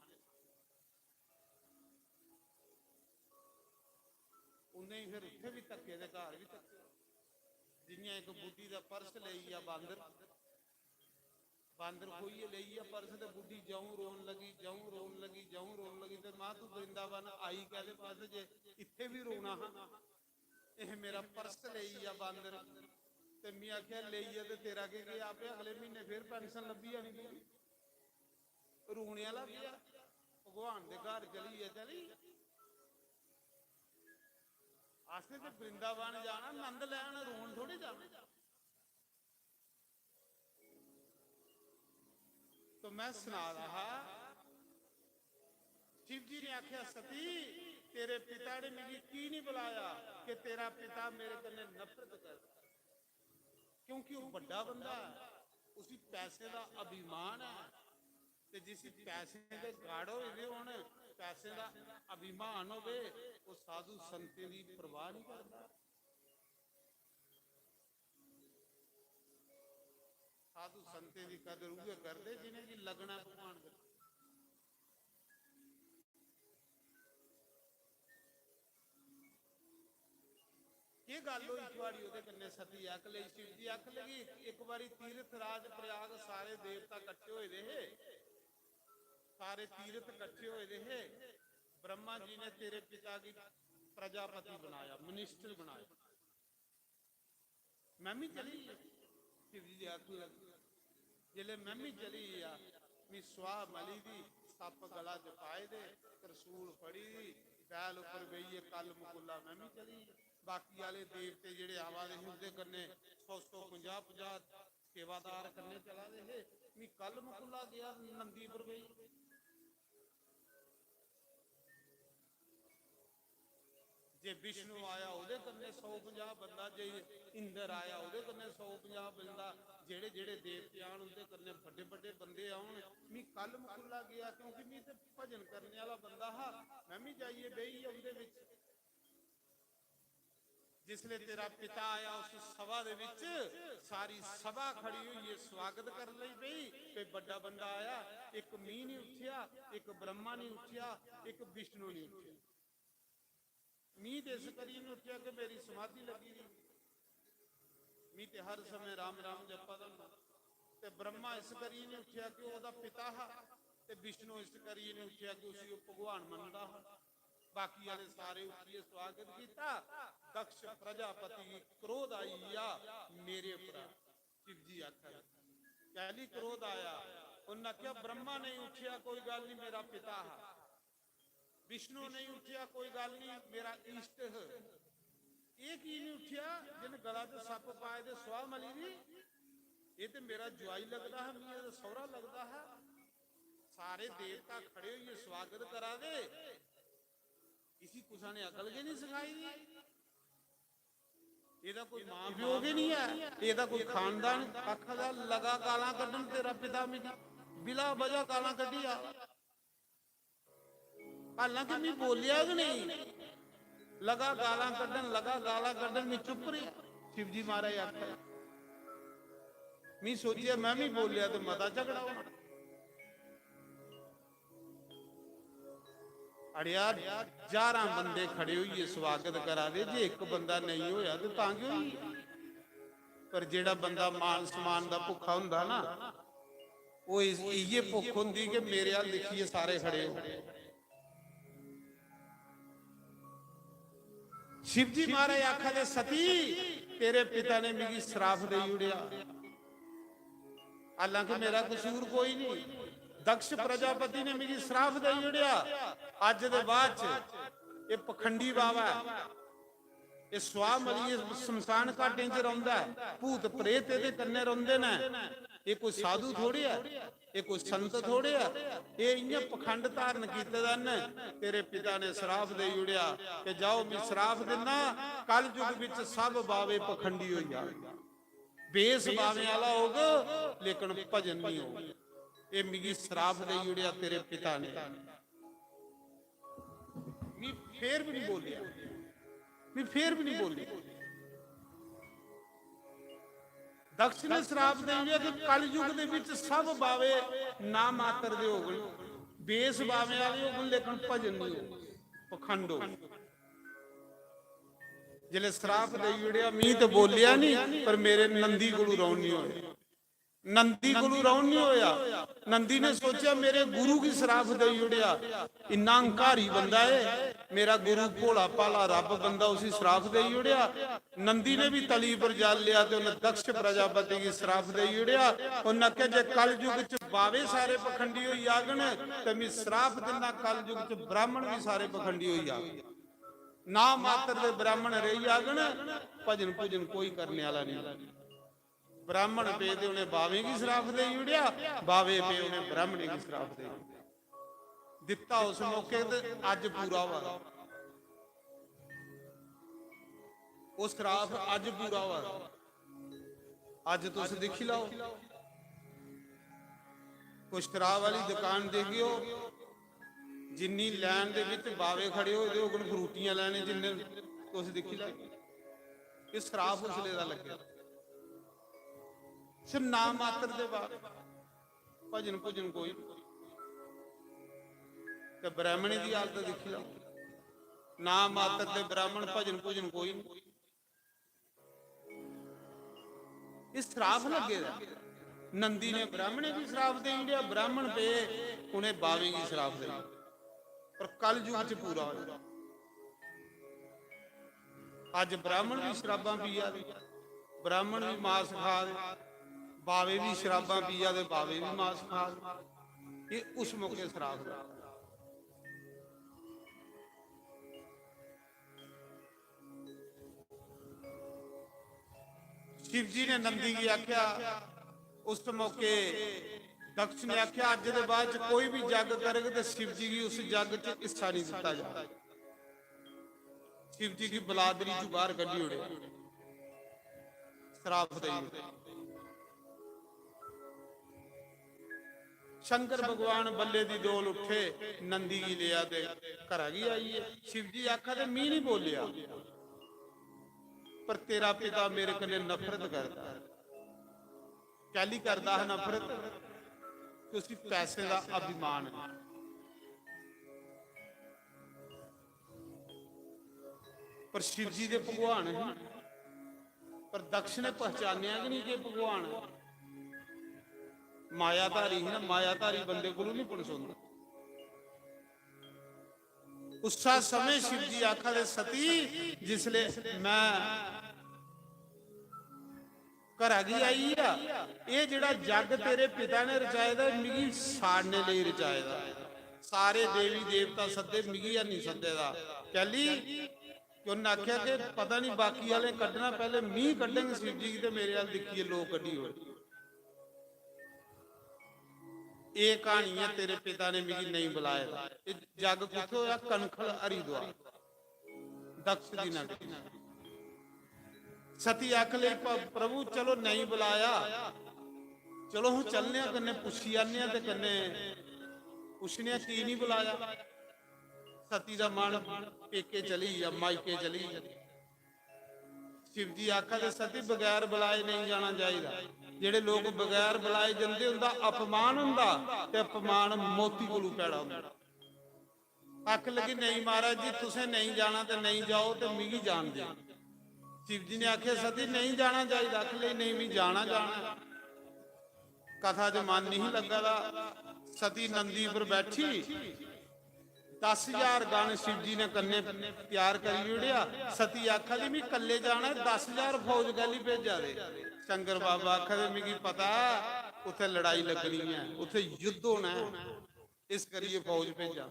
उन्हें ही फिर उत्थे भी धक्के ते घर भी धक्के। जियां इक बुड्ढी दा पर्स लेई गेआ बांदर, बांदर खोइयै लेई गेआ पर्स ते बुड्ढी जऊं रोन लगी, जऊं रोन लगी, जऊं रोन लगी। ते मां, तू वृंदावन आई कैह्दे बास्तै जे इत्थे भी रोना हा? एह मेरा पर्स लेई गेआ बांदर। ते में आखेआ, "लेई गेआ ते तेरा केह् गेआ? आपे अगले म्हीने फिर पेंशन लब्भी जानी तुगी।" रोने आह्ला केह् ऐ? भगवान दे घर चली गेआ, चली गेआ। असें ते वृंदावन जाना, नंद लैन, रोन थोड़ी जाना। तो मैं सना दा हा, शिव जी ने आख्या, "सती, तेरे पिता ने मिगी की नहीं बुलाया कि तेरा पिता मेरे कन्नै नफरत करदा?" क्योंकि वो बड्डा बंदा है, उसी पैसे दा अभिमान है, ते जिसी पैसे दे गढ़ होए दे होन, पैसे दा अभिमान होवे, वो साधु संतें दी परवाह नहीं करदा। साधु संतें दी कदर उ'ऐ करदे जिनेंगी लगना भगवान कन्नै। केह् गल्ल होई थुआड़ी ओह्दे कन्नै? सती आख लगी, शिव जी आख लगी, "इक बारी तीर्थ राज प्रयाग सारे देवता कट्ठे होए दे हे, सारे तीर्थ कट्ठे होए दे हे, ब्रह्मा जी ने तेरे पिता गी प्रजापति बनाया, मिनिस्टर बनाया।" मैं मी चली गेआ। शिव जी आखन लगे, "जिसलै मैं मी चली गेआ, मी स्वाह मली दी, सप्प गला च पाए दे, त्रसूल फड़ी दी, बैल उप्पर बेहियै कल मकुल्ला मैं मी चली गेआ। बाकी आह्ले देवते जेह्ड़े आवा दे हे, उं'दे कन्नै सौ सौ, पंजाह् पंजाह् सेवादार कन्नै चला दे हे, मी कल मकुल्ला गेआ नंदी पर बेही।" जे विष्णु आया ओह्दे कन्नै सौ पंजाह् बंदा, जे इंद्र आया ओह्दे कन्नै सौ पंजाह् बंदा, जेह्ड़े जेह्ड़े देवते आन उं'दे कन्नै बड्डे बड्डे बंदे औन। मी कल मकुल्ला गेआ, क्योंकि मी ते भजन करने आह्ला बंदा हा, मैं मी जाइयै बेही गेआ उं'दे बिच। जिसले तेरा पिता आया उस सभा दे विच, सारी सभा खड़ी होइयै स्वागत करन लगी पेई। कोई बड्डा बंदा आया, इक मी नहीं उठ्या, इक ब्रह्मा नहीं उठ्या, इक विष्णु नहीं उठ्या। मी ते इस करियै नहीं उठ्या कि मेरी समाधि लगी दी, मी ते हर समय राम राम जप्पा दा होंदा। ते ब्रह्मा इस करियै नहीं उठ्या कि ओह्दा पिता हा, ते विष्णु इस करियै नहीं उठेआ कि उसी ओह् भगवान मनदा हा। बाकी आह्ले सारे उठियै स्वागत कीता। दक्ष प्रजापति गी क्रोध आई गेआ मेरे उप्पर। शिव जी आखा दे, "कैली क्रोध आया?" उन्नै आखेआ, "ब्रह्मा नहीं उठेआ, कोई गल्ल नहीं, मेरा पिता हा। विष्णु नहीं उठेआ, कोई गल्ल नहीं, मेरा इष्ट है। एह् की नहीं उठेआ, जिन गला च सप्प पाए दे, स्वाह मली दी? एह् ते मेरा जुआई लगदा हा, मिगी एह्दा सौह्रा लगदा हा। सारे देवता खड़े होइयै स्वागत करा दे, इसी कुसै ने अकल गै नहीं सखाई दी। एह्दा कोई मां प्यो गै नहीं है, एह्दा कोई खानदान।" आखा दा, "लगा गालां कड्ढन तेरा पिता मिगी, बिला वजह गालां कड्ढी आ।" हालांकि मैं बोलेआ गै नहीं, लगा गालां कड्ढन, लगा गालां कड्ढन, मैं चुप रेहा। शिव जी महाराज आखा, मैं सोचेआ मैं भी बोलेआ ते मता झगड़ा होना। अड़ेआ, ज्हारां बंदे खड़े होइयै स्वागत करा दे, जे इक बंदा नेईं होया ते तां केह् होई? पर जेह्ड़ा बंदा मान सम्मान दा भुक्खा होंदा ना, ओह् इस-, इ'यै भुक्ख होंदी कि मेरे अल दिक्खियै सारे खड़े हो। शिव जी महाराज आखा दे, "सती, तेरे पिता ने मिगी श्राप देई ओड़ेआ, हालांकि मेरा कसूर कोई नहीं। दक्ष प्रजापति ने मिगी श्राप देई ओड़ेआ। अज्ज दे बाद च एह् पखंडी बाबा ऐ, एह् स्वाह मलियै शमशान घाटें च रौंह्दा ऐ, भूत प्रेत एह्दे कन्नै रौंह्दे न। एह् कोई साधु थोड़े ऐ, एह् कोई संत थोड़े ऐ, एह् इ'यां पखंड धारण कीते दा न। तेरे पिता ने श्राप देई ओड़ेआ कि जाओ, मैं श्राप दिन्ना, कल युग बिच सब बावे पखंडी होई जाग। बेस बावें आह्ला होग, लेकिन भजन नहीं होग। एह् मिगी श्राप देई ओड़ेआ तेरे पिता ने।" मैं फेर भी नहीं बोलेआ, मैं फेर भी नहीं बोलेआ। दक्ष ने श्राप देई ओड़ेआ कि कलयुग दे विच सब बावे नां मात्र दे होगन, बेस बावे आह्ले होगन, लेकिन भजन नहीं होग, पखंड होग। जिसलै श्राप देई ओड़ेआ, मी ते बोलेआ नहीं, पर मेरे नंदी कोलू रौन नहीं होया। नंदी कोलू रौन नहीं होया। नंदी ने सोचेआ, मेरे गुरु गी श्राप देई ओड़ेआ, इन्ना हंकारी बंदा है, मेरा गुरु भोला भाला रब बंदा, उसी श्राप देई ओड़ेआ। नंदी ने भी तली पर जल लिया ते उन्हें दक्ष प्रजापति गी श्राप देई ओड़ेआ। उन्हें आखेआ, "जे कलयुग च बावे सारे पखंडी होई जागन ते मैं श्राप दिन्ना, कलयुग च ब्राह्मण भी सारे पखंडी होई जागन, ना मात्र दे ब्राह्मण रेही जागन, भजन भुजन कोई करने आह्ला नहीं।" ब्राह्मण पे ते उन्हें बावे गी श्राप देई ओड़ेआ, बावे पे उन्हें ब्राह्मणें गी श्राप देई ओड़ेआ। दित्ता उस मौके ते अज्ज पूरा होआ दा। ओह् श्राप अज्ज पूरा होआ दा। अज्ज तुस दिक्खी लैओ, कोई शराब आह्ली दुकान दिखगेओ, जिन्नी लैन दे बिच बावे खड़े होए दे होङन, फ्रूटियां लैने जिन्ने, तुस दिक्खी लैओ, एह् श्राप उसले दा लग्गे दा। सिर्फ नाम मात्र दे बावे, भजन भुजन कोई। ते ब्राह्मणें दी हालत दिक्खी लैओ, नाम मात्र दे ब्राह्मण, भजन भुजन कोई। एह् श्राप लग्गे दा। नंदी ने ब्राह्मणें गी श्राप देई ओड़ेआ, ब्राह्मण पे उ'नें बावें गी श्राप देई ओड़ेआ। पर कलयुग च पूरा होया। अज्ज ब्राह्मण भी शराबां पिया दे, ब्राह्मण भी मास खा दे, बावे भी शराबां पिया दे, बावे भी मास खा दे। एह् उस मौके श्राप लग्गा। शिव जी ने नंदी गी आख्या, उस मौके दक्ष ने आख्या, "अज्ज दे बाद च कोई भी जग करग ते शिव जी गी उस जग च हिस्सा नहीं दिता जाग।" शिव जी गी बलादरी चू बाहर कड्ढी ओड़ेआ, श्राप देई ओड़ेआ। शंकर भगवान बल्ले दी डोल उठे, नंदी गी लेआ ते घरा गी आई गे। शिव जी आखा दे, "मी नहीं बोलेआ, पर तेरा पिता मेरे कन्नै नफरत करदा है।" कैली करदा हा नफरत? कि उसी पैसे दा अभिमान है। पर शिव जी दे भगवान है, पर दक्ष ने पहचानेआ कि नहीं कि भगवान है। मायाधारी ही ना, मायाधारी बंदे कोलू नहीं पनसोंदा। उस्सा समें शिव जी आखा दे, "सती, जिसले मैं घरा गी आई आ, एह् जेह्ड़ा जग तेरे पिता ने रचाए दा, मिगी साड़ने लेई रचाए दा। सारे देवी देवता सद्दे, मिगी है नहीं सद्दे दा।" कैली? कि उन्नै आखेआ कि पता नहीं बाकी आह्ले कड्ढना, पैह्ले मी कड्ढङ शिव जी गी ते मेरे अल दिक्खियै लोक कड्ढी ओड़। एह् क्हानी ऐ, तेरे पिता ने मिगी नेईं बुलाए दा। एह् जग कुत्थै होआ? कनखल हरिद्वार, दक्ष दी नगरी। सती आख लगी, "प-, प्रभु, चलो नेईं बुलाया, चलो हूं चलने आं, कन्नै पुच्छी आने आं ते कन्नै पुच्छने आं की नहीं बुलाया।" सती दा मन पेके चली गेआ, मायके चली गेआ। शिव जी आखा दे, "सती, बगैर बुलाए नेईं जाना चाहिदा। जेह्ड़े लोक बगैर बुलाए जंदे, उंदा अपमान होंदा ते अपमान मौती कोलू पैड़ा होंदा।" आख लगी, "नेईं महाराज जी, तुसें नेईं जाना ते नेईं जाओ ते मिगी जान देओ।" शिव जी ने आखेआ, "सती, नेईं जाना चाहिदा।" आख लगी, "नेईं, मिगी जाना, जाना।" कथा च मन नहीं लग्गा दा। सती नंदी पर बैठी, दस हजार गण शिव जी ने कन्ने त्यार करी ओड़ेआ। सती आखा दी, "मिगी कल्ले जाना ऐ, दस हजार फौज कैली भेजा दे?" शंकर बाबा आखा दे, "मिगी पता ऐ, उत्थै लड़ाई लग्गनी ऐ, उत्थै युद्ध होना ऐ, इस करियै फौज भेजा।"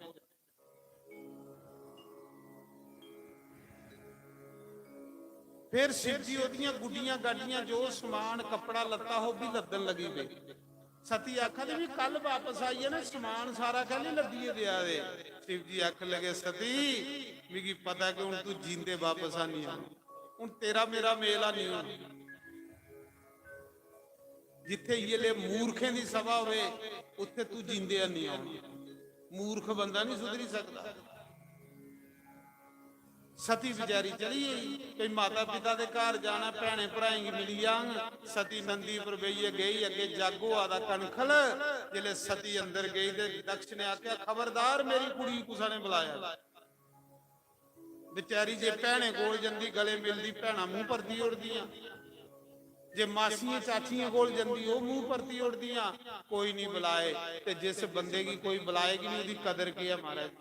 फिर शिव जी ओदियां गुड्डियां गाड्डियां, जो समान, कपड़ा लत्ता हो, भी लद्दन लगी पे। सती आखा दी, "भी कल वापस आई है ना, समान सारा कैली लद्दिए देआ दे?" शिव जी आख लगे, "सती, मिगी पता कि हुन तू जींदे वापस आनी आना, हुन तेरा मेरा मेल नहीं होना।" जिथे इये ले मूर्खें दी सभा होवे, उत्थे तू जींदे नहीं आना। मूर्ख बंदा नहीं सुधरी सकता। सती बेचारी चली गई। कोई माता पिता दे घर जाना, भैनें भ्राएं गी मिली जांग। सती नंदी पर बेहियै गई, अग्गे जग होआ दा कनखल। जिसलै सती अंदर गई ते दक्ष ने आखेआ, "खबरदार, मेरी कुड़ी गी कुसै ने बुलाया।" बेचारी जे भैनें कोल जंदी, गले मिलदी, भैनां मूंह परती ओड़दियां। जे मासियें चाचियें कोल जंदी, ओह् मूंह परती ओड़दियां। कोई नहीं बुलाए, ते जिस बंदे गी कोई बुलाए गै नहीं, ओह्दी कदर केह् ऐ महाराज?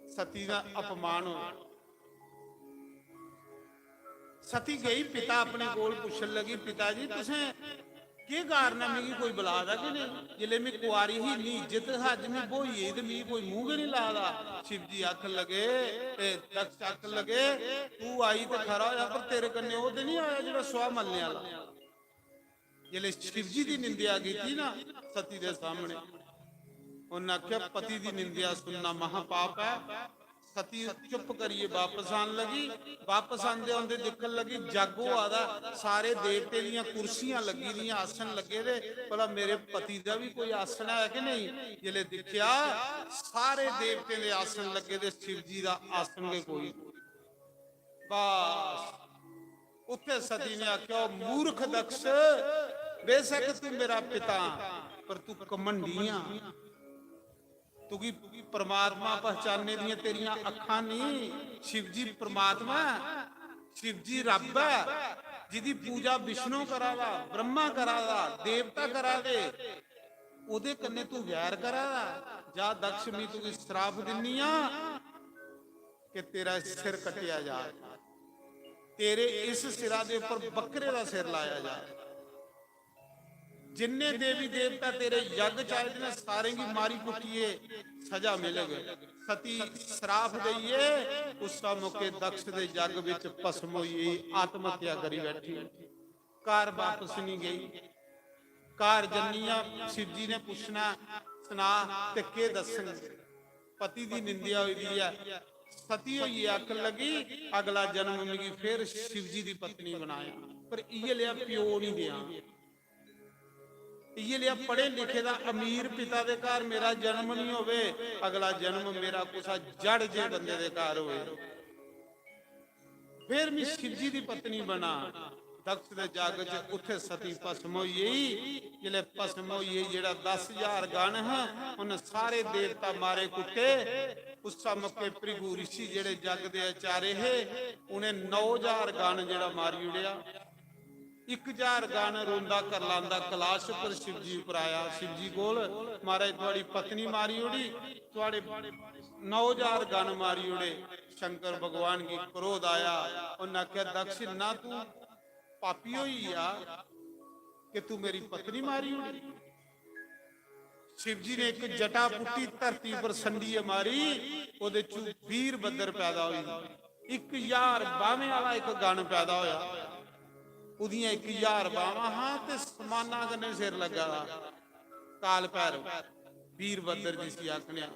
सती दा अपमान होया। सती गई पिता अपने कोल, पुच्छन लगी, "पिता जी, तुसें केह् कारण ऐ, मिगी कोई बुला दा कि नेईं? जिसलै में कुआरी ही, इन्नी इज्जत हा, अज्ज में ब्होई गेई ते मिगी कोई मूंह गै नेईं ला दा।" शिव जी आखन लगे, ते दक्ष आखन लगे, "तू आई ते खरा होया, पर तेरे कन्नै ओह् ते नेईं आया जेह्ड़ा सुआह् मलने आह्ला?" जिसलै शिव जी दी निंदेआ कीती ना सती दे सामने, उन्नै आखेआ, "पति दी निंदेआ सुनना महापाप ऐ।" सती चुप करियै वापस आन लगी। वापस आंदे आंदे दिक्खन लगी, जग होआ दा, सारे देवतें दियां कुर्सियां लग्गी दियां, आसन लग्गे दे, भला मेरे पति दा बी कोई आसन है कि नेईं? जिसलै दिक्खेआ, सारे देवतें दे आसन लग्गे दे, शिव जी दा आसन गै कोई। बस, उत्थे सती ने आखेआ, "ओ मूर्ख दक्ष, बेशक तू मेरा पिता, पर तू घमंडी आ। तुगी परमात्मा पहचानने दियां तेरियां अक्खां नहीं। शिव जी परमात्मा ऐ, शिव जी रब ऐ, जिदी पूजा विष्णु करा दा, ब्रह्मा करा दा, देवता करा दे, ओदे कन्नै तू वैर करा दा। जा दक्ष, मैं तुगी श्राप दिन्नी आं कि तेरा सिर कट्टेआ जा, तेरे इस सिरा दे उप्पर बकरे दा सिर लाया जा।" जिन्ने देवी देवता तेरे यज्ञ च आए दे न, सारें गी मारी कुट्टियै सजा मिलग। सती श्राप देइयै उस्सा मौके दक्ष दे यज्ञ बिच भस्म होई गेई, आत्महत्या करी बैठी। घर वापस नहीं गई। घर जन्नियां शिव जी ने पुच्छना, "सना ते केह् दस्सङ?" पति दी निंदेआ होई दी ऐ। सती होइयै आखन लगी, "अगला जन्म मिगी फिर शिव जी दी पत्नी बनाया, पर इयै लेआ प्यो नहीं देआं।" इयै लेआ पढ़े लिखे दा अमीर पिता दे घर मेरा जन्म नहीं होवे, अगला जन्म मेरा कुसा जड़ जे बंदे दे घर होवे, फिर मैं शिव जी दी पत्नी बना। दक्ष दे जग च उत्थे सती भस्म होई गेई। जिसलै भस्म होई गेई, जेड़ा दस हजार गण हा, उन्हें सारे देवता मारे कुट्टे। उस मौके भृगु ऋषि जेड़े जग दे आचार्य हे, उन्हें नौ हजार गण जेड़ा मारी उड़ेआ। इक हजार गन रोंदा करलांदा कलाश पर शिवजी उप्पर आया। शिवजी कोल, "महाराज, थुआड़ी पत्नी मारी ओड़ी, थुआड़े नौ हजार गन मारी ओड़े।" शंकर भगवान गी क्रोध आया। उन्नै आखेआ, "दक्ष, इन्ना तू पापी होई गेआ कि तू मेरी पत्नी मारी ओड़ी?" शिवजी ने इक जटा पुट्टी, धरती पर संडियै मारी, ओदे चू वीरभद्र पैदा होई। इक हजार बाह्वें आह्ला इक गण पैदा होया। ओदियां इक हजार बाह्वां हां ते समाना कन्नै सिर लग्गा दा। काल भैरव, वीरभद्र जिसी आखने आं।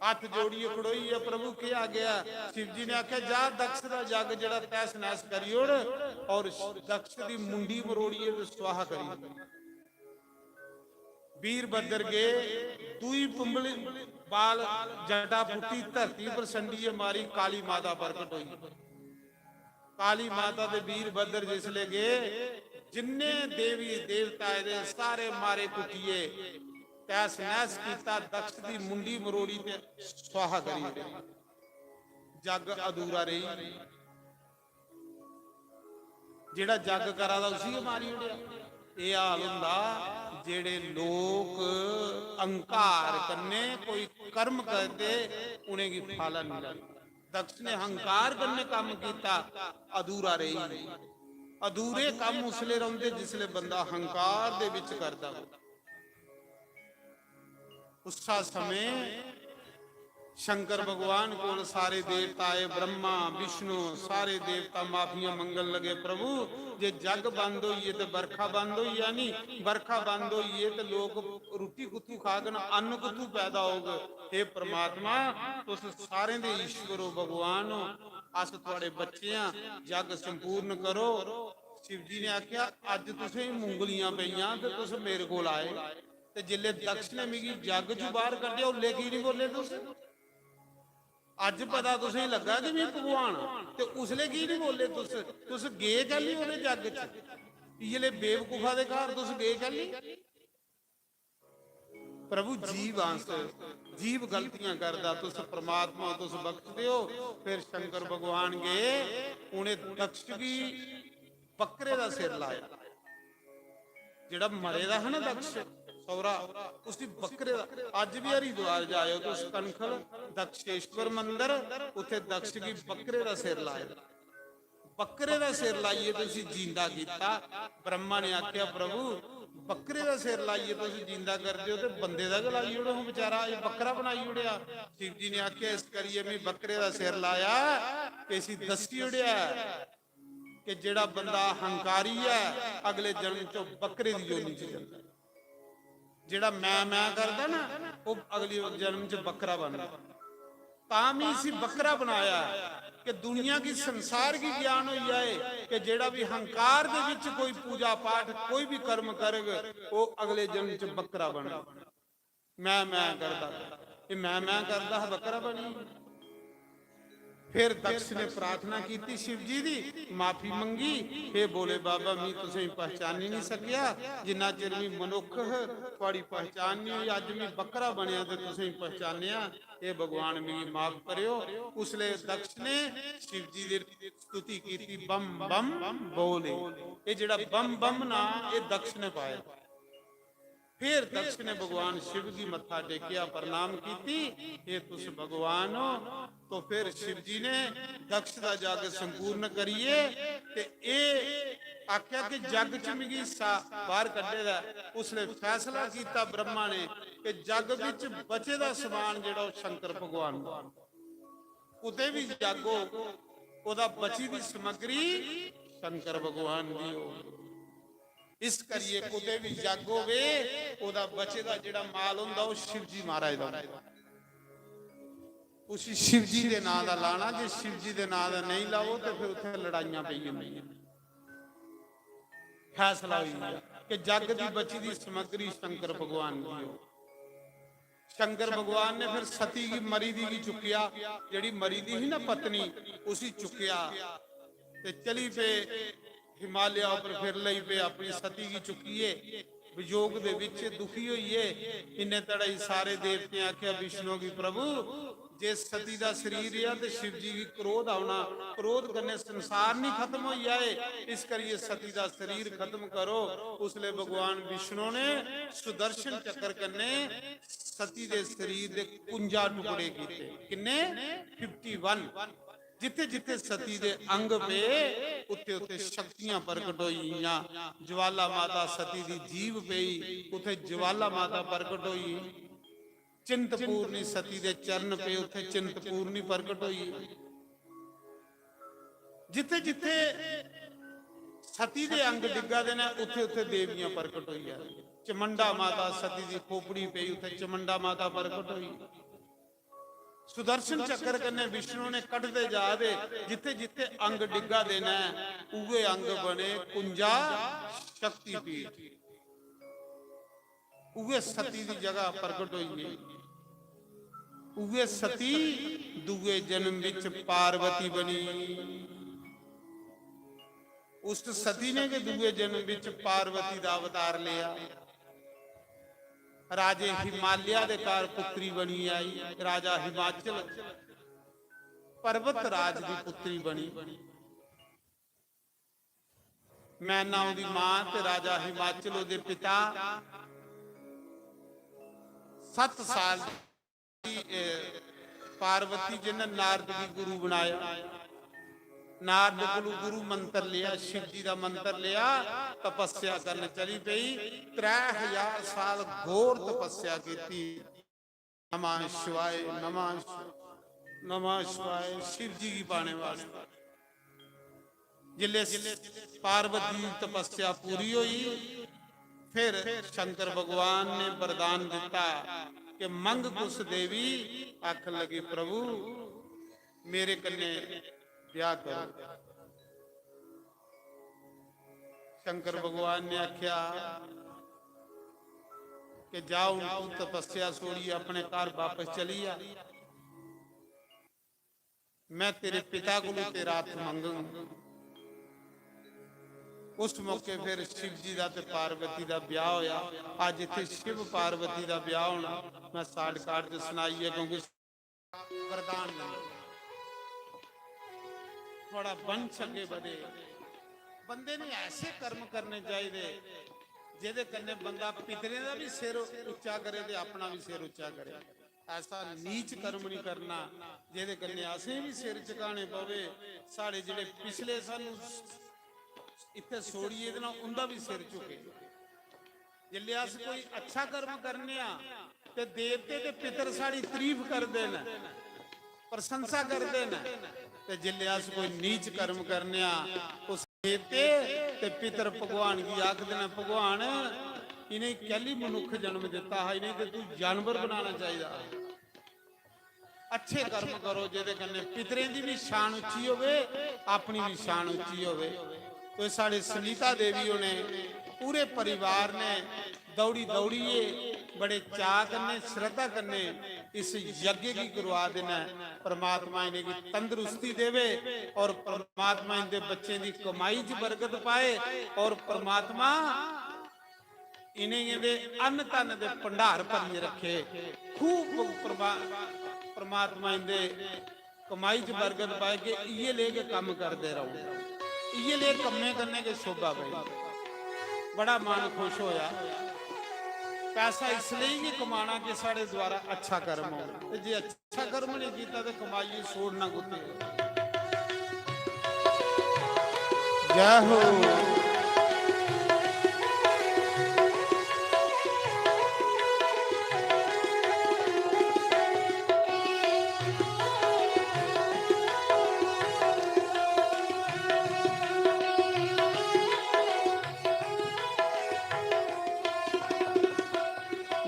हत्थ जोड़ियै खड़ोई गेआ, "प्रभु, केह् आ गया?" शिवजी ने आखेआ, "जा, दक्ष दा जग जेह्ड़ा तैस नैस करी ओड़, और दक्ष दी मुंडी मरोड़ियै ते स्वाहा करी ओड़।" वीरभद्र गे, दूई पुंबली बाल जटा पुट्टी, धरती पर संडियै मारी, काली माता प्रकट होई। काली माता दे वीरभद्र जिसले गे, जिन्ने देवी देवता आए दे सारे मारे कुट्टिये, तैस नैस कीता, दक्ष दी मुंडी मरोड़ी ते स्वाहा करी ओड़े। जग अधूरा रेही। जेड़ा जग करा दा उसी गै मारी ओड़ेआ। एह् हाल होंदा जेड़े लोक अहंकार कन्नै कोई कर्म करदे, उ'नेंगी फल नेईं लगदा। दक्ष ने अहंकार कन्नै कम्म कीता, अधूरा रेही। अधूरे कम्म उसले रौंदे जिसले बंदा अहंकार दे विच करदा होऐ। उस्सा समें शंकर भगवान कोल सारे देवता आए, ब्रह्मा, विष्णु, सारे देवता माफियां मंगन लगे, "प्रभु, जे जग बंद होइए ते बरखा बंद होई जानी, बरखा बंद होइए ते लोक रुट्टी कुत्थू खागन, अन्न कुत्थू पैदा होग? हे परमात्मा, तुस सारें दे ईश्वर हो, भगवान हो, अस थुआड़े बच्चे आं, जग संपूर्ण करो।" शिव जी ने आखेआ, "अज्ज तुसें मुंगलियां पेइयां ते तुस मेरे कोल आए।" ते जिसले दक्ष ने मिगी जग चू बाहर कड्ढेआ, उसले की नहीं बोले तुस? अज्ज पता तुसेंगी लग्गा कि मैं भगवान आं, ते उसले की नहीं बोले तुस? तुस गे कैली ओह्दे जग च? इयले बेवकूफा दे घर तुस गे कैली? प्रभु, जीव आं अस, जीव गलतियां करदा, तुस परमात्मा ओ, तुस बख्शदे ओ। फिर शंकर भगवान गे, उ'नें दक्ष गी बकरे दा सिर लाया। जेड़ा मरे दा हा ना दक्ष सौरा, उसी बकरे दा। अज्ज भी हरिद्वार जाओ तुस, कनखल दक्षेश्वर मंदर, उत्थे दक्ष गी बकरे दा सिर लाया। बकरे दा सिर लाइयै ते उसी जींदा कीता। ब्रह्मा ने आख्या, "प्रभु, बकरे दा सिर लाइयै तुस जींदा करदे हो ते बंदे दा गै लाई ओड़ो हां बेचारा, एह् बकरा बनाई ओड़ेआ।" शिव जी ने आख्या, "इस करियै मैं बकरे दा सिर लाया ते इसी दस्सी ओड़ेआ।" कि जेड़ा बंदा अहंकारी है, अगले जन्म च बकरे दी योनि च जंदा। जेड़ा मैं, मैं करदा ना, वो अगले जन्म च बकरा बनदा। तां मैं इसी बकरा बनाया कि दुनिया की, संसार की ज्ञान हो जाए कि जेड़ा भी अहंकार दे विच कोई पूजा पाठ, कोई भी कर्म करग, वो अगले जन्म च बकरा बनदा। मैं, मैं करदा, ये मैं, मैं करदा हा, बकरा बनी। फिर दक्ष ने प्रार्थना कीती शिव जी दी, माफी मंगी, "हे भोले बाबा, मी तुसें पहचानी नहीं सकेआ, जिन्ना चिर मी मनुख ह, थुआड़ी पहचान नहीं हुई। अज्ज मी बकरा बनेआ ते तुसें पहचानेआ। हे भगवान, मिगी माफ करेओ।" उसले दक्ष ने शिव जी दी स्तुति कीती, "बम बम बोले।" ये जेड़ा बम बम ना, ये दक्ष ने पाया। फिर दक्ष ने भगवान शिव गी मत्था टेकेआ, प्रणाम कीती, "हे तुस भगवान हो।" तो फिर शिव जी ने दक्ष दा जग संपूर्ण करिए ते एह् आखेआ कि जग च मिगी हिस्सा बाहर कड्ढे दा ऐ। उसले फैसला कीता ब्रह्मा ने कि जग बिच बचे दा समान जेह्ड़ा ओह् शंकर भगवान दा। कुतै बी जग होग, ओह्दा बची दी समग्री शंकर भगवान दी होग। इस करियै कुतै बी जग होवे, ओह्दा बचे दा जेह्ड़ा माल होंदा, ओह् शिव जी महाराज दा होंदा। उसी शिव जी दे नां दा लाना, जे शिव जी दे नां दा नेईं लाओ, ते फिर उत्थै लड़ाइयां पेई जंदियां। फैसला होई गेआ कि जग दी बची दी समग्री शंकर भगवान दी हो। शंकर भगवान ने फिर सती गी, मरी दी गी चुक्केआ, जेह्ड़ी मरी दी ही ना पत्नी, उसी चुक्केआ ते चली पे हिमालय उप्पर। फिर लई पे अपनी सती गी चुक्कियै, वियोग दे विच दुखी होइयै। इन्ने तड़े सारे देवतें आखेआ विष्णु गी, "प्रभु, जे सती दा शरीर रेहा ते शिव जी गी क्रोध औना, क्रोध कन्नै संसार निं खत्म होई जाए, इस करियै सती दा शरीर खत्म करो। उसलै भगवान विष्णु ने सुदर्शन चक्र कन्नै सती दे शरीर दे कुंजा टुकड़े कीते। किन्ने? Fifty one. जित्थे जित्थे सती दे अंग पे, उत्थे उत्थे शक्तियां प्रकट होई गेइयां। ज्वाला माता सती दी जीभ पेई, उत्थे ज्वाला माता प्रकट होई। चिंतपूर्णी सती दे चरण पे, उत्थे चिंतपूर्णी प्रकट होई। जिथे जिथे सती दे अंग डिग्गा दे ने, उत्थे उत्थे देवियां प्रकट होई जा। चमंडा माता सती दी खोपड़ी पेई, उत्थे चमंडा माता प्रकट होई। सुदर्शन चक्र कन्नै विष्णु ने कटदे जा दे, जिथे जिथे अंग डिग्गा दे ने, उए अंग बने कुंजा शक्तिपीठ। उए सती दी जगह प्रकट होई गई। उए सती दूए जन्म विच पार्वती बनी। उस सती ने गै दूए जन्म विच पार्वती दा अवतार लिया। राजे हिमालय दे घर पुत्री बनी आई, राजा हिमाचल पर्वत राज दी पुत्री बनी। मैना ओदी मां ते राजा हिमाचल ओदे पिता। सत्त साल दी, ए, पार्वती जी ने नारद गी गुरु बनाया। नारद कोलू गुरु मंत्र लिया, शिव जी दा मंत्र लिया, तपस्या करन चली पई। त्रै हजार साल घोर तपस्या कीती। नमः शिवाय, नमः शिवाय, नमः शिवाय, शिव जी गी पाने वास्तै। जिसले पार्वती दी तपस्या पूरी होई, फिर शंकर भगवान ने वरदान दिता कि मंग कुस देवी, आखन लगी, प्रभु, मेरे कन्ने ब्याह करो। शंकर भगवान ने आख्या कि जा, हुन तू तपस्या छोड़िए अपने घर वापस चली जा, मैं तेरे पिता कोलू तेरा हत्थ मंगंग। उस मौके फिर शिव जी दा ते पार्वती दा ब्याह होया। अज इत्थे शिव पार्वती दा ब्याह होना, मैं shortcut च सनाइए, क्योंकि वरदान नहीं। थोड़ा वंश अगे बढ़े। बंदे ने ऐसे कर्म करने चाहिए जेदे कन्ने बंदा पितरें दा भी सिर उच्चा करे ते अपना भी सिर उच्चा करे। ऐसा नीच कर्म नहीं करना जेदे कन्ने असें भी सिर झुकाने पवे। साढ़े जेड़े पिछले सानू इत्थे छोड़िए ते ना उंदा भी सिर झुके। जिसले अस कोई अच्छा कर्म करने आ ते देवते ते पितर साड़ी तारीफ करदे न, प्रशंसा करदे न, ते जिसले अस कोई नीच कर्म करने आ, उस देवते ते पितर भगवान गी आखदे न, "भगवान, इ'नें कैली मनुक्ख जन्म दित्ता हा, इ'नें ते तू जानवर बनाना चाहिदा हा।" अच्छे कर्म करो, जेह्दे कन्नै पितरें दी भी शान उच्ची होवे, अपनी भी शान उच्ची होवे। तो साढ़े सुनीता देवी होने, पूरे परिवार ने दौड़ी दौड़िए बड़े चाऽ कन्नै, श्रद्धा कन्नै इस यज्ञ गी करवा देना। परमात्मा इ'नेंगी तंदरुस्ती देवे और परमात्मा इंदे बच्चें दी कमाई च बरकत पाए और परमात्मा इ'नेंगी दे अन्न धन दे भंडार भरियै रखे। खूब परमा-, परमात्मा इंदे कमाई च बरकत पाए कि इ'यै लेह गै कम्म करदे रहो, इ'यै लेह कम्में कन्नै गै शोभा पई। बड़ा मन खुश होया। पैसा इसलिए गै कमाना कि साढ़े द्वारा अच्छा कर्म हो, ते जे अच्छा कर्म नहीं कीता ते कमाइए छोड़ना कुत्ते। जय हो।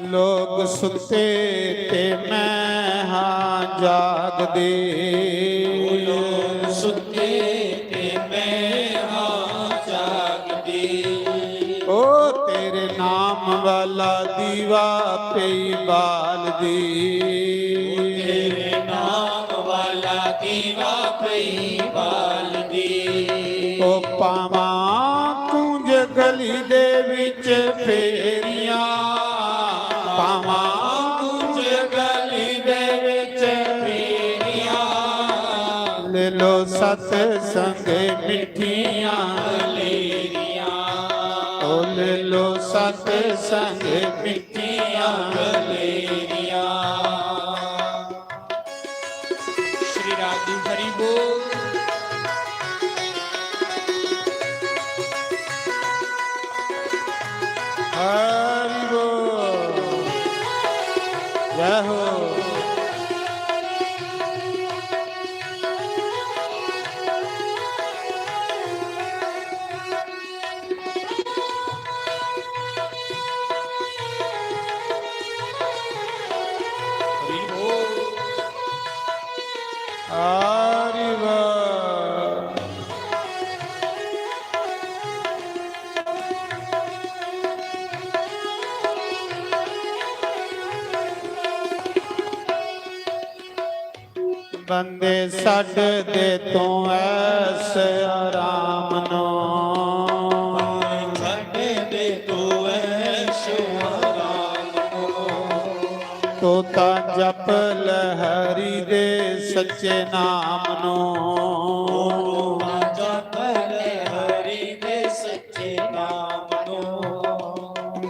लोग सुते ते मैं हाँ जागदे। लोग सुते ते मैं हाँ जागदे। ओ तेरे नाम वाला दीवा पई बालदी। ओ तेरे नाम वाला दीवा पई बालदी। ओ पावां कुंज गली दे विच फेरियां, पावां कुंज गली दे विच फेरियां। लो सत्संग मिठियां लेरियां, ओ ले लो सत्संग मिठियां लेरियां। श्री राधे हरि बोल। हरि बोल। जय हो। हरि बोल। हरि बोल। बंदे छड्डदे तूं ऐश आराम नू। छड्डदे तूं ऐश आराम नू। तूं तां जप ले हरि दे सच्चे नाम नू। तूं तां जप ले हरि दे सच्चे नाम नू।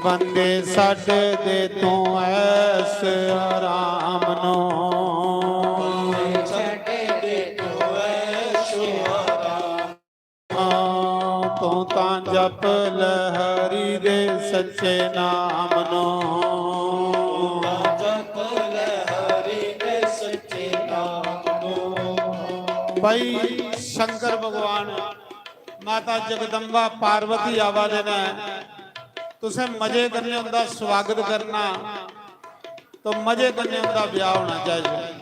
बंदे छड्डदे तूं ऐश आराम नू। छड्डदे तूं ऐश आराम। तूं तां जप ले हरि दे सच्चे नाम नू। जप ले हरि दे सच्चे नाम नू। भाई शंकर भगवान, माता जगदम्बा पार्वती आवा दे न, तुसें मजे कन्नै उंदा स्वागत करना, तो मजे कन्नै उंदा ब्याह होना चाहिए।